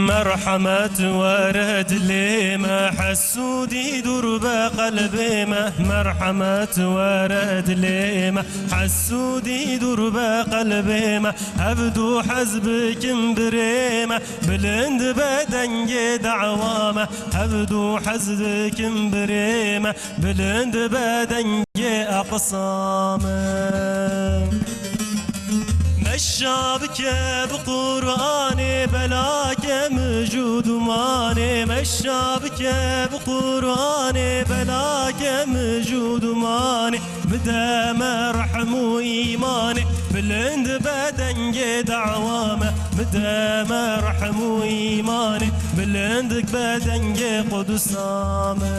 Merhemet were dilê me, hesûdî dûr be qelbê me. Merhemet were dilê me, hesûdî dûr be qelbê me. Hevdû hez bikim birê me, bilind be dengê dawa me. Hevdû hez bikim birê me, bilind be dengê Eqsa me. Meşa bike bi Qur'anê, belake mij û dumanê. Meşa bike bi Qur'anê, belake mij û dumanê. Bide me rehm û îmanê, bilind be dengê dawa me. Bide me rehm û îmanê, bilind be dengê Qudsa me.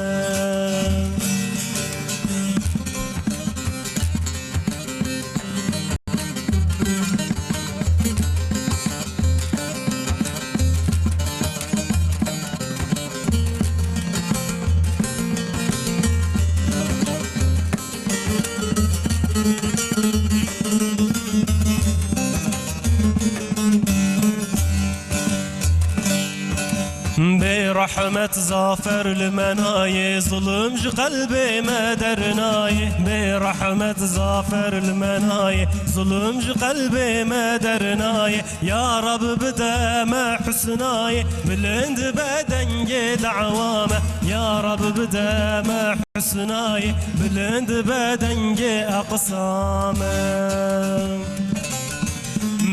Bê rehmet zafer li me nayê, zulm ji qelbê me dernayê. Bê rehmet zafer li me nayê, zulm ji qelbê me dernayê. Ya Rab bide me husnayê, bilind be dengê dawa me. Ya Rab bide me husnayê, bilind be dengê Eqsa me.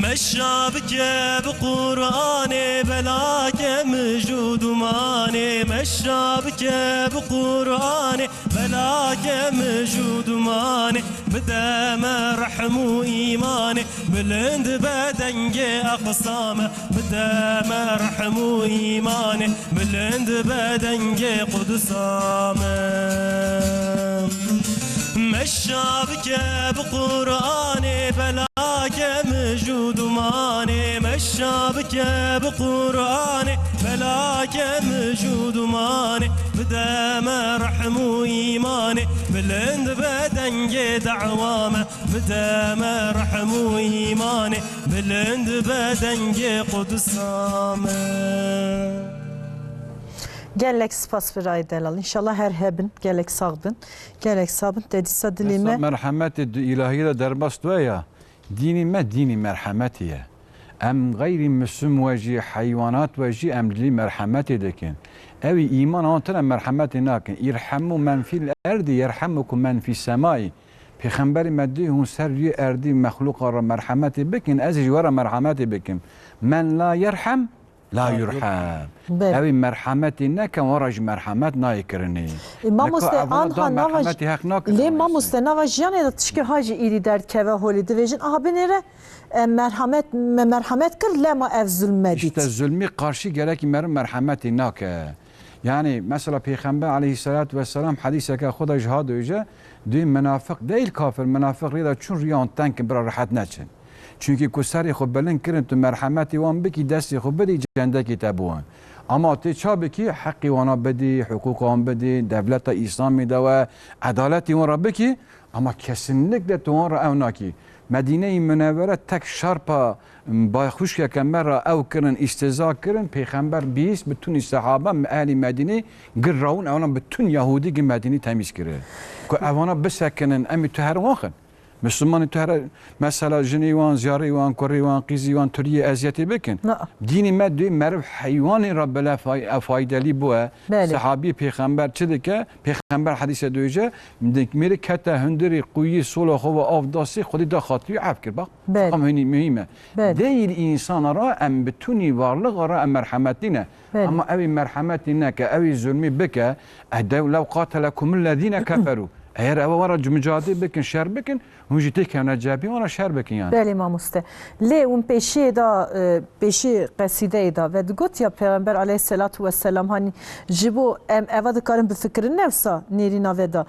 Meşa bike bi Qur'anê, belake mij û dumanê. Meşa bike bi Qur'anê, belake mij û dumanê. Bide me rehm û îmanê, bilind be dengê Eqsa me. Bide me rehm û îmanê, bilind be dengê Qudsa me. Meşa bike bi Qur'anê, belake mij û dumanê. Meşa bike bi Qur'anê, belake mij û dumanê. Bide me rehm û îmanê, bilind be dengê dawa me. Bide me rehm û îmanê, bilind be dengê Qudsa me. Gelek spas birayê delal. Înşallah her hebin. Gelek sax bin. Gelek sax bin. Te dîsa dilê Desta me. Merhemetê di îlahiyê de derbas we ya. Dînî me dînî merhemetê ye. Em xeyrî misim we jî, heywanat we jî em dilî merhemetê dikin. Ew î îman an tine merhemetê nakin. Îrhemû men fîl erdî yerhemukum men fî semayî. Pêxemberê me dî hûn ser yê erdî mexlûqa re merhemetê bikin, ez jî we re merhemetê bikim. Men la yerhem, la yurhem. Belê. Ew ê merhemetê neke, wan re jî merhemet nayê kirinê. E, mamoste, anha nava, lê mamoste, nava jiyanê de tişkê ha jî îdî derdikeve holê. Divêjin, aha binêre, e, merhemet, me merhemet kir, lema ev zulm me dît. Îşte zulmî qarşî gerekî meriv merhemetê nake. Yani mesela Pêxember aleyhisselatu vesselam hedîseke xwe de ji ha döje, duyên menafiq değil kafir, menafiq rê de çûn riyan tenkin bira rehet neçin. Çünkü ku serê xwe bilind kirin, tu merhemetê wan bikî, destê xwe bidî, cendekê te bi wan. Ama tê ça bikî, heqê wana bidî, hiqûqa wan bidî, devleta Îslamê de we, edaletê wan re bikî, ama kesinlikle tu wan re ew nakî. Medîneyê Munewwere tek şarpa, m, bayxuşkeke me re ew kirin, îstihza kirin, Pêxember bihîst, bi tunî sehaba, ehlî Medînê gir rawin, ewana bi tun Yahûdî gir Medînê temîz kiri. Ku ewana bisekinin, em ê tu herin waxin. Mislimanê tu here mesela jinê wan, ziyarê wan, kurê wan, qîzî wan, tu riyê eziyetê bikin. Na. Dînê me dê meriv heywanê re bile fay-, e, faydelî bû e. Belê. Sehabî pêxember çi dike? Pêxember hedîse dibêje, mêrê kete hundirê quyî sola xwe ve av dasê, Xwedê da xatirî ef kir. Bak, Belê. Tam hînî muhîm e. Belê. Deyîr însana ra em bi tunî varlixa ra em merhemetî ne. Belê. Ama ew ê merhemetî neke, ew ê zulmî bike, e, dew lew qatelekumul lezîne keferû. Eger ew were mucadele bikin, şer bikin, hûn jî têkevne cebî, wan re şer bikin yani. Belê mamoste. Lê hûn pêşiyê de, e, pêşî qesîdeyê de ve digot ya Pêxember aleyhisselatu vesselam, hanî ji bo em eva dikarin bifikirin nefsa nêrîna ve de.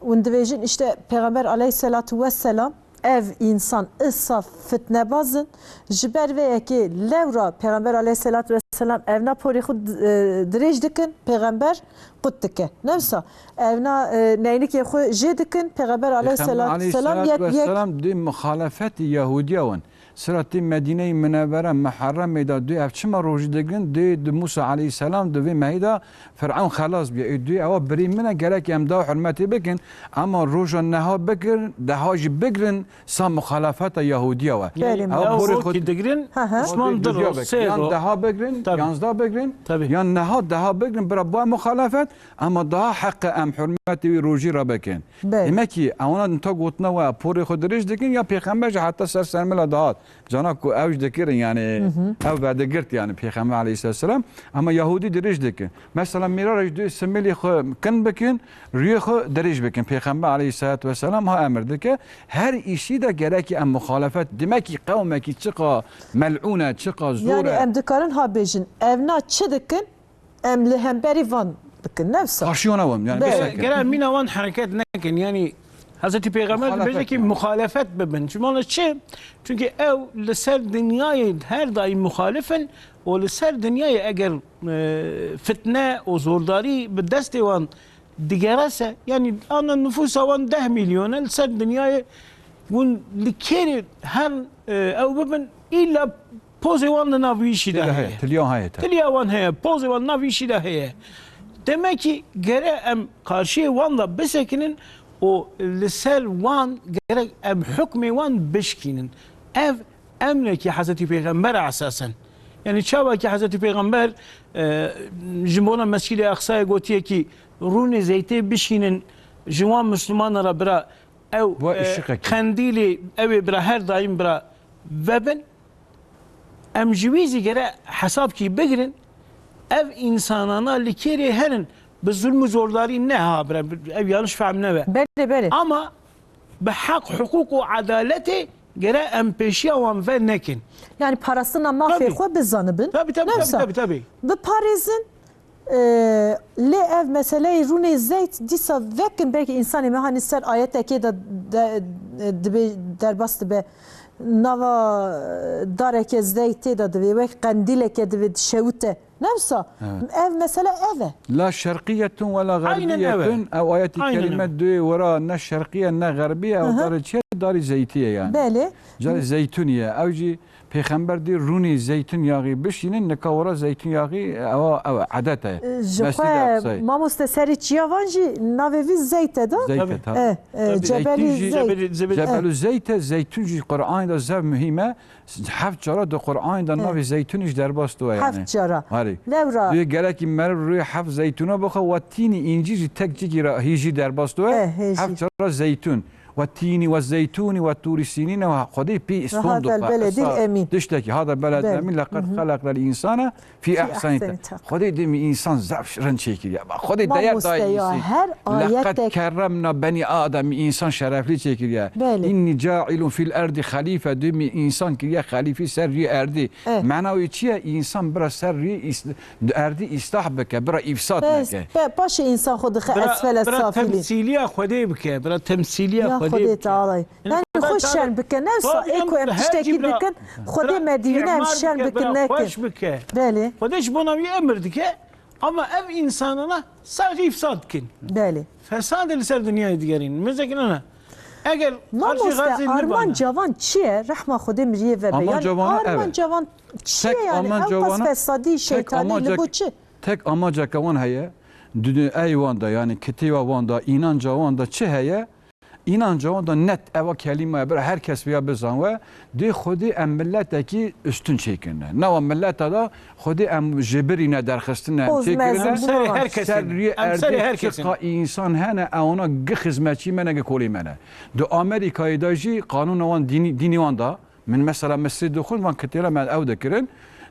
Hûn dibêjin işte Pêxember aleyhisselatu vesselam ev însan isa fitnebaz in. Ji ber vê yekê lewra Pêxember aleyhisselatu vesselam evna porê xwe di-, e, dirêj dikin, Pêxember qut dike. Nefsa evna, e, neynikê xwe jê dikin, Pêxember aleyhisselatu vesselam yet yek. Vesselam dê muxalefetî Yahûdiya wan. Sira tê Medîneyê Minevere, Muharremê de dê ev çima rojî digirin? Dê di Musa aleyhisselam di vê mehî de Firavun xelas bûye. Ê dê ewa birî min e, gerek em daha hurmetê bikin. Ama roja neha bigirin, daha jî bigirin, sa muxalefeta Yahûdiya we. Belê. Ew Ew porê xwe rojî digirin, Hı hı. Pişman Dû digirin. Yan sê ro. Daha bigirin, Tabii. Yanzda bigirin, Tabii. Yan neha daha bigirin, bira ba muxalefet, ama daha heqe em hurmetê wî rojî re bikin. Belê. Demek ki, ewana ta gotina we porê xwe dirêj dikin, ya pêxember jî heta ser sermila dihat. Cana ku ew jî dikirin, yani, Hı hı. Ew vedigirt, yani, pêxember aleyhisselam. Ama Yahûdî dirêj dikin. Mesela, mîra re jî dê similê xwe kin bikin, rûyê xwe dirêj bikin. Pêxember aleyhisselatu vesselam ha emir dike. Her îşî de gerekî em muxalefet. Demek ki qewmekî çiqa mel'ûn e, çiqa zor Yani e. Em dikarin ha bêjin, evna çi dikin? Em li hemberî van bikin, nefsa. Karşiyona wan, yani Be- bisekin. Gere mîna wan hereket nekin, yani Hezretî Pêxember Muxalefet dibêje ki yani. Muxalefet bibin. Çima çi? Çünkü ew li ser dinyayê her daîm muxalif in û li ser dinyayê eger, e, fitne û zordarî bi destê wan digere se, yani ana nifûsa wan deh milyon e, li ser dinyayê hûn li kêrê her, e, ew bibin, îlla pozê wan li nav wî îşî de Tiliya heye, heye. Tiliya wan heye, pozê wan nav wî îşî de heye. Demek ki gere em karşiyê wan de bisekinin û li ser wan gerek em hukmê wan bişkînin. Ev emrekî Hezretî Pêxember e esasen. Yani çawa ki Hezretî Pêxember, e, ji bona Mescîdê Aqsayê gotiye ki rûnê zeytê bişînin, ji wan Mislimanan re bira ew, Bu e, işiqekî. Qendîlê ew ê bira her daîm bira vebin. Em ji wî zî gere hesabkî bigirin. Ev însanana li kêrê herin bi zulm û zordarî ne ha bira, ev yanlış fehm nebe. Belê, belê. Ama bi heq, hiqûq û edaletê gere em pêşiya wan ve nekin. Yani parastina mafê Tabii. Xwe bizanibin. Tabii, tabii, tabii, Nefsa. Tabii, tabii. Biparêzin, e, lê ev meseleyê rûnê zeyt dîsa vekin, belkî însanê me hanî ser ayetekê de, de, de, dibê, derbas dibe. Nava, e, dareke zeytê de divê, wek qendîleke divê dişewite. Nefsa, Evet. Ev mesele ev e. La şerqiyetun ve la Aynen ev e. Xerbiyetun, ev ayetî Aynen kerîme ev e. Duyê wira ne şerqiye ne xerbiye, ev Hı hı. Darê çi ye? Darê zeytî ye yani. Belê. Carê zeytûnî ye. Ew jî Pêxember dî rûnî zeytûn yaxî bişînin, nika wira zeytûn yaxî, ewa, ew edet e. Ji Mescid-i xwe Aqsayê. Mamoste serê çiya van jî navê vî zeyt e da? Zeyt e, Tabii. Tabii. E, e, Tabii. Cebelî Zeytûn jî zeyt. Cebel-, Cebelû Zeyt e, zeytûn jî Qur'anê de zev muhîm e. Heft cara di Qur'anê de Evet. Navê zeytûnî jî derbas diwe yani. Heft cara. Harî. Lewra. Duyê gerekî meriv rûyê heft zeytûna bixe, we tînî încîr jî tek cikî re hî jî derbas diwe. Eh, hî jî. Heft cara zeytûn. We tînî, we zeytûnî, we tûrî sînîne, we Xwedê pî Ve sond hadel dixe. Beledîl Esa emîn. Tiştekî, hada beled Belê. Emîn, leqed Hı hı. Xelaqnel însane fî Fî ehseni ehseni ta-, ta-, Xwedê dê mi însan zef rin çêkiriye. Bak, Xwedê değer Mamoste daye ya, însan. Her Leqed ayetek kerremna beni Adem, mi însan şerefli çêkiriye. Belê. Inni cailun fil erdi xalife, dê mi însan kiriye xalîfî ser rî erdî. Eh. Mena wî çi ye? Însan bira ser rî îs-, erdî îslah bike, bira îfsad Bes, neke. Be, paşê însan xwe dixe Bira, esfele bira safilî. Temsîliya Xwedê bike, bira temsîliya Ya Xwedê Xwedê bike. Teala'yê. Yani Yani Xwedê xwe Teala şerm bike, nefsa Tabii ê ku em canım, her tiştekî cî bira, dikin, Xwedê bira me dîvîne em îmar şerm bike, bikin bira nekin. Xweş bike. Belê. Xwedê ji bona wî emir dike, ama ev însanana sax îfsad dikin. Belê. Fesadê li ser dinyayê digerîn. Mezekin ana. Eger Mamoste, armanca van çi ye? Rehma Xwedê miriyê vebe. Armanca Yani van ev e. Armanca van çi ye yani? Ew qas fesadî, şeytanî li bo çi? Tek amaceke wan heye. Dünê ey wan da, yani kitêba wan da, înanca wan da çi heye? Înanca wan da net eva kelîme ye, bira her kes vêya bizan we, dê Xwedê em miletekî üstün çêkirine. Newa mileta da Xwedê em ji birî ne derxistine, em Poz çêkirine. Mezin Em serê bûna her kesî ser ne. rûyê Em serê erdê her kesî ne. çiqa însan hene, ewana gi xizmetçî me ne, gi kolê me ne. Di Amerîkayê de jî qanûna wan dînî, dînî wan da, min mesela Misir dixwin, van kitêra me ew dikirin.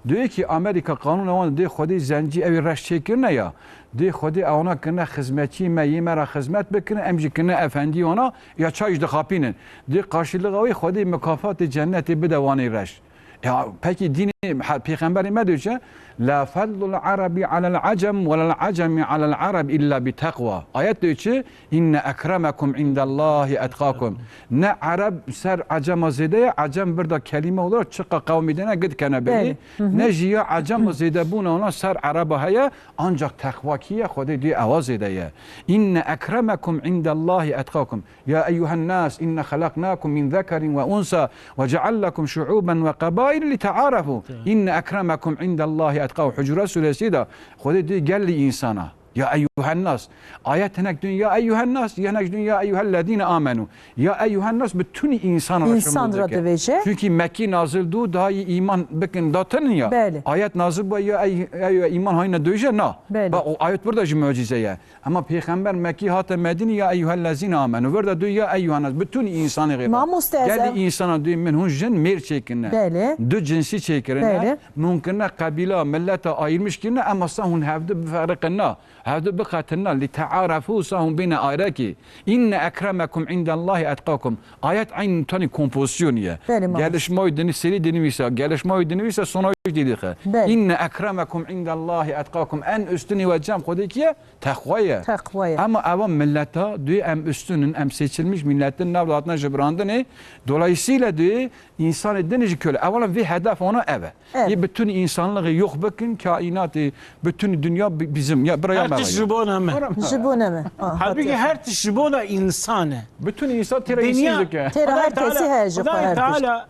Duyê ki Amerîka qanûna wan dê Xwedê zencî ew ê reş çêkirine ya. Dê Xwedê ewana kirine xizmetçî me, yê me ra xizmet bikirin, em jî kirine efendî wana, ya çay jî dixapînin. Dê qarşılığa wê Xwedê mikafatê cennetê bide wanê reş. Ya pekî dînê he-, pêxemberê me diçe, "La fadlul arabi alel acem ve lel acemi alel arab illa bi takwa." Ayet diçe, "Inne ekremekum indallahi etkakum." Ne Ereb ser Ecema zêde ye, Ecem vir da kelîme olarak çiqa qewmî dene gid kene bêyî. Belê. Hı hı. Ne jî ya Ecema zêde bûna ona ser Ereba heye, ancak teqwa kî ye, Xwedê duyê ewa zêde ye. "Inne ekremekum indallahi etkakum." "Ya eyyuhen nas, inna halaknakum min zekerin ve unsa ve cealnakum şuuben ve qabail li tearafu. Tamam. İnne ekremekum indallahi etkakum." Hucurat suresî de Xwedê dê gelî însana. Ya eyyuhen nas. Ayet hinek duyên ya eyyuhen nas, hinek duyên ya eyyuhellezîne amenu. Ya eyyuhen nas bi tunî însan ra Însan şimul ra dike. dibêje. Çünkü Mekkî nazil dû, daha yî îman bikin datinin ya. Belê. Ayet nazil bû ya ey, ey, îman hayne döje na. Belê. Ba o ayet burada jî mucize ye. Ama pêxember Mekkî hate Medînî, "Ya eyyuhellezîne amenu." Vir de duyê ya eyyuhen nas. Bütün insanê xêra. Mamoste ez Gelî ev- insana duyê min hûn jin mêr çêkirine. Belê. Du cinsî çêkirine. Belê. Mûn kirine qebîla, milleta ayırmış kirine, ama sa hûn hevdi biferiqina, hevdi bixetina, li tearefu sa hûn bêne ayrekî. "Inne ekremekum indallahi etkakum." Ayet eyn tanî kompozisyon ye. Belê, mamoste. Gelişmayı dini seri dini visa, gelişmayı dini visa sonayış dili xe. Belê. "İnne ekremekum indallahi etkakum." En üstünü ve cem Xwedê kiye? Teqwa ye. Teqwa ye. Ama eva milleta duyê em üstünün, em seçilmiş milletin nav hatine jibrandinê. Dolayısıyla duyê insanê din ji köle. Evala vê hedef ona eve. Evet. Yê bütün insanlığı yok bikin, kainatı, bütün dünya bi-, bizim. Ya, buraya Her tişt ji bona me. Ji bona me. Ha, Halbuki hatırladım. her tişt ji bona insan e. Bütün insan têra Dinya, insan dike. Têra Xwedayê her kesî Teala, heye ji xwe Xwedayê her tişt. Teala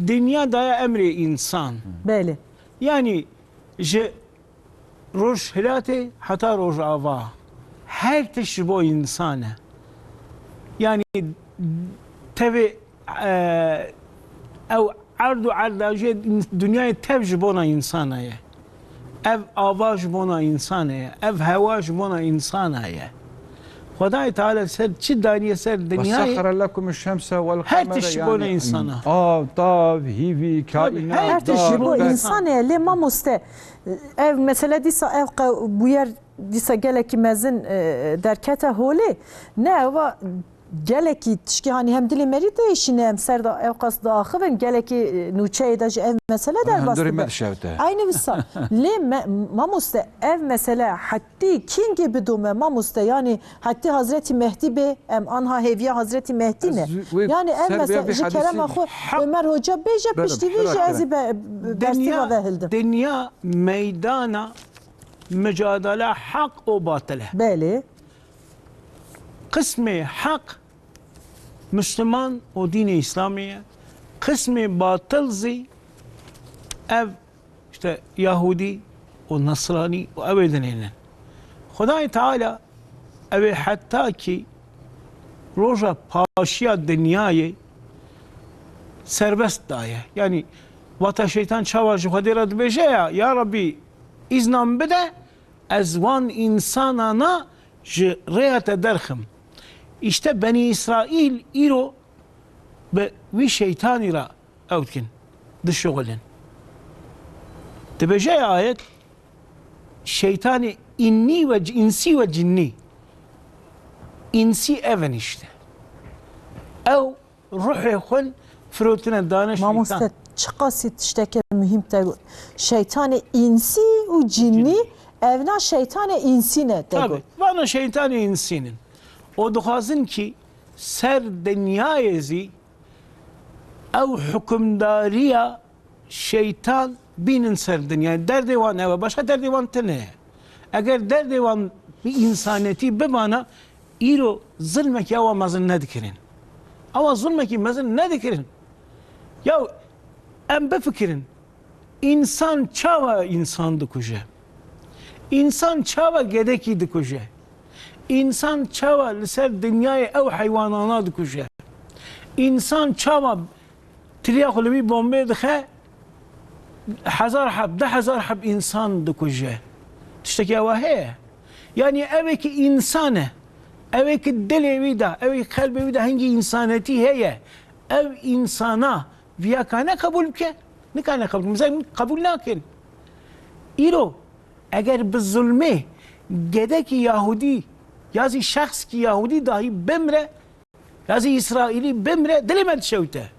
dinya daye emrê insan. Belê. Yani ji rojhilatê heta rojava her tişt ji bo insan e. Yani tevê, e, ew erd û erdajê dinyayê tev ji bona insana ye. Ev ava ji bona insana ye. Ev hewa ji bona insana ye. Xwedayê Teala ser çi daniye ser dinyayê? وسخر لكم الشمس والقمر Her tişt ji bona yani insana. Av, tav, hîvî, Tabii, kaînat, her tişt ji dar, bo ber- însan e. Lê mamoste, ev mesele dîsa ev qe-, bûyer dîsa gelekî mezin, e, derkete holê. Ne eva gelekî tişkî hanî hem dilê merî diêşîne, em ser de ewqas diaxivin, gelekî, e, nûçeyê de ji ev mesele Hani derbas hundurê me dibe. dişewte. Aynı wisa. Lê me-, mamoste, ev mesele hetî kîngê bidome mamoste? Yani hetî Hazretî Mehdî bê, em anha hêviya Hazretî Mehdî ne. Ez wê Yani ev ser vê mesele vê ji kerema hedîsî xwe Hak Ömer Hoca bêje, Bele, piştî vê jî bira ez ê be-, be-, bersiva Dinya, vehildim. dinya meydana mücadele hak û batil e. Belê. Qismê hak Müslüman û dînê Îslamê ye. Qismê batil zî ev işte Yahudî û Nasranî û ew ê dinênin. Xwedayê Teala ew ê heta kî roja paşiya dinyayê serbest daye. Yani wata şeytan çawa ji Xwedê re dibêje ya, ya Rabbî, îzna min bide, ez wan însanana ji rêya te derxim. Îşte Benî Îsraîl îro bi wî şeytanî re ew dikin, dişuxulin. Dibêje ya ayet, şeytanê înnî ve c-, însî ve cinnî. Însî ev in îşte. Ew ruhê xwe firotine dane Mamoste, şeytan. Çiqasî tişteke muhîm te got. Şeytanê însî û cinnî, evna şeytanê însî ne te Tabii, got. vana şeytanê însînin. O dixwazin ki ser dinyayê zî ew hukimdariya şeytan bînin ser dinyayê. Derdê wan ew e. Başka derdê wan tune ye. Eger derdê wan bi însanetî bibana, îro zilmekî ewa mezin nedikirin. Ewa zilmekî mezin nedikirin. Ya em bifikirin, însan çawa însan dikuje? Însan çawa gedekî dikuje? Însan çawa li ser dinyayê ew heywanana dikuje? Însan çawa tiliya xwe li wî bombê dixe, hezar heb, deh hezar heb însan dikuje? Tiştekî ewa heye? Yanî ew ê ki însan e, ew ê ki dilê wî de, ew ê ki qelbê wî de hingî însanetî heye, ew însana viya kane qebûl bike? Nikane qebûl, mesela qebûl nakin. Îro eger bi zulmê gedekî Yahûdî ya zî şexskî Yahûdî dahî bimre, ya zî Îsraîlî bimre, dilê me dişewite.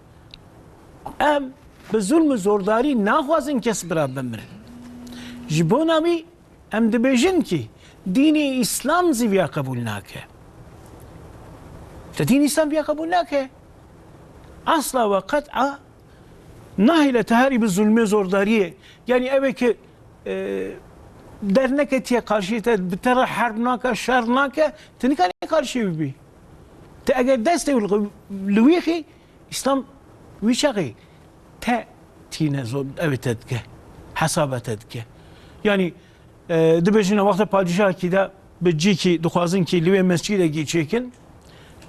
Em bi zulm û zordarî naxwazin kes bira bimre. Ji bona wî em dibêjin ki dînê Îslam zî viya qebûl nake. Te dînê Îslam viya qebûl nake. Asla ve qet'a nahêle te herî bi zulmê zordariyê. Yanî ew ê ki, e, derneketiye karşiyê te, bi te re herb nake, şer nake, tu nikarî karşiyê bibî. Te eger destê li, li wî xî, Îslam wî çaxê te tîne zor, ew ê te dike, hesaba te dike. Yanî, e, dibêjin wexta padîşahekî de bi cîkî dixwazin kî li wê mescîdekî çêkin,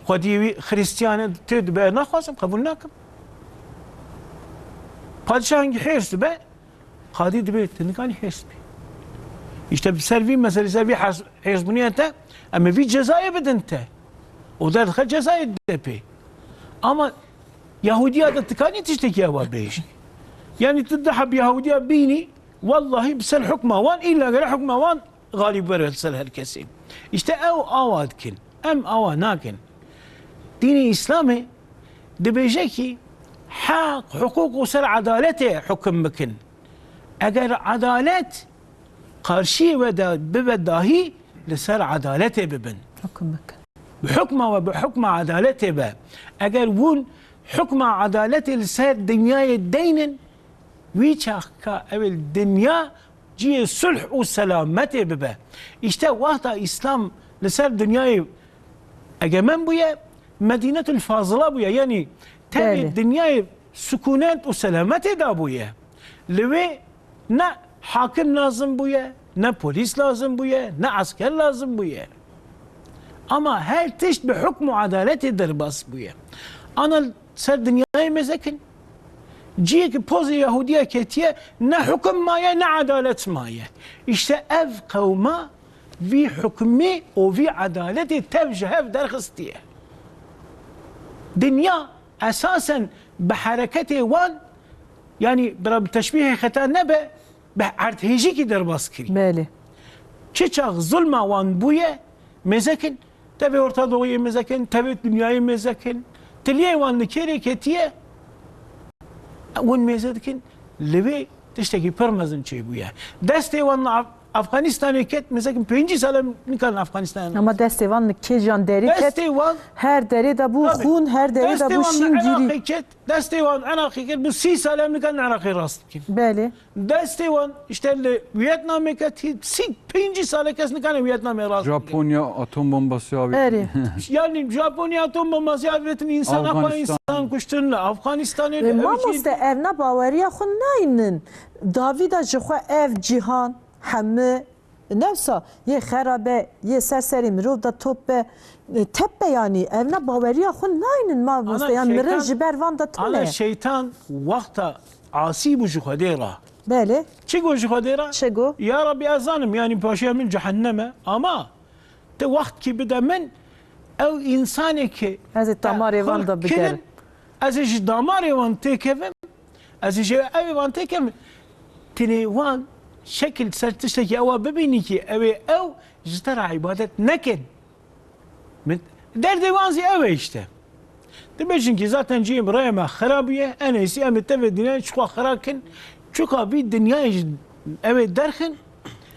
xwediyê wî Xirîstiyan e, tê dibe, naxwazim, qebûl nakim. Padîşah hingî hêrs dibe, qadî dibê, tu nikanî hêrs bî. Îşte bi ser vî meselê, ser vî hêrs-, hêrsbûniyê te, em ê vî cezayê bidin te. Û derdixe cezayê dide pê. Ama Yahudiya de tikanî tiştekî ewa bêjî. Yanî tu du heb Yahudiya bînî, wellahî bi ser hukma wan, îlla gere hukma wan galîb were li ser her kesê. Îşte ew awa dikin. Em awa nakin. Dînê Îslamê dibêje ki heq, hiqûq û ser edaletê hukim bikin. Eger edalet qarşiyê we de bibe dahî, li ser edaletê bibin. Hukum bikin. Bi hukma we, bi hukma edaletê be. Eger hûn hukma edaletê li ser dinyayê deynin, wî çax ka ew ê dinya cihê sulh û selametê bibe. Îşte wexta Îslam li ser dinyayê egemen bûye, Medînetul Fazila bûye. Yanî tevî Belê. dinyayê sukûnet û selametê dabûye. Li wê ne hakim lazim bûye, ne polîs lazim bûye, ne esker lazim bûye. Ama her tişt bi hukm û edaletê derbas bûye. Ana ser dinyayê mêze kin. Ciyê ki pozê Yahudiya ketiye, ne hukum maye, ne edalet maye. Îşte ev qewma vî hukmî û vî edaletê tev ji hev derxistiye. Dinya esasen bi hereketê wan, yanî bira bi teşbîhê xeta nebe, bi erdhêjîkî derbas kirî. Belê. Çi çax zulma wan bûye, mêze kin, tevê Orta Doğuyê mêze kin, tevê dinyayê mêze kin. Tiliyê wan li kêrê ketiye, hûn mêze dikin, li wê tiştekî pir mezin çêbûye. Destê wan li Af-, Afganistanê ket, mêze kin pêncî sal em nikan Afganistanê. Ama destê wan li kêjan derê ket, Destê wan her derê de bû Tabii. xûn, her derê de Destê bû wan li şîngirî. Iraqê ket, destê wan Iraqê ket, bû sî sal em nikan Iraqê rast bikin. Belê. Destê wan, işte, li Vietnamê ketî, sî pêncî sal e kes nikane Vietnamê rast bike. Japonya atom bombası avêtin. Erê. Yani Japonya atom bombası avêtin, însan apa Afganistan. însan kuştin, Afganistanê Ê, de, mamoste, ev na baweriya xwe naynin. Davîda ji xwe ev cîhan, hemî, nefsa, yê xerabe, yê ser serê mirov de top be, e, tep be, yanî ev na baweriya xwe naynin, mamoste. Ana Yani mirin şeytan, ji ber van de tune. ana şeytan wexta asî bû ji Xwedê re. Belê. Çi got ji Xwedê re? Çi got? Ya Rabbî, ez zanim, yanî paşiya min cehennem e, ama te wextkî bide min, ew însanê ki Ez ê te damarê van xulq de bigerim. kirin, ez ê ji damarê wan têkevim, ez ê ji evê wan têkevim. Tenê wan şekil ser tiştekî ewa bibînî ki ew ê ew ji te re îbadet nekin. Min, derdê wan zî ew e işte. Dibêjin ki zaten cihê raya me xira bûye, en êsî em ê tevê dinyayê çi xwe xira kin, çuka vî dinyayê ji ew ê derxin,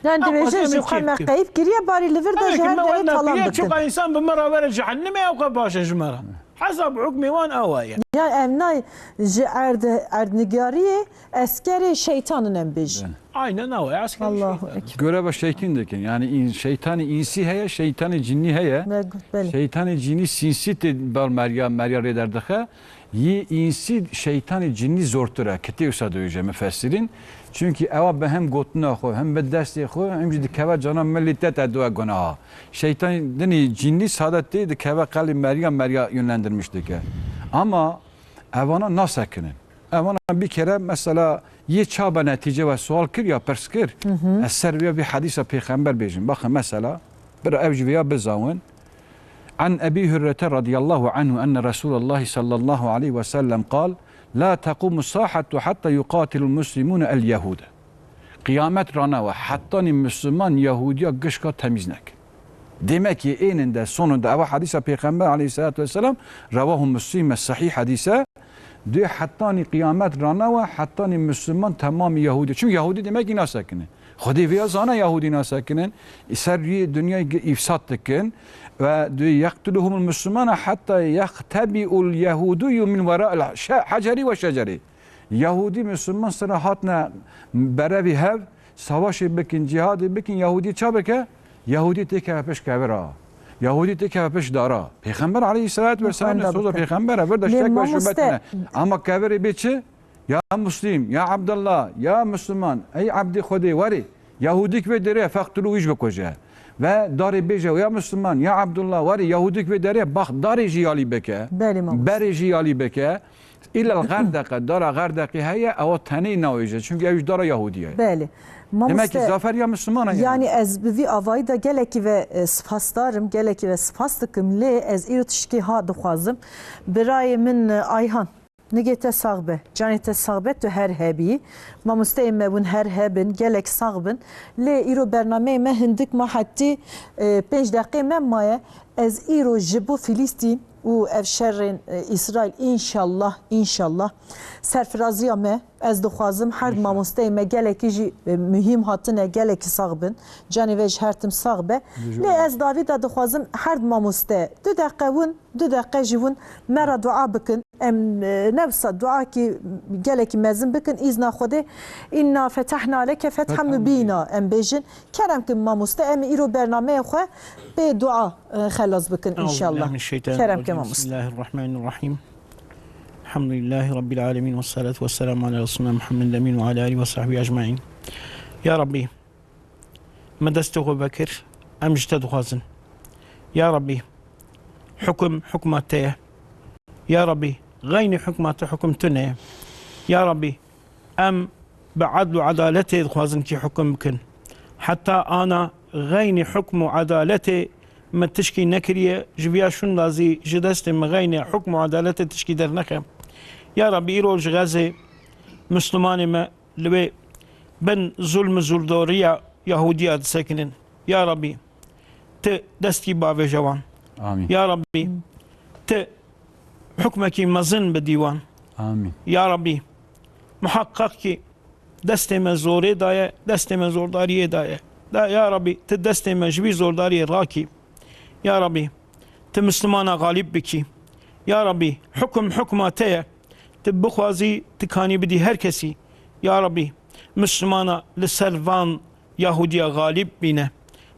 Yani ew dibêje xwezê ji min xwe çêk me kim. qeyp kiriye, barî li vir de Ew ji ê ki her me derê wenda talan kiriye, bikin. çuka însan bi me re were cehennemê, ew xwe baş e ji me re. Hesab hukmê wan awa ye. Ya ev nayê ji erd, erdnigariyê eskerê şeytan in em bêjin. Aynen awa ye, eskerê Allahu şeytan. Ekber. Görev şeytan dikin. Yani in-, şeytanê însî heye, şeytanê cinî heye. Be-, belê. Şeytanê cinî sînsî tê bar meriya, meriya rê derdixe. Yê însî şeytanê cinnî zortir e, kitê wisa dibêje mufessirîn. Çunkî ewa bi hem gotina xwe, hem bi destê xwe, hem jî dikeve cana milî te te dua gunaha. Şeytan dinî cinnî sade tê dikeve qelî meriya, meriya yönlendirmiş dike. Ama evana nasekinin. Evana bir kere mesela yê çabe netîce ve sual kir ya pirs kir. Ez ser vêya bir hadîsa pêxember bêjim. Bakın mesela, bir ev jî vêya bizawin. An Ebî Hurrete radiyallahu anhu enne Resûlallahî sallallahu aleyhi ve sellem qal, "La tequmu sahatu hatta yuqatilul muslimûne el yehûde." Qiyamet ranewe, hettanî Müslüman Yahudiya gişka temîz nekin. Demek ki ênin de, sonun de, eva hadîsa Pêxember aleyhissalatu vesselam, revahu Müslim, sahîh hadîse, dê hettanî qiyamet ranewe, hettanî Müslüman temamî Yahudi. Çünkü Yahudi demek ki nasekine. Xwedê vêya zana Yahudî nasekinin, ser rûyê dinyayê gi-, îfsad dikin ve dê yeqtuluhumul Müslümana hatta yeqtebiul Yahudiyyu min wera el şe-, heceri ve şeceri. Yahudî Müslüman sira hatine berevî hev, savaşê bikin, cihadê bikin, Yahudî ça bike? Yahudî têkeve pişt kevira. Yahudî têkeve pişt dara. Pêxember aleyhissalatu vesselam Pêxember soza bike. Pêxember e, vir de Lê şek ve şubet mamoste ne. Ama kevirê bê çi? Ya Muslim, ya Abdullah, ya Müslüman, ey Abdî Xwedê, werê, Yahudîk vê derê, feqtulu wî jî bikuje. Ve darê bêje, ya Müslüman, ya Abdullah, werê, Yahudîk vê derê, bax, darê jî yalî bike, Belê, mamoste. Berê jî yalî bike. Îlel Xerdeqe, dara Xerdeqê heye, ewa tenê navêje. Çünkü ew jî dara Yahudî ye. Belê. Demek ki Mamoste, zafer ya Müslümana yani. Yani ez bi vî avayî de gelekî ve, e, spasdar im, gelekî ve spas dikim, lê ez îro tişkî ha dixwazim. Birayê min, e, Ayhan. Nigê te sax be, canê te sax be, tu her hebî. Mamosteyê me bûn her hebin, gelek sax bin. Lê îro bernameyê me hindik ma hetî, e, pênc deqê me maye. Ez îro ji bo Filîstîn û ev şerên, e, Îsraîl înşallah, înşallah. Serfiraziya me, ez dixwazim her mamosteyê me gelekî jî, e, muhîm hatine, gelekî sax bin. Canê ve ji her tim sax be. Lê ez davî de dixwazim her mamoste du deqe win, du deqe jî win me re dua bikin. Em, e, newsa duakî gelekî mezin bikin, îzna Xwedê. Inna fetahna leke fethan mubîna, em bêjin. Kerem kin mamoste, em îro bernameyê xwe pê dua, e, xelas bikin înşallah. Kerem kin mamoste. Bismillahirrahmanirrahim. Elhamdülillahi Rabbil alemin ve salatu ve selamu ala Resulina Muhammed emin ve ala alihi ve sahbihi ecmain. Ya Rabbi, me destê xwe vekir, em ji te dixwazin. Ya Rabbî, hukum hukma te ye. Ya Rabbî, xeynî hukma te hukum tune ye. Ya Rabbî, em bi edl û edaletê dixwazin kî hukum bikin. Heta ana xeynî hukm û edaletê me tişkî nekiriye, ji viya şûnda zî ji destê me xeynî hukm û edaletê tişkî dernexe. Ya Rabbî, îro ji Xezê Mislimanê me li wê bin zulm û zûldoriya Yahudiya disekinin. Ya Rabbî, ti destî bavêje wan. Amîn. Ya Rabbî, ti hukmekî mezin bidî wan. Amîn. Ya Rabbî, muhaqqaq kî destê me zorê daye, destê me zordariyê daye. Da, ya Rabbî, ti destê me ji vî zordariyê rakî. Ya Rabbî, ti Mislimana xalîb bikî. Ya Rabbî, hukum hukma te ye. Ti bixwazî, ti kanî bidî her kesî. Ya Rabbî, Mislimana li ser van Yahudiya xalîb bîne.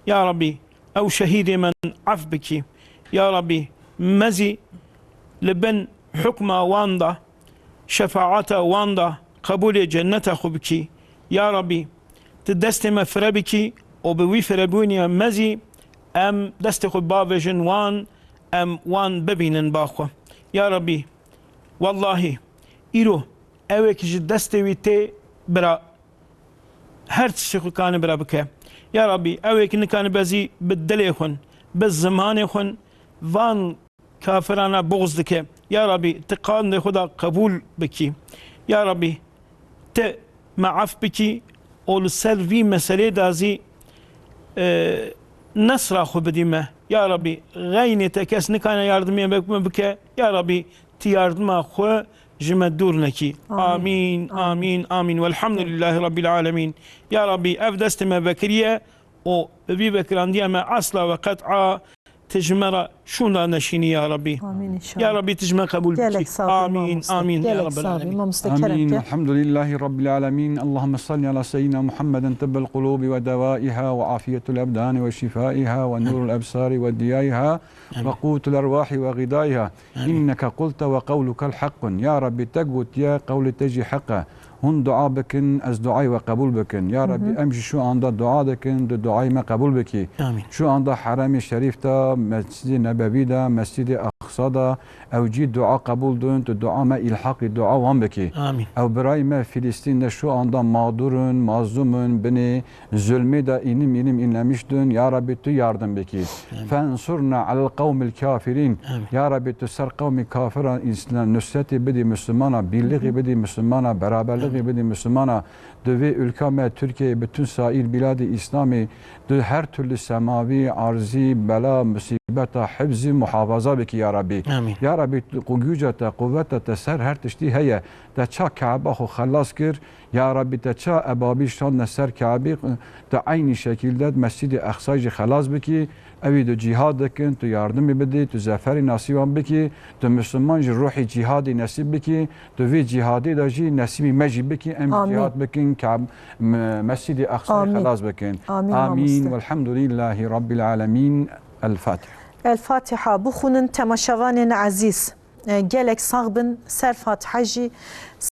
Ya Rabbî, ew şehîdê me ef bikî. Ya Rabbî, me zî li bin hukma wan da, şefaata wan da qebûlê cenneta xwe bikî. Ya Rabbî, ti destê me fire bikî û bi wî firebûnê me zî em destê xwe bavêjin wan, em wan bibînin ba xwe. Ya Rabbî, wellahî, îro ewêk ji destê wî tê bira her tiştê xwe kane bira bike. Ya Rabbî, ewêk nikane bezî bi dilê xwe, bi zimanê xwe van kafirana buxz dike. Ya Rabbî, ti qandê xwe da qebûl bikî. Ya Rabbî, ti me ef bikî û li ser vî meselê da zî, e, nesra xwe bidî me. Ya Rabbî, xeynê te kes nikane yardimê me bike. Ya Rabbî, ti yardima xwe ji me dûr nekî. Amîn. Amîn, amîn, amîn. Amîn. Velhamdülillahî Rabbil alemin. Ya Rabbî, ev destê me vekiriye û bi vî vekirandiya me esla ve qet'a ti ji me re şûnda neşînî ya Rabbî. Amîn inşallah. Ya Rabbî tu ji me qebûl bikî. Gelek sax bî mamoste. Amîn, amîn ya Rabbel alemin. Gelek sax bî mamoste, kerem ke. Elhamdulillahî Rabbil alemin. Allahümme salli ala seyyidina Muhammedin tibbel qulubi ve devaiha ve afiyetul ebdani ve şifaiha ve nurul ebsari ve diyaiha ve qutul ervahi ve gidaiha. Amîn. İnneke qulte ve qevlukel hakkun. Ya Rabbî te gotiye, qewlê te jî heq e. Hûn dua bikin, ez duayê we qebûl bikin. Ya Rabbî, em jî şu anda dua dikin, tu duayê me qebûl bikî. Amîn. Şu anda Heremê Şerîf de, Mescîdê Nebewî de, Mescîdê Aqsa de, ew cî dua qebûl din, tu dua me îlhaqî dua wan bikî. Amîn. Ew birayê me Filistîn de şu anda mağdur in, mazlûm in, binê zulmê de înim înim înlemiş din. Ya Rabbî, tu yardim bikî. Amîn. Fensurna alel qewmil kafirîn. Amîn. Ya Rabbî, tu ser qewmê kafiran îslam nusretê bidî Müslümana, birlixî bidî Müslümana, beraberlixî bidî Müslümana. Di vê ülka me Türkiye, bütün sair biladê Îslamê, di her türlü semavî, arzî, bela, musîbeta, hifzî, muhafaza bikî ya Rabbî. Amîn. Ya Rabbî, tu qu-, güca te, quvveta te ser her tiştî heye. Te ça Kabe xwe xelas kir. Ya Rabbî, te ça ebabî şandine ser Kabe, te eynî şekilde Mescîdê Aqsa jî xelas bikî. Ewî tu cîhad dikin, tu yardimî bidî, tu zeferî nasîban bikî, tu Müslüman jî ruhî cîhadî nesîb bikî, tu vê cîhadê de jî nesîbî me jî bikî, em Amîn. Cîhad bikin, Kab-, me-, Mescîdê Aqsayê Amîn. Xelas bikin. Amîn, Amîn. Mamoste. Velhamdulillahî Rabbil alemin. El Fatiha. El Fatiha. Bixwînin temaşevanên ezîz. E, gelek sax bin, ser Fatiha jî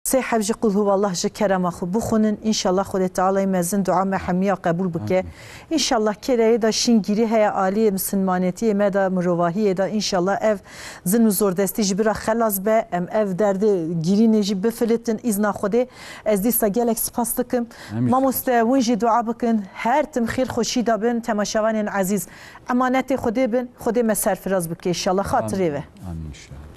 sê heb jî Qul Huwallah ji kerema xwe bixwînin. Înşallah Xwedê Teala'yê mezin dua me hemiya qebûl bike. Amîn. Înşallah kêreyê de şîngirî heye aliyê misilmanetiyê me de, mirovahiyê de. Înşallah ev zilm û zordestî ji bira xelas be. Em ev derdê girînê jî bifilitin îzna Xwedê. Ez dîsa gelek spas dikim. Em jî Mamoste, spas. Hûn jî dua bikin. Her tim xêr xweşî de bin, temaşevanên ezîz. Emanetê Xwedê bin. Xwedê me serfiraz bike înşallah. Xatirê ve. Amîn. Amîn înşallah.